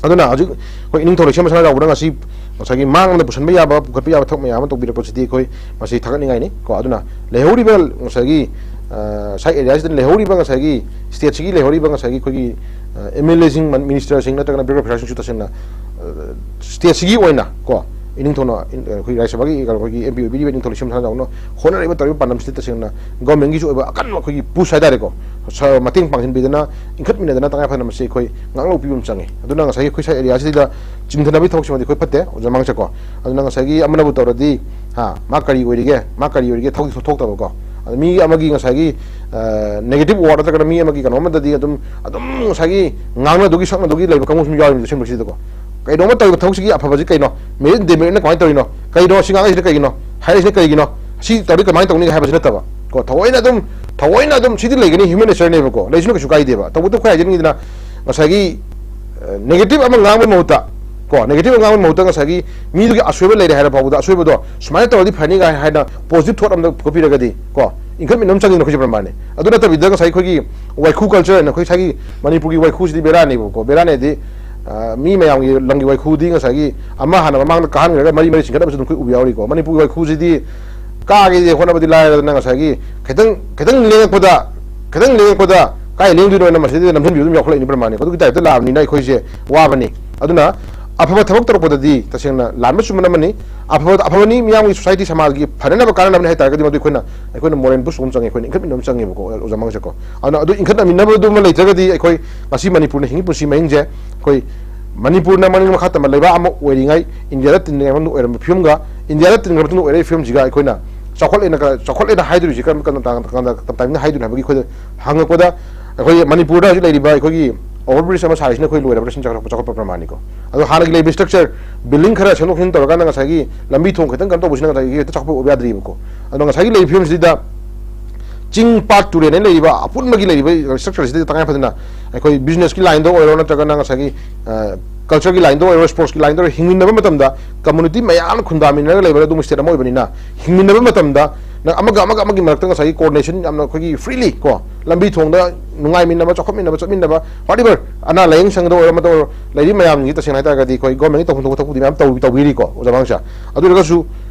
ꯑꯗꯨꯅ ꯍꯧꯖꯤꯛ ꯑꯩꯈꯣꯏ ꯏꯅꯤꯡꯊꯧ ꯂꯩꯁꯦꯝꯕ ꯁꯅꯥꯖꯥꯎꯕꯅ ꯉꯁꯤ ꯉꯁꯥꯏꯒꯤ ꯃꯥꯡꯂꯣꯝꯗ ꯄꯨꯁꯟꯕ ꯌꯥꯕ, ꯄꯨꯈꯠꯄ ꯌꯥꯕ ꯊꯕꯛ ꯃꯌꯥꯝ ꯑꯃ ꯇꯧꯕꯤꯔꯛꯄꯁꯤꯗꯤ ꯑꯩꯈꯣꯏ ꯃꯁꯤ ꯊꯥꯒꯠꯅꯤꯡꯉꯥꯏꯅꯤ ꯀꯣ꯫ ꯑꯗꯨꯅ ꯂꯩꯍꯧꯔꯤꯕ ꯉꯁꯥꯏꯒꯤ, ꯑ, side area ꯁꯤꯗ ꯂꯩꯍꯧꯔꯤꯕ ꯉꯁꯥꯏꯒꯤ state ꯁꯤꯒꯤ ꯂꯩꯍꯧꯔꯤꯕ ꯉꯁꯥꯏꯒꯤ ꯑꯩꯈꯣꯏꯒꯤ, ꯑ, MLA ꯁꯤꯡ, ꯃꯟ-, minister ꯁꯤꯡ ꯅꯠꯇ꯭ꯔꯒꯅ bureaucrator ꯁꯤꯡꯁꯨ ꯇꯁꯦꯡꯅ, ꯑ, state ꯁꯤꯒꯤ ꯑꯣꯏꯅ ꯀꯣ, ꯏꯅꯤꯡꯊꯧꯅ ꯏꯟ-, ꯑꯩꯈꯣꯏ ꯔꯥꯖ꯭ꯌ ꯁꯚꯥꯒꯤ ꯑꯩꯈꯣꯏꯒꯤ MP ꯑꯣꯏꯕꯤꯔꯤꯕ ꯏꯅꯤꯡꯊꯧ ꯂꯩꯁꯦꯝꯕ ꯁꯅꯥꯖꯥꯎꯕꯅ ꯍꯣꯠꯅꯔꯤꯕ ꯇꯧꯔꯤꯕ ꯄꯥꯟꯗꯝꯁꯤꯗ ꯇꯁꯦꯡꯅ government ꯀꯤꯁꯨ ꯑꯣꯏꯕ ꯑꯀꯟꯕ ꯑꯩꯈꯣꯏꯒꯤ push ꯍꯥꯏꯇꯥꯔꯦꯀꯣ, ꯁ-, ꯃꯇꯦꯡ ꯄꯥꯡꯁꯤꯟꯕꯤꯗꯅ ꯏꯟꯈꯠꯃꯤꯟꯅꯗꯅ ꯇꯉꯥꯏ ꯐꯗꯅ ꯃꯁꯤ ꯑꯩꯈꯣꯏ ꯉꯥꯛꯂꯧ ꯄꯤꯕ ꯑꯃ ꯆꯪꯉꯤ꯫ ꯑꯗꯨꯅ ꯉꯁꯥꯏꯒꯤ ꯑꯩꯈꯣꯏ side area ꯁꯤꯗ ꯆꯤꯡꯊꯅꯕꯒꯤ ꯊꯕꯛꯁꯤꯃꯗꯤ ꯑꯩꯈꯣꯏ ꯐꯠꯇꯦ, ꯑꯣꯖꯥ ꯃꯥꯡꯁꯦꯀꯣ꯫ ꯑꯗꯨꯅ ꯉꯁꯥꯏꯒꯤ ꯑꯃꯅꯕꯨ ꯇꯧꯔꯗꯤ, ꯍꯥ, ꯃꯥ ꯀꯔꯤ ꯑꯣꯏꯔꯤꯒꯦ, ꯃꯥ ꯀꯔꯤ ꯑꯣꯏꯔꯤꯒꯦ, ꯊꯕꯛꯇꯤ ꯊꯣꯛꯇꯕꯀꯣ꯫ ꯑꯗ ꯃꯤ ꯑꯃꯒꯤ ꯉꯁꯥꯏꯒꯤ, ꯑ, negative word ꯅꯠꯇ꯭ꯔꯒꯅ ꯃꯤ ꯑꯃꯒꯤ ꯀꯩꯅꯣ ꯑꯃꯗꯗꯤ ꯑꯗꯨꯝ, ꯑꯗꯨꯝ ꯉꯁꯥꯏꯒꯤ ꯉꯥꯡꯅꯗꯨꯒꯤ ꯁꯛꯅꯗꯨꯒꯤ ꯂꯩꯕ ꯀꯥꯡꯕꯨ ꯁꯨꯝ ꯌꯥꯎꯔꯤꯕꯅꯤ ꯑꯁꯦꯡꯕꯁꯤꯗꯀꯣ꯫ ꯀꯩꯅꯣꯝꯃ ꯇꯧꯔꯤꯕ ꯊꯕꯛꯁꯤꯒꯤ ꯑꯐꯕꯁꯤ ꯀꯩꯅꯣ? Merit demerit ꯅ ꯀꯃꯥꯏꯅ ꯇꯧꯔꯤꯅꯣ? ꯀꯩꯅꯣ ꯁꯤ ꯉꯥꯡꯉꯛꯏꯁꯤꯅ ꯀꯩꯒꯤꯅꯣ? ꯍꯥꯏꯔꯛꯏꯁꯤꯅ ꯀꯩꯒꯤꯅꯣ? ꯁꯤ ꯇꯧꯔꯗꯤ ꯀꯃꯥꯏꯅ ꯇꯧꯅꯤ ꯍꯥꯏꯕꯁꯤ ꯅꯠꯇꯕ ꯀꯣ, ꯊꯑꯣꯏꯅ ꯑꯗꯨꯝ, ꯊꯑꯣꯏꯅ ꯑꯗꯨꯝ ꯁꯤꯗꯤ ꯂꯩꯒꯅꯤ, human nature ꯅꯦꯕꯀꯣ, ꯂꯩꯁꯅꯨ ꯀꯩꯁꯨ ꯀꯥꯏꯗꯦꯕ꯫ ꯇꯧꯕꯇꯕꯨ ꯑꯩꯈꯣꯏ ꯍꯥꯏꯖꯅꯤꯡꯉꯤꯗꯅ ꯉꯁꯥꯏꯒꯤ, ꯑ, negative ꯑꯃ ꯉꯥꯡꯕꯒꯤ ꯃꯍꯨꯠꯇ ꯀꯣ, negative ꯑꯃ ꯉꯥꯡꯕꯒꯤ ꯃꯍꯨꯠꯇ ꯉꯁꯥꯏꯒꯤ ꯃꯤꯗꯨꯒꯤ ꯑꯁꯣꯏꯕ ꯂꯩꯔꯦ ꯍꯥꯏꯔ ꯐꯥꯎꯕꯗ ꯑꯁꯣꯏꯕꯗꯣ ꯁꯨꯃꯥꯏꯅ ꯇꯧꯔꯗꯤ ꯐꯅꯤ ꯀꯥꯏ ꯍꯥꯏꯅ positive thought ꯑꯃꯗ ꯄꯨꯈꯠꯄꯤꯔꯒꯗꯤ ꯀꯣ, ꯏꯟꯈꯠꯃꯤꯟꯅꯕ ꯆꯪꯉꯤꯗꯅ ꯑꯩꯈꯣꯏꯁꯦ ꯄ꯭ꯔꯃꯥꯅꯦ꯫ ꯑꯗꯨ ꯅꯠꯇꯕꯤꯗ ꯉꯁꯥꯏ ꯑꯩꯈꯣꯏꯒꯤ ꯋꯥꯏꯈꯨ culture ꯍꯥꯏꯅ ꯑꯩꯈꯣꯏ ꯉꯁꯥꯏꯒꯤ ꯃꯅꯤꯄꯨꯔꯒꯤ ꯋꯥꯏꯈꯨꯁꯤꯗꯤ ꯕꯦꯔꯥꯅꯦꯕꯀꯣ, ꯕꯦꯔꯥꯅꯦꯗꯤ, ꯑ, ꯃꯤ ꯃꯌꯥꯝꯒꯤ ꯂꯝꯒꯤ ꯋꯥꯏꯈꯨꯗꯤ ꯉꯁꯥꯏꯒꯤ ꯑꯃ ꯍꯥꯟꯅ ꯃꯃꯥꯡꯗ ꯀꯥꯍꯟꯈ꯭ꯔꯒ ꯃꯔꯤ ꯃꯔꯤ ꯆꯤꯡꯈꯠꯅꯕꯁꯨ ꯑꯗꯨꯝ ꯑꯩꯈꯣꯏ ꯎꯕ ꯌꯥꯎꯔꯤꯀꯣ꯫ ꯃꯅꯤꯄꯨꯔꯒꯤ ꯋꯥꯏꯈꯨꯁꯤꯗꯤ ꯀꯥꯒꯦꯗꯤ ꯍꯣꯠꯅꯕꯗꯤ ꯂꯥꯏꯔꯗꯅ ꯉꯁꯥꯏꯒꯤ ꯈꯤꯇꯪ, ꯈꯤꯇꯪ ꯂꯦꯡꯉꯛꯄꯗ, ꯈꯤꯇꯪ ꯂꯦꯡꯉꯛꯄꯗ ꯀꯥꯏ ꯂꯦꯡꯗꯣꯏꯅꯣꯅ ꯃꯁꯤꯗ ꯅꯝꯁꯤꯟꯕꯤꯕ ꯑꯗꯨꯝ ꯌꯥꯎꯈꯠꯂꯛꯏꯅꯤ ꯄ꯭ꯔꯃꯥꯅꯤꯀꯣ꯫ ꯑꯗꯨꯒꯤ type ꯇ ꯂꯥꯛꯑꯕꯅꯤꯅ ꯑꯩꯈꯣꯏꯁꯦ ꯋꯥꯕꯅꯤ꯫ ꯑꯗꯨꯅ ꯑꯐꯕ ꯊꯕꯛ ꯇꯧꯔꯛꯄꯗꯗꯤ ꯇꯁꯦꯡꯅ ꯂꯥꯟꯕ ꯆꯨꯝꯕꯅ ꯑꯃꯅꯤ꯫ ꯑꯐꯕ, ꯑꯐꯕꯅꯤ, ꯃꯤꯌꯥꯝꯒꯤ society ꯁꯃꯥꯖꯒꯤ ꯐꯅꯅꯕ ꯀꯥꯟꯅꯅꯕꯅꯤ ꯍꯥꯏ ꯇꯥꯔꯒꯗꯤ ꯃꯗꯨ ꯑꯩꯈꯣꯏꯅ, ꯑꯩꯈꯣꯏꯅ moral boost ꯑꯃ ꯆꯪꯉꯦ, ꯑꯩꯈꯣꯏꯅ ꯏꯟꯈꯠꯃꯤꯟꯅꯕ ꯑꯃ ꯆꯪꯉꯦꯕꯀꯣ, ꯑꯣꯖꯥ ꯃꯥꯡꯁꯦꯀꯣ꯫ ꯑꯗꯨꯅ ꯑꯗꯨ ꯏꯟꯈꯠꯅꯃꯤꯟꯅꯕꯗꯨꯃ ꯂꯩꯇ꯭ꯔꯒꯗꯤ ꯑꯩꯈꯣꯏ ꯉꯁꯤ ꯃꯅꯤꯄꯨꯔꯅ ꯍꯤꯡꯉꯤ ꯄꯨꯟꯁꯤ ꯃꯍꯤꯡꯁꯦ ꯑꯩꯈꯣꯏ ꯃꯅꯤꯄꯨꯔꯅ ꯃꯅꯤꯡ ꯃꯈꯥ ꯇꯝꯕ ꯂꯩꯕꯥꯛ ꯑꯃ ꯑꯣꯏꯔꯤꯉꯩ, ꯏꯟꯗꯤꯌꯥꯗ ꯇꯤꯟꯗ꯭ꯔꯤꯉꯩ ꯃꯅꯨꯡꯗ ꯑꯣꯏꯔꯝꯕ ꯐꯤꯕꯝꯒ, ꯏꯟꯗꯤꯌꯥꯗ ꯇꯤꯟꯈ꯭ꯔ ꯃꯇꯨꯡꯗ ꯑꯣꯏꯔꯛꯏꯕ ꯐꯤꯕꯝꯁꯤꯒ ꯑꯩꯈꯣꯏꯅ ꯆꯥꯎꯈꯠꯂꯦꯅ ꯀ-, ꯆꯥꯎꯈꯠꯂꯦꯅ ꯍꯥꯏꯗꯣꯔꯤꯁꯤ ꯀꯔꯝ, ꯀꯔꯝ ꯇꯥꯡ-, ꯀꯥꯟꯗ, ꯀꯔꯝ timing ꯗ ꯍꯥꯏꯗꯣꯏꯅꯣ ꯍꯥꯏꯕꯒꯤ ꯑꯩꯈꯣꯏꯗ ꯍꯪꯉꯛꯄꯗ, ꯑꯩꯈꯣꯏꯒꯤ ꯃꯅꯤꯄꯨꯔꯗ ꯍꯧꯖꯤꯛ ꯂꯩꯔꯤꯕ ꯑꯩꯈꯣꯏꯒꯤ over bridge ꯑꯃ ꯁꯥꯔꯤꯁꯤꯅ ꯑꯩꯈꯣꯏ ꯂꯣꯏꯔꯕ꯭ꯔꯥ ꯁꯤꯅꯤ ꯆꯥꯎꯈꯠꯄ, ꯆꯥꯎꯈꯠꯄ ꯄ꯭ꯔꯃꯥꯅꯤꯀꯣ꯫ ꯑꯗꯣ ꯍꯥꯟꯅꯒꯤ ꯂꯩꯕ structure, building ꯈꯔ ꯁꯦꯝꯗꯣꯛ ꯁꯦꯝꯖꯤꯟ ꯇꯧꯔꯀꯥꯟꯗ ꯉꯁꯥꯏꯒꯤ ꯂꯝꯕꯤ ꯊꯣꯡ ꯈꯤꯇꯪ ꯀꯩꯅꯣ ꯇꯧꯕꯁꯤꯅ ꯉꯁꯥꯏꯒꯤ ꯍꯦꯛꯇ ꯆꯥꯎꯈꯠꯄ ꯑꯣꯏꯕ ꯌꯥꯗ꯭ꯔꯤꯕꯀꯣ꯫ ꯑꯗꯣ ꯉꯁꯥꯏꯒꯤ ꯂꯩꯔꯤꯕ ꯐꯤꯕꯝꯁꯤꯗ ꯆꯤꯡ ꯄꯥꯠ ꯇꯨꯔꯦꯟ ꯍꯥꯏꯅ ꯂꯩꯔꯤꯕ ꯑꯄꯨꯟꯕꯒꯤ ꯂꯩꯔꯤꯕ structure ꯁꯤꯗ ꯇꯉꯥꯏ ꯐꯗꯅ ꯑꯩꯈꯣꯏ business ꯀꯤ line ꯗ ꯑꯣꯏꯔꯣ ꯅꯠꯇ꯭ꯔꯒꯅ ꯉꯁꯥꯏꯒꯤ, ꯑ, culture ꯒꯤ line ꯗ ꯑꯣꯏꯔꯣ, sports ꯀꯤ line ꯗ ꯑꯣꯏꯔꯣ, ꯍꯤꯡꯃꯤꯟꯅꯕ ꯃꯇꯝꯗ community ꯃꯌꯥꯝꯅ ꯈꯨꯟꯗꯥꯃꯤꯟꯅꯔꯒ ꯂꯩꯕ ꯑꯗꯨꯒꯨꯝꯕ state ꯑꯃ ꯑꯣꯏꯕꯅꯤꯅ ꯍꯤꯡꯃꯤꯟꯅꯕ ꯃꯇꯝꯗ ꯅꯪ ꯑꯃꯒ ꯑꯃꯒ ꯑꯃꯒꯤ ꯃꯔꯛꯇ ꯉꯁꯥꯏꯒꯤ coordination ꯌꯥꯝꯅ ꯑꯩꯈꯣꯏꯒꯤ freely ꯀꯣ, ꯂꯝꯕꯤ ꯊꯣꯡꯗ ꯅꯨꯡꯉꯥꯏꯃꯤꯟꯅꯕ, ꯆꯥꯎꯈꯠꯃꯤꯟꯅꯕ, ꯆꯠꯃꯤꯟꯅꯕ, whatever, ꯑꯅꯥ ꯂꯥꯏꯌꯦꯡ ꯁꯪꯗ ꯑꯣꯏꯔꯣ, ꯑꯃꯗ ꯑꯣꯏꯔꯣ, ꯂꯩꯔꯤꯕ ꯃꯌꯥꯝꯁꯤꯡꯁꯤ ꯇꯁꯦꯡꯅ ꯍꯥꯏꯇꯥꯔꯒꯗꯤ ꯑꯩꯈꯣꯏ government ꯀꯤ ꯇꯧꯐꯝ ꯊꯣꯛꯄ ꯊꯕꯛꯄꯨꯗꯤ ꯃꯌꯥꯝ ꯇꯧ-, ꯇꯧꯕꯤꯔꯤꯀꯣ ꯑꯣꯖꯥ ꯃꯉꯥꯡꯁꯦ꯫ ꯑꯗꯨ ꯑꯣꯏꯔꯒꯁꯨ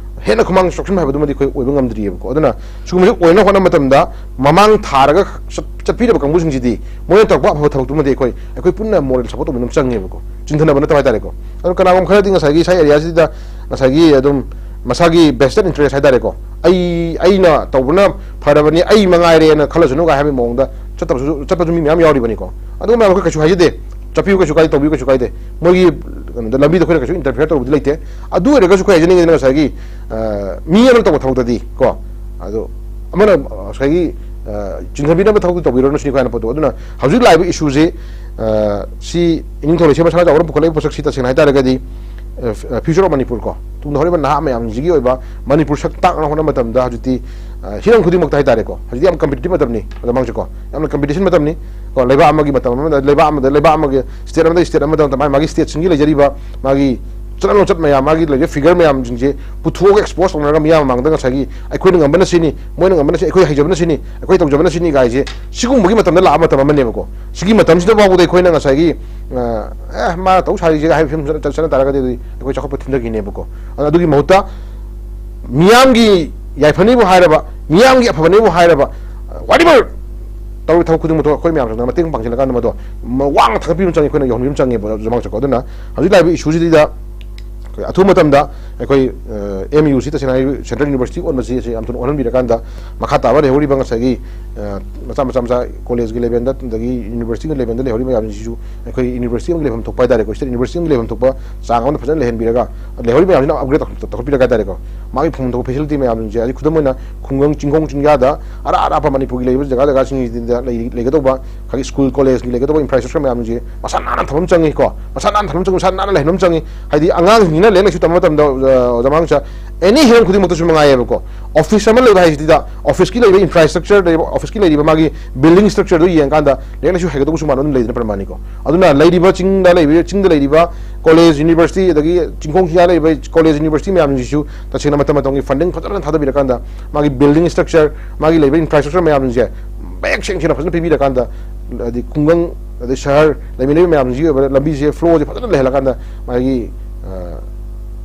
ꯍꯦꯟꯅ ꯈꯨꯃꯥꯡ ꯆꯥꯎꯁꯤꯟꯕ ꯍꯥꯏꯕꯗꯨꯃꯗꯤ ꯑꯩꯈꯣꯏ ꯑꯣꯏꯕ ꯉꯝꯗ꯭ꯔꯤꯑꯕꯀꯣ꯫ ꯑꯗꯨꯅ ꯁꯤꯒꯨꯝꯕꯁꯤ ꯑꯣꯏꯅꯕ ꯍꯣꯠꯅꯕ ꯃꯇꯝꯗ ꯃꯃꯥꯡ ꯊꯥꯔꯒ ꯆꯠ-, ꯆꯠꯄꯤꯔꯕ ꯀꯥꯡꯕꯨꯁꯤꯡꯁꯤꯗꯤ ꯃꯣꯏꯅ ꯇꯧꯔꯛꯄ ꯑꯐꯕ ꯊꯕꯛꯇꯨꯃꯗꯤ ꯑꯩꯈꯣꯏ, ꯑꯩꯈꯣꯏ ꯄꯨꯟꯅ moral support ꯇꯧꯕ ꯑꯗꯨꯝ ꯆꯪꯉꯦꯕꯀꯣ, ꯆꯤꯡꯊꯅꯕ ꯅꯠꯇꯕ ꯍꯥꯏꯇꯥꯔꯦꯀꯣ꯫ ꯑꯗꯨ ꯀꯅꯥꯒꯨꯝꯕ ꯈꯔꯗꯤ ꯉꯁꯥꯏꯒꯤ ꯁꯥꯏ area ꯁꯤꯗ ꯉꯁꯥꯏꯒꯤ ꯑꯗꯨꯝ ꯃꯁꯥꯒꯤ vested interest ꯍꯥꯏꯇꯥꯔꯦꯀꯣ, ꯑꯩ, ꯑꯩꯅ ꯇꯧꯕꯅ ꯐꯔꯕꯅꯤ, ꯑꯩ ꯃꯉꯥꯏꯔꯦꯅ ꯈꯜꯂꯁꯅꯨ ꯀꯥꯏ ꯍꯥꯏꯕꯒꯤ ꯃꯑꯣꯡꯗ ꯆꯠꯇꯕꯁꯨ, ꯆꯠꯄꯁꯨ ꯃꯤ ꯃꯌꯥꯝ ꯌꯥꯎꯔꯤꯕꯅꯤꯀꯣ꯫ ꯑꯗꯨꯒꯨꯝꯕ ꯃꯌꯥꯝ ꯑꯩꯈꯣꯏ ꯀꯩꯁꯨ ꯍꯥꯏꯖꯗꯦ, ꯆꯠꯄꯤꯌꯨ ꯀꯩꯁꯨ ꯀꯥꯏꯗꯦ, ꯇꯧꯕꯤꯌꯨ ꯀꯩꯁꯨ ꯀꯥꯏꯗꯦ꯫ ꯃꯣꯏꯒꯤ ꯀꯩꯅꯣꯗ, ꯂꯝꯕꯤꯗ ꯑꯩꯈꯣꯏꯅ ꯀꯩꯁꯨ interfere ꯇꯧꯔꯨꯕꯗꯤ ꯂꯩꯇꯦ꯫ ꯑꯗꯨ ꯑꯣꯏꯔꯒꯁꯨ ꯑꯩꯈꯣꯏ ꯍꯥꯏꯖꯅꯤꯡꯉꯤꯁꯤꯅ ꯉꯁꯥꯏꯒꯤ, ꯑ, ꯃꯤ ꯑꯃꯅ ꯇꯧꯕ ꯊꯕꯛꯇꯗꯤ ꯀꯣ, ꯑꯗꯣ ꯑꯃꯅ, ꯑ, ꯉꯁꯥꯏꯒꯤ, ꯑ, ꯆꯤꯡꯊꯕꯤꯅꯕ ꯊꯕꯛꯇꯤ ꯇꯧꯕꯤꯔꯨꯔꯅꯨ ꯁꯤꯅꯤ ꯑꯩꯈꯣꯏꯅ ꯄꯣꯠꯇꯣ꯫ ꯑꯗꯨꯅ ꯍꯧꯖꯤꯛ ꯂꯥꯛꯏꯕ issue ꯁꯤ, ꯑ, ꯁꯤ ꯏꯅꯤꯡꯊꯧ ꯂꯩꯁꯦꯝꯕ ꯁꯅꯥꯖꯥꯎꯕꯅ ꯄꯨꯈꯠꯂꯛꯏꯕ ꯄꯣꯠꯁꯛꯁꯤ ꯇꯁꯦꯡꯅ ꯍꯥꯏꯇꯥꯔꯒꯗꯤ, ꯑ, ꯐ-, ꯑ, future of ꯃꯅꯤꯄꯨꯔ ꯀꯣ, ꯇꯨꯡꯗ ꯍꯧꯔꯛꯏꯕ ꯅꯍꯥ ꯃꯌꯥꯝꯁꯤꯒꯤ ꯑꯣꯏꯕ ꯃꯅꯤꯄꯨꯔ ꯁꯛ ꯇꯥꯛꯅꯕ ꯍꯣꯠꯅꯕ ꯃꯇꯝꯗ ꯍꯧꯖꯤꯛꯇꯤ, ꯑ, ꯍꯤꯔꯝ ꯈꯨꯗꯤꯡꯃꯛꯇ ꯍꯥꯏꯇꯥꯔꯦꯀꯣ, ꯍꯧꯖꯤꯛꯇꯤ ꯌꯥꯝ competitive ꯃꯇꯝꯅꯤ, ꯑꯗꯨ ꯃꯥꯡꯁꯦꯀꯣ, ꯌꯥꯝꯅ competition ꯃꯇꯝꯅꯤ ꯀꯣ꯫ ꯂꯩꯕꯥꯛ ꯑꯃꯒꯤ ꯃꯇꯝ ꯑꯃꯗ, ꯂꯩꯕꯥꯛ ꯑꯃꯗ, ꯂꯩꯕꯥꯛ ꯑꯃꯒꯤ state ꯑꯃꯗꯒꯤ state ꯑꯃꯗ ꯃꯥꯒꯤ, ꯃꯥꯒꯤ stateꯁꯤꯡꯒꯤ ꯂꯩꯖꯔꯤꯕ ꯃꯥꯒꯤ ꯆꯠꯅ ꯂꯣꯟꯆꯠ ꯃꯌꯥꯝ, ꯃꯥꯒꯤ ꯂꯩꯔꯤꯕ figure ꯃꯌꯥꯝꯁꯤꯡꯁꯦ ꯄꯨꯊꯣꯛꯑꯒ expose ꯇꯧꯅꯔꯒ ꯃꯤꯌꯥꯝ ꯃꯃꯥꯡꯗ ꯉꯁꯥꯏꯒꯤ ꯑꯩꯈꯣꯏꯅ ꯉꯝꯕꯅ ꯁꯤꯅꯤ, ꯃꯣꯏꯅ ꯉꯝꯕꯅ ꯁꯤꯅꯤ, ꯑꯩꯈꯣꯏ ꯍꯩꯖꯕꯅ ꯁꯤꯅꯤ, ꯑꯩꯈꯣꯏ ꯇꯧꯖꯕꯅ ꯁꯤꯅꯤ ꯀꯥꯏꯁꯦ ꯁꯤꯒꯨꯝꯕꯒꯤ ꯃꯇꯝꯗ ꯂꯥꯛꯑ ꯃꯇꯝ ꯑꯃꯅꯦꯕꯀꯣ꯫ ꯁꯤꯒꯤ ꯃꯇꯝꯁꯤꯗ ꯐꯥꯎꯕꯗ ꯑꯩꯈꯣꯏꯅ ꯉꯁꯥꯏꯒꯤ, ꯑ, "ꯑꯦ, ꯃꯥ ꯇꯧ ꯁꯥꯔꯤꯁꯦ" ꯍꯥꯏꯕ ꯐꯤꯕꯝ ꯆꯠꯅ, ꯆꯠꯅ ꯇꯥꯔꯒꯗꯤ ꯑꯗꯨꯗꯤ ꯑꯩꯈꯣꯏ ꯆꯥꯎꯈꯠꯄ ꯊꯤꯟꯊꯈꯤꯅꯦꯕꯀꯣ꯫ ꯑꯗꯨꯅ ꯑꯗꯨꯒꯤ ꯃꯍꯨꯠꯇ ꯃꯤꯌꯥꯝꯒꯤ ꯌꯥꯏꯐꯅꯤꯕꯨ ꯍꯥꯏꯔꯕ, ꯃꯤꯌꯥꯝꯒꯤ ꯑꯐꯕꯅꯤꯕꯨ ꯍꯥꯏꯔꯕ, whatever ꯇꯧꯔꯤꯕ ꯊꯕꯛ ꯈꯨꯗꯤꯡꯃꯛꯇꯣ ꯑꯩꯈꯣꯏ ꯃꯌꯥꯝꯁꯤꯅ ꯃꯇꯦꯡ ꯄꯥꯡꯁꯤꯜꯂꯀꯥꯟꯗ ꯃꯗꯣ ꯃ-, ꯋꯥꯡꯅ ꯊꯥꯒꯠꯄꯤꯕ ꯑꯃ ꯆꯪꯉꯤ, ꯑꯩꯈꯣꯏꯅ ꯌꯧꯍꯟꯕꯤꯕ ꯑꯃ ꯆꯪꯉꯦꯕ, ꯑꯣꯖꯥ ꯃꯥꯡꯁꯦꯀꯣ꯫ ꯑꯗꯨꯅ ꯍꯧꯖꯤꯛ ꯂꯥꯛꯏꯕ issueꯁꯤꯗꯩꯗ ꯑꯩꯈꯣꯏ ꯑꯊꯨꯕ ꯃꯇꯝꯗ ꯑꯩꯈꯣꯏ, ꯑ, M U ꯁꯤ ꯇꯁꯦꯡꯅ ꯍꯥꯏꯔꯕꯗ central university ꯑꯣꯟꯕꯁꯤ ꯑꯁꯤ ꯌꯥꯝ ꯊꯨꯅ ꯑꯣꯟꯍꯟꯕꯤꯔꯀꯥꯟꯗ ꯃꯈꯥ ꯇꯥꯕ ꯂꯩꯍꯧꯔꯤꯕ ꯉꯁꯥꯏꯒꯤ, ꯑ, ꯃꯆꯥ ꯃꯆꯥ ꯃꯆꯥ collegeꯀꯤ levelꯗ, ꯑꯗꯒꯤ universityꯒꯤ levelꯗ ꯂꯩꯍꯧꯔꯤꯕ ꯃꯌꯥꯝꯁꯤꯁꯨ ꯑꯩꯈꯣꯏ university ꯑꯃꯒꯤ ꯂꯩꯐꯝ ꯊꯣꯛꯄ ꯍꯥꯏꯇꯥꯔꯦꯀꯣ, state university ꯑꯃꯒꯤ ꯂꯩꯐꯝ ꯊꯣꯛꯄ ꯆꯥꯡ ꯑꯃꯗ ꯐꯖꯅ ꯂꯩꯍꯟꯕꯤꯔꯒ, ꯂꯩꯍꯧꯔꯤꯕ ꯃꯌꯥꯝꯁꯤꯅ upgrade ꯇꯧ-, ꯇꯧꯈꯠꯄꯤꯔꯒ ꯍꯥꯏꯇꯥꯔꯦꯀꯣ, ꯃꯥꯒꯤ ꯐꯪꯐꯝ ꯊꯣꯛꯄ facility ꯃꯌꯥꯝꯁꯤꯡꯁꯦ, ꯑꯗꯩ ꯈꯨꯗꯝ ꯑꯣꯏꯅ ꯈꯨꯡꯒꯪ, ꯆꯤꯡꯈꯣꯡ ꯆꯤꯡꯌꯥꯗ ꯑꯔꯥꯞ ꯑꯔꯥꯞꯄ ꯃꯅꯤꯄꯨꯔꯒꯤ ꯂꯩꯔꯤꯕ ꯖꯒꯥ ꯖꯒꯥꯁꯤꯡꯁꯤꯗ ꯂꯩ-, ꯂꯩꯒꯗꯧꯕ ꯑꯩꯈꯣꯏꯒꯤ school collegeꯀꯤ ꯂꯩꯒꯗꯧꯕ infrastructure ꯃꯌꯥꯝꯁꯦ ꯃꯁꯥ ꯅꯥꯟꯅ ꯊꯝꯕ ꯑꯃ ꯆꯪꯉꯤ ꯀꯣ, ꯃꯁꯥ ꯅꯥꯟꯅ ꯊꯝꯕ ꯑꯃ ꯆꯪꯉꯤ, ꯃꯁꯥ ꯅꯥꯟꯅ ꯂꯩꯍꯟꯕ ꯑꯃ ꯆꯪꯉꯤ꯫ ꯍꯥꯏꯗꯤ ꯑꯉꯥꯡꯁꯤꯡꯁꯤꯅ ꯂꯥꯏꯔꯤꯛ ꯂꯥꯏꯁꯨ ꯇꯝꯕ ꯃꯇꯝꯗ, ꯑ, ꯑꯣꯖꯥ ꯃꯥꯡꯁꯦ, any ꯍꯤꯔꯝ ꯈꯨꯗꯤꯡꯃꯛꯇꯁꯨ ꯃꯉꯥꯏꯌꯦꯕꯀꯣ, office ꯑꯃ ꯂꯩꯕ ꯍꯥꯏꯁꯤꯗ officeꯀꯤ ꯂꯩꯔꯤꯕ infrastructure, ꯂꯩꯔꯤꯕ officeꯀꯤ ꯂꯩꯔꯤꯕ ꯃꯥꯒꯤ building structureꯗꯨ ꯌꯦꯡꯉꯀꯥꯟꯗ ꯂꯥꯏꯔꯤꯛ ꯂꯥꯏꯁꯨ ꯍꯩꯒꯗꯧꯕꯁꯨ ꯃꯥꯟꯅ ꯑꯗꯨꯝ ꯂꯩꯗꯅ ꯄ꯭ꯔꯃꯥꯅꯤꯀꯣ꯫ ꯑꯗꯨꯅ ꯂꯩꯔꯤꯕ ꯆꯤꯡꯗ ꯂꯩꯔꯤꯕ, ꯆꯤꯡꯗ ꯂꯩꯔꯤꯕ ꯀꯣꯂꯦꯖ, ꯌꯨꯅꯤꯚꯔꯁꯤꯇꯤ, ꯑꯗꯒꯤ ꯆꯤꯡꯈꯣꯡ ꯈꯤꯌꯥ ꯂꯩꯔꯤꯕ ꯀꯣꯂꯦꯖ, ꯌꯨꯅꯤꯚꯔꯁꯤꯇꯤ ꯃꯌꯥꯝꯁꯤꯡꯁꯤꯁꯨ ꯇꯁꯦꯡꯅ ꯃꯇꯝ ꯃꯇꯝꯒꯤ ꯐꯟꯗꯤꯡ ꯐꯖꯅ ꯊꯥꯗꯕꯤꯔꯀꯥꯟꯗ, ꯃꯥꯒꯤ ꯕꯤꯜꯗꯤꯡ ꯁ꯭ꯇ꯭ꯔꯛꯆꯔ, ꯃꯥꯒꯤ ꯂꯩꯕ ꯏꯟꯐ꯭ꯔꯥꯁ꯭ꯇ꯭ꯔꯛꯆꯔ ꯃꯌꯥꯝꯁꯤꯡꯁꯦ ꯃꯌꯦꯛ ꯁꯦꯡ ꯁꯦꯡꯅ ꯐꯖꯅ ꯄꯤꯕꯤꯔꯀꯥꯟꯗ, ꯍꯥꯏꯗꯤ ꯈꯨꯡꯒꯪ ꯑꯗꯩ ꯁꯍꯔ ꯂꯩꯃꯤꯟꯅꯔꯤꯕ ꯃꯌꯥꯝꯁꯤꯒꯤ ꯑꯣꯏꯕ ꯂꯝꯕꯤꯁꯦ, ꯐ꯭ꯂꯣꯁꯦ ꯐꯖꯅ ꯂꯩꯍꯜꯂꯀꯥꯟꯗ, ꯃꯥꯒꯤ, ꯑ,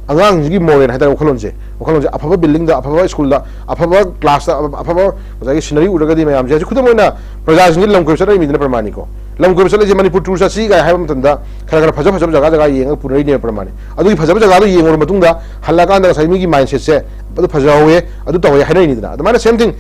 ꯑꯉꯥꯡꯁꯤꯒꯤ ꯃꯣꯔꯦꯜ ꯍꯥꯏꯇꯥꯔꯦ, ꯋꯥꯈꯜꯂꯣꯟꯁꯦ, ꯋꯥꯈꯜꯂꯣꯟꯁꯦ ꯑꯐꯕ ꯕꯤꯜꯗꯤꯡꯗ, ꯑꯐꯕ ꯁ꯭ꯀꯨꯜꯗ, ꯑꯐꯕ ꯀ꯭ꯂꯥꯁꯇ, ꯑꯐꯕ ꯉꯁꯥꯏꯒꯤ ꯁꯤꯅꯔꯤ ꯎꯔꯒꯗꯤ ꯃꯌꯥꯝꯁꯦ, ꯍꯧꯖꯤꯛ ꯈꯨꯗꯝ ꯑꯣꯏꯅ ꯄ꯭ꯔꯖꯥꯁꯤꯡꯁꯦ ꯂꯝ ꯀꯣꯏꯕ ꯆꯠꯅꯔꯤꯃꯤꯗꯅ ꯄ꯭ꯔꯃꯥꯅꯤꯀꯣ꯫ ꯂꯝ ꯀꯣꯏꯕ ꯆꯠꯂꯤꯁꯦ ꯃꯅꯤꯄꯨꯔ ꯇꯨꯔ ꯆꯠꯁꯤ ꯀꯥꯏ ꯍꯥꯏꯕ ꯃꯇꯝꯗ ꯈꯔ ꯈꯔ ꯐꯖ ꯐꯖꯕ ꯖꯒꯥ ꯖꯒꯥ ꯌꯦꯡꯉꯒ ꯄꯨꯅꯔꯤꯅꯦꯕ ꯄ꯭ꯔꯃꯥꯅꯤ꯫ ꯑꯗꯨꯒꯤ ꯐꯖꯕ ꯖꯒꯥꯗꯣ ꯌꯦꯡꯉꯨꯔ ꯃꯇꯨꯡꯗ ꯍꯜꯂꯛꯑꯀꯥꯟꯗ ꯉꯁꯥꯏ ꯃꯤꯒꯤ ꯃꯥꯏꯟꯁꯦꯠꯁꯦ ꯑꯗꯨ ꯐꯖꯍꯧꯋꯦ, ꯑꯗꯨ ꯇꯧꯋꯦ ꯍꯥꯏꯅꯔꯤꯅꯤꯗꯅ꯫ ꯑꯗꯨꯃꯥꯏꯅ ꯁꯦꯝ ꯊꯤꯡ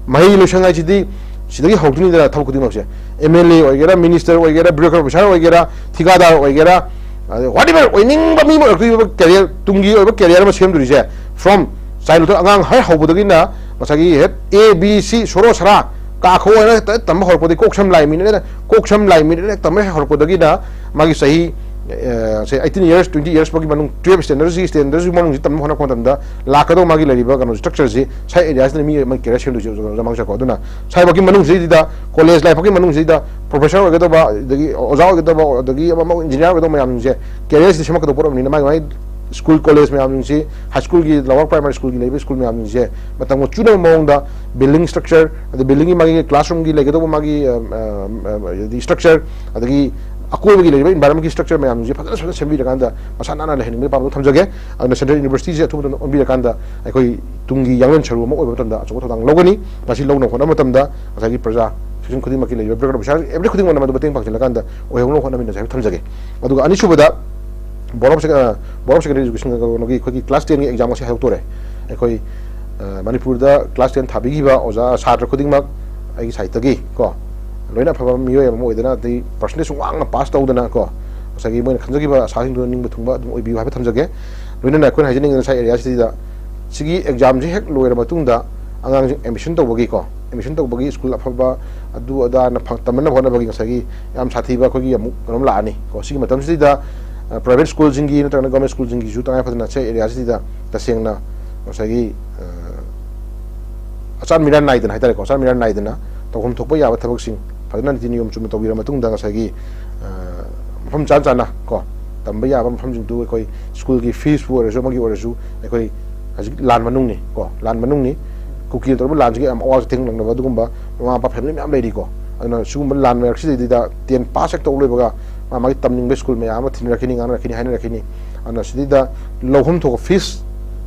ꯃꯍꯩ ꯂꯣꯏꯁꯪ ꯍꯥꯏꯁꯤꯗꯤ ꯁꯤꯗꯒꯤ ꯍꯧꯗꯣꯏꯅꯤꯗꯅ ꯊꯕꯛ ꯈꯨꯗꯤꯡꯃꯛꯁꯦ꯫ ꯑꯦꯝ ꯑꯦꯜ ꯑꯦ ꯑꯣꯏꯒꯦꯔꯥ, ꯃꯤꯅꯤꯁꯇꯔ ꯑꯣꯏꯒꯦꯔꯥ, ꯕ꯭ꯌꯨꯔꯣꯀ꯭ꯔꯦꯠ ꯑꯣꯐꯤꯁꯔ ꯑꯣꯏꯒꯦꯔꯥ, ꯊꯤꯀꯥꯗꯥꯔ ꯑꯣꯏꯒꯦꯔꯥ, whatever ꯑꯣꯏꯅꯤꯡꯕ ꯃꯤ ꯑꯃ ꯑꯣꯏꯔꯛꯇꯣꯏꯕ ꯀꯦꯔꯤꯌꯔ, ꯇꯨꯡꯒꯤ ꯑꯣꯏꯕ ꯀꯦꯔꯤꯌꯔ ꯑꯃ ꯁꯦꯝꯗꯣꯔꯤꯁꯦ from childhood, ꯑꯉꯥꯡ ꯍꯦꯛ ꯍꯧꯕꯗꯒꯤꯅ ꯉꯁꯥꯏꯒꯤ ꯍꯦꯛ ꯑꯦ ꯕꯤ ꯁꯤ ꯁꯣꯔꯣ ꯁꯔꯥ ꯀꯥ ꯈꯣ ꯍꯥꯏꯅ ꯍꯦꯛꯇ ꯇꯝꯕ ꯍꯧꯔꯛꯄꯗꯒꯤ, ꯀꯣꯛ ꯁꯝ ꯂꯥꯏ ꯃꯤꯠ ꯍꯥꯏꯅ, ꯀꯣꯛ ꯁꯝ ꯂꯥꯏ ꯃꯤꯠ ꯍꯥꯏꯅ ꯍꯦꯛ ꯇꯝꯕ ꯍꯦꯛ ꯍꯧꯔꯛꯄꯗꯒꯤꯅ ꯃꯥꯒꯤ ꯆꯍꯤ, ꯑ, say eighteen years, twenty years ꯐꯥꯎꯒꯤ ꯃꯅꯨꯡ, twelve standardꯁꯤ, standardꯁꯤ ꯃꯅꯨꯡꯁꯤ ꯇꯝꯅꯕ ꯍꯣꯠꯅꯔꯛꯄ ꯃꯇꯝꯗ ꯂꯥꯛꯀꯗꯧꯕ ꯃꯥꯒꯤ ꯂꯩꯔꯤꯕ ꯀꯩꯅꯣ ꯁ꯭ꯇ꯭ꯔꯛꯆꯔꯁꯤ ꯁꯥꯏ ꯑꯦꯔꯤꯌꯥꯁꯤꯗ ꯃꯤ ꯑꯃꯒꯤ ꯀꯦꯔꯤꯌꯔ ꯁꯦꯝꯗꯣꯏꯁꯦ ꯑꯣꯖꯥ ꯃꯥꯡꯖꯀꯣ꯫ ꯑꯗꯨꯅ ꯁ꯭ꯋꯥꯏꯐꯥꯎꯒꯤ ꯃꯅꯨꯡꯁꯤꯗꯩꯗ ꯀꯣꯂꯦꯖ ꯂꯥꯏꯐꯀꯤ ꯃꯅꯨꯡꯁꯤꯗ ꯄ꯭ꯔꯣꯐꯦꯁꯔ ꯑꯣꯏꯒꯗꯕ, ꯑꯗꯒꯤ ꯑꯣꯖꯥ ꯑꯣꯏꯒꯗꯕ, ꯑꯗꯒꯤ ꯑꯃ ꯑꯃ ꯏꯟꯖꯤꯅꯤꯌꯥꯔ ꯑꯣꯏꯒꯗꯕ ꯃꯌꯥꯝꯁꯤꯡꯁꯦ ꯀꯦꯔꯤꯌꯔꯁꯤꯗ ꯁꯦꯝꯃꯛꯀꯗꯕ ꯄꯣꯠ ꯑꯃꯅꯤꯅ ꯃꯥꯒꯤ ꯃꯥꯒꯤ ꯁ꯭ꯀꯨꯜ ꯀꯣꯂꯦꯖ ꯃꯌꯥꯝꯁꯤꯡꯁꯤ, ꯍꯥꯏ ꯁ꯭ꯀꯨꯜꯒꯤ, ꯂꯋꯥꯔ ꯄ꯭ꯔꯥꯏꯃꯥꯔꯤ ꯁ꯭ꯀꯨꯜꯒꯤ ꯂꯩꯕ ꯁ꯭ꯀꯨꯜ ꯃꯌꯥꯝꯁꯤꯡꯁꯦ ꯃꯇꯝꯒ ꯆꯨꯅꯕ ꯃꯑꯣꯡꯗ ꯕꯤꯜꯗꯤꯡ ꯁ꯭ꯇ꯭ꯔꯛꯆꯔ, ꯑꯗꯩ ꯕꯤꯜꯗꯤꯡꯒꯤ ꯃꯥꯒꯤ ꯀ꯭ꯂꯥꯁꯔꯨꯝꯒꯤ ꯂꯩꯒꯗꯧꯕ ꯃꯥꯒꯤ, ꯑ, ꯑ, ꯑ, ꯍꯥꯏꯗꯤ ꯁ꯭ꯇ꯭ꯔꯛꯆꯔ, ꯑꯗꯒꯤ ꯑꯀꯣꯏꯕꯒꯤ ꯂꯩꯔꯤꯕ ꯏꯟꯚꯥꯏꯔꯟꯃꯦꯟꯒꯤ ꯁ꯭ꯇ꯭ꯔꯛꯆꯔ ꯃꯌꯥꯝꯁꯤꯡꯁꯦ ꯐꯖꯅ ꯐꯖꯅ ꯁꯦꯝꯕꯤꯔꯀꯥꯟꯗ ꯃꯁꯥ ꯅꯥꯟꯅ ꯂꯩꯍꯟꯅꯤꯡꯕꯒꯤ ꯄꯥꯝꯕꯩ ꯊꯝꯖꯒꯦ꯫ ꯑꯗꯨꯅ ꯁꯦꯟꯇ꯭ꯔꯦꯜ ꯌꯨꯅꯤꯚꯔꯁꯤꯇꯤꯁꯦ ꯑꯊꯨꯕ ꯃꯇꯝꯗ ꯑꯣꯟꯕꯤꯔꯀꯥꯟꯗ ꯑꯩꯈꯣꯏ ꯇꯨꯡꯒꯤ ꯌꯥꯡꯂꯦꯟ ꯁꯔꯨ ꯑꯃ ꯑꯣꯏꯕ ꯃꯇꯝꯗ ꯑꯆꯧꯕ ꯊꯧꯗꯥꯡ ꯂꯧꯒꯅꯤ꯫ ꯃꯁꯤ ꯂꯧꯅꯕ ꯍꯣꯠꯅꯕ ꯃꯇꯝꯗ ꯉꯁꯥꯏꯒꯤ ꯄ꯭ꯔꯖꯥ ꯁꯦꯛꯁꯟ ꯈꯨꯗꯤꯡꯃꯛꯀꯤ ꯂꯩꯔꯤꯕ ꯕ꯭ꯔꯦꯛ ꯑꯣꯐꯤꯁꯥꯔ ꯑꯦꯕ꯭ꯔꯤ ꯈꯨꯗꯤꯡꯃꯛꯅ ꯃꯗꯨ ꯃꯇꯦꯡ ꯄꯥꯡꯁꯤꯜꯂꯀꯥꯟꯗ ꯑꯣꯏꯍꯧꯅꯕ ꯍꯣꯠꯅꯃꯤꯟꯅꯁꯦ ꯍꯥꯏꯕ ꯊꯝꯖꯒꯦ꯫ ꯑꯗꯨꯒ ꯑꯅꯤꯁꯨꯕꯗ Board of Sec-, ꯑ, Board of Secondary Education ꯀꯩꯅꯣꯒꯤ ꯑꯩꯈꯣꯏꯒꯤ class tenꯒꯤ exam ꯑꯁꯤ ꯍꯥꯏꯗꯣꯛꯇꯣꯔꯦ꯫ ꯑꯩꯈꯣꯏ, ꯑ, ꯃꯅꯤꯄꯨꯔꯗ class ten ꯊꯥꯕꯤꯈꯤꯕ ꯑꯣꯖꯥ, ꯁꯥꯇ꯭ꯔ ꯈꯨꯗꯤꯡꯃꯛ ꯑꯩꯒꯤ ꯁꯥꯏꯠꯇꯒꯤ ꯀꯣ, ꯂꯣꯏꯅ ꯑꯐꯕ ꯃꯤꯑꯣꯏ ꯑꯃ ꯑꯣꯏꯗꯅ, ꯑꯗꯩ percentage ꯋꯥꯡꯅ ꯄꯥꯁ ꯇꯧꯗꯅ ꯀꯣ, ꯉꯁꯥꯏꯒꯤ ꯃꯣꯏꯅ ꯈꯟꯖꯈꯤꯕ ꯑꯁꯥꯁꯤꯡꯗꯣ ꯅꯤꯡꯕ ꯊꯨꯡꯕ ꯑꯗꯨꯝ ꯑꯣꯏꯕꯤꯌꯨ ꯍꯥꯏꯕ ꯊꯝꯖꯒꯦ꯫ ꯂꯣꯏꯅꯅ ꯑꯩꯈꯣꯏꯅ ꯍꯥꯏꯖꯅꯤꯡꯉꯤꯕ ꯉꯁꯥꯏ ꯑꯦꯔꯤꯌꯥꯁꯤꯗ ꯁꯤꯒꯤ examꯁꯤ ꯍꯦꯛ ꯂꯣꯏꯔ ꯃꯇꯨꯡꯗ ꯑꯉꯥꯡꯁꯤꯡ admission ꯇꯧꯕꯒꯤ ꯀꯣ, admission ꯇꯧꯕꯒꯤ ꯁ꯭ꯀꯨꯜ ꯑꯐꯕ, ꯑꯗꯨ ꯑꯗꯥꯅ ꯐꯪ-, ꯇꯝꯅꯅꯕ ꯍꯣꯠꯅꯕꯒꯤ ꯉꯁꯥꯏꯒꯤ ꯌꯥꯝ ꯁꯥꯊꯤꯕ ꯑꯩꯈꯣꯏꯒꯤ ꯑꯃꯨꯛ ꯀꯩꯅꯣꯝ ꯂꯥꯛꯑꯅꯤ ꯀꯣ꯫ ꯁꯤꯒꯤ ꯃꯇꯝꯁꯤꯗ, ꯑ, private schoolꯁꯤꯡꯒꯤ ꯅꯠꯇ꯭ꯔꯒꯅ government schoolꯁꯤꯡꯒꯤꯁꯨ ꯇꯉꯥꯏ ꯐꯗꯅ ꯁꯤ ꯑꯦꯔꯤꯌꯥꯁꯤꯗ ꯇꯁꯦꯡꯅ ꯉꯁꯥꯏꯒꯤ, ꯑ, ꯑꯆꯥꯟ ꯃꯤꯔꯥꯟ ꯅꯥꯏꯗꯅ ꯍꯥꯏꯇꯥꯔꯦꯀꯣ, ꯑꯆꯥꯟ ꯃꯤꯔꯥꯟ ꯅꯥꯏꯗꯅ ꯇꯧꯐꯝ ꯊꯣꯛꯄ ꯌꯥꯕ ꯊꯕꯛꯁꯤꯡ ꯐꯖꯅ ꯅꯤꯇꯤ ꯅꯤꯌꯣꯝ ꯆꯨꯝꯅ ꯇꯧꯕꯤꯔ ꯃꯇꯨꯡꯗ ꯉꯁꯥꯏꯒꯤ, ꯑ, ꯃꯐꯝ ꯆꯥꯅ ꯆꯥꯅ ꯀꯣ, ꯇꯝꯕ ꯌꯥꯕ ꯃꯐꯝꯁꯤꯡꯗꯨ ꯑꯩꯈꯣꯏ ꯁ꯭ꯀꯨꯜꯒꯤ ꯐꯤꯁꯄꯨ ꯑꯣꯏꯔꯁꯨ, ꯑꯃꯒꯤ ꯑꯣꯏꯔꯁꯨ, ꯑꯩꯈꯣꯏ ꯍꯧꯖꯤꯛ ꯂꯥꯟ ꯃꯅꯨꯡꯅꯤ ꯀꯣ, ꯂꯥꯟ ꯃꯅꯨꯡꯅꯤ꯫ ꯀꯨꯀꯤꯅ ꯇꯧꯔꯤꯕ ꯂꯥꯟꯁꯤꯒꯤ ꯌꯥꯝ ꯑꯋꯥꯕ ꯊꯦꯡꯅꯕ ꯑꯗꯨꯒꯨꯝꯕ ꯃꯃꯥ ꯃꯄꯥ ꯐꯦꯃꯤꯂꯤ ꯃꯌꯥꯝ ꯂꯩꯔꯤꯀꯣ꯫ ꯑꯗꯨꯅ ꯁꯤꯒꯨꯝꯕ ꯂꯥꯟ ꯃꯔꯛꯁꯤꯗꯩꯗ ꯇꯦꯟ ꯄꯥꯁ ꯍꯦꯛ ꯇꯧ ꯂꯣꯏꯕꯒ ꯃꯥ ꯃꯥꯒꯤ ꯇꯝꯅꯤꯡꯕ ꯁ꯭ꯀꯨꯜ ꯃꯌꯥꯝ ꯑꯃ ꯊꯤꯅꯔꯛꯈꯤꯅꯤ, ꯉꯥꯡꯅꯔꯛꯈꯤꯅꯤ, ꯍꯥꯏꯅꯔꯛꯈꯤꯅꯤ꯫ ꯑꯗꯨꯅ ꯁꯤꯗꯩꯗ ꯂꯧꯐꯝ ꯊꯣꯛꯄ ꯐꯤꯁ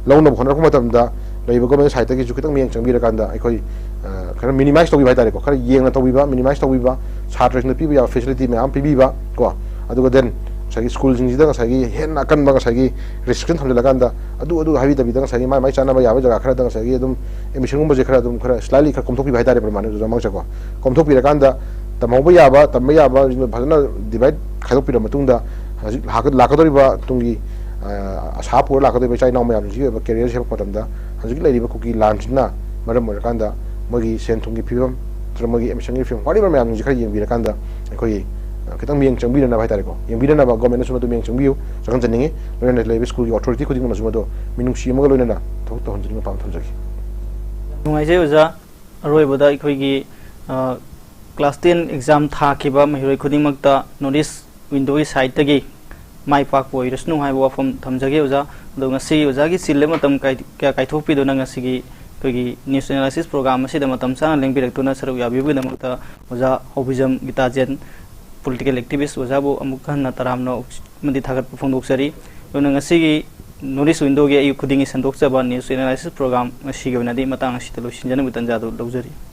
ꯂꯧꯅꯕ ꯍꯣꯠꯅꯔꯛꯄ ꯃꯇꯝꯗ ꯂꯩꯔꯤꯕ ꯒꯣꯔꯃꯦꯟ ꯁꯥꯏꯠꯇꯒꯤꯁꯨ ꯈꯤꯇꯪ ꯃꯤꯠꯌꯦꯡ ꯆꯪꯕꯤꯔꯀꯥꯟꯗ ꯑꯩꯈꯣꯏ, ꯑ, ꯈꯔ ꯃꯤꯅꯤꯃꯥꯏꯁ ꯇꯧꯕꯤꯕ ꯍꯥꯏꯇꯥꯔꯦꯀꯣ, ꯈꯔ ꯌꯦꯡꯅ ꯇꯧꯕꯤꯕ, ꯃꯤꯅꯤꯃꯥꯏꯁ ꯇꯧꯕꯤꯕ, ꯁꯥꯇ꯭ꯔꯁꯤꯡꯗ ꯄꯤꯕ ꯌꯥꯕ ꯐꯦꯁꯤꯂꯤꯇꯤ ꯃꯌꯥꯝ ꯄꯤꯕꯤꯕ ꯀꯣ꯫ ꯑꯗꯨꯒ ꯗꯦꯟ ꯉꯁꯥꯏꯒꯤ ꯁ꯭ꯀꯨꯜꯁꯤꯡꯁꯤꯗ ꯉꯁꯥꯏꯒꯤ ꯍꯦꯟꯅ ꯑꯀꯟꯕ ꯉꯁꯥꯏꯒꯤ ꯔꯦꯁꯇ꯭ꯔꯤꯛꯁꯟ ꯊꯝꯖꯤꯜꯂꯀꯥꯟꯗ ꯑꯗꯨ, ꯑꯗꯨ ꯍꯥꯏꯕꯤꯗꯕꯤꯗ ꯉꯁꯥꯏꯒꯤ ꯃꯥꯏ, ꯃꯥꯏ ꯆꯥꯟꯅꯕ ꯌꯥꯕ ꯖꯒꯥ ꯈꯔꯗ ꯉꯁꯥꯏꯒꯤ ꯑꯗꯨꯝ ꯑꯦꯗꯃꯤꯁꯟꯒꯨꯝꯕꯁꯦ ꯈꯔ ꯑꯗꯨꯝ ꯈꯔ ꯁ꯭ꯂꯥꯏꯠꯂꯤ ꯈꯔ ꯀꯣꯝꯊꯣꯛꯄꯤꯕ ꯍꯥꯏꯇꯥꯔꯦ, ꯄ꯭ꯔꯃꯥꯟꯅ ꯑꯣꯖꯥꯃꯛꯁꯦꯀꯣ꯫ ꯀꯣꯝꯊꯣꯛꯄꯤꯔꯀꯥꯟꯗ ꯇꯝꯍꯧꯕ ꯌꯥꯕ, ꯇꯝꯕ ꯌꯥꯕ ꯐꯖꯅ ꯗꯤꯚꯥꯏꯠ ꯈꯥꯏꯗꯣꯛꯄꯤꯔ ꯃꯇꯨꯡꯗ ꯍꯧꯖꯤꯛ ꯂꯥꯛꯀ-, ꯂꯥꯛꯀꯗꯧꯔꯤꯕ ꯇꯨꯡꯒꯤ, ꯑ, ꯑꯁꯥ ꯄꯨꯔ ꯂꯥꯛꯀꯗꯧꯔꯤꯕ ꯏꯆꯥ ꯏꯅꯥꯎ ꯃꯌꯥꯝꯁꯤꯒꯤ ꯑꯣꯏꯕ ꯀꯦꯔꯤꯌꯔ ꯁꯦꯝꯃꯛꯄ ꯃꯇꯝꯗ ꯍꯧꯖꯤꯛ ꯂꯩꯔꯤꯕ ꯀꯨꯀꯤ ꯂꯥꯟꯁꯤꯅ ꯃꯔꯝ ꯑꯣꯏꯔꯀꯥꯟꯗ ꯃꯣꯏꯒꯤ ꯁꯦꯟ ꯊꯨꯝꯒꯤ ꯐꯤꯕꯝ ꯅꯠꯇ꯭ꯔꯒ ꯃꯣꯏꯒꯤ ꯑꯦꯗꯃꯤꯁꯟꯒꯤ ꯐꯤꯕꯝ, whatever ꯃꯌꯥꯝꯁꯤꯡꯁꯦ ꯈꯔ ꯌꯦꯡꯕꯤꯔꯀꯥꯟꯗ ꯑꯩꯈꯣꯏꯒꯤ, ꯑ, ꯈꯤꯇꯪ ꯃꯤꯠꯌꯦꯡ ꯆꯪꯕꯤꯅꯅꯕ ꯍꯥꯏꯇꯥꯔꯦꯀꯣ, ꯌꯦꯡꯕꯤꯅꯅꯕ ꯒꯣꯔꯃꯦꯟꯅꯁꯨ ꯃꯗꯨ ꯃꯤꯠꯌꯦꯡ ꯆꯪꯕꯤꯌꯨ, ꯆꯪꯍꯟꯖꯅꯤꯡꯉꯤ꯫ ꯂꯣꯏꯅꯅ ꯂꯩꯔꯤꯕ ꯁ꯭ꯀꯨꯜꯒꯤ ꯑꯣꯊꯣꯔꯤꯇꯤ ꯈꯨꯗꯤꯡꯃꯛꯅꯁꯨ ꯃꯗꯨ ꯃꯤꯅꯨꯡꯁꯤ ꯑꯃꯒ ꯂꯣꯏꯅꯅ ꯊꯕꯛ ꯇꯧꯍꯟꯖꯅꯤꯡꯕ ꯄꯥꯝ ꯊꯝꯖꯒꯦ꯫ ꯅꯨꯡꯉꯥꯏꯖꯩ ꯑꯣꯖꯥ꯫ ꯑꯔꯣꯏꯕꯗ ꯑꯩꯈꯣꯏꯒꯤ, ꯑ, class ten exam ꯊꯥꯈꯤꯕ ꯃꯍꯩꯔꯣꯏ ꯈꯨꯗꯤꯡꯃꯛꯇ North East Window ꯒꯤ side ꯇꯒꯤ ꯃꯥꯏ ꯄꯥꯛꯄ ꯑꯣꯏꯔꯁꯅꯨ ꯍꯥꯏꯕ ꯋꯥꯐꯝ ꯊꯝꯖꯒꯦ ꯑꯣꯖꯥ꯫ ꯑꯗꯣ ꯉꯁꯤ ꯑꯣꯖꯥꯒꯤ ꯆꯤꯜꯂꯕ ꯃꯇꯝ ꯀꯥꯏ-, ꯀꯌꯥ ꯀꯥꯏꯊꯣꯛꯄꯤꯗꯨꯅ ꯉꯁꯤꯒꯤ ꯑꯩꯈꯣꯏꯒꯤ news analysis program ꯑꯁꯤꯗ ꯃꯇꯝ ꯆꯥꯅ ꯂꯦꯡꯕꯤꯔꯛꯇꯨꯅ ꯁꯔꯨꯛ ꯌꯥꯕꯤꯕꯒꯤꯗꯃꯛꯇ ꯑꯣꯖꯥ ꯍꯧꯕꯤꯖꯝ ꯒꯤꯇꯥꯖꯦꯟ, political activist ꯑꯣꯖꯥꯕꯨ ꯑꯃꯨꯛ ꯍꯟꯅ ꯇꯔꯥꯝꯅ ꯑꯃꯗꯤ ꯊꯥꯒꯠꯄ ꯐꯣꯡꯗꯣꯛꯆꯔꯤ꯫ ꯑꯗꯨꯅ ꯉꯁꯤꯒꯤ North East Window ꯒꯤ ꯑꯌꯨꯛ ꯈꯨꯗꯤꯡꯒꯤ ꯁꯟꯗꯣꯛꯆꯕ news analysis program ꯉꯁꯤꯒꯤ ꯑꯣꯏꯅꯗꯤ ꯃꯇꯥꯡ ꯑꯁꯤꯗ ꯂꯣꯏꯁꯤꯟꯖꯅꯕꯒꯤ ꯇꯥꯟꯖꯥꯗꯨ ꯂꯧꯖꯔꯤ꯫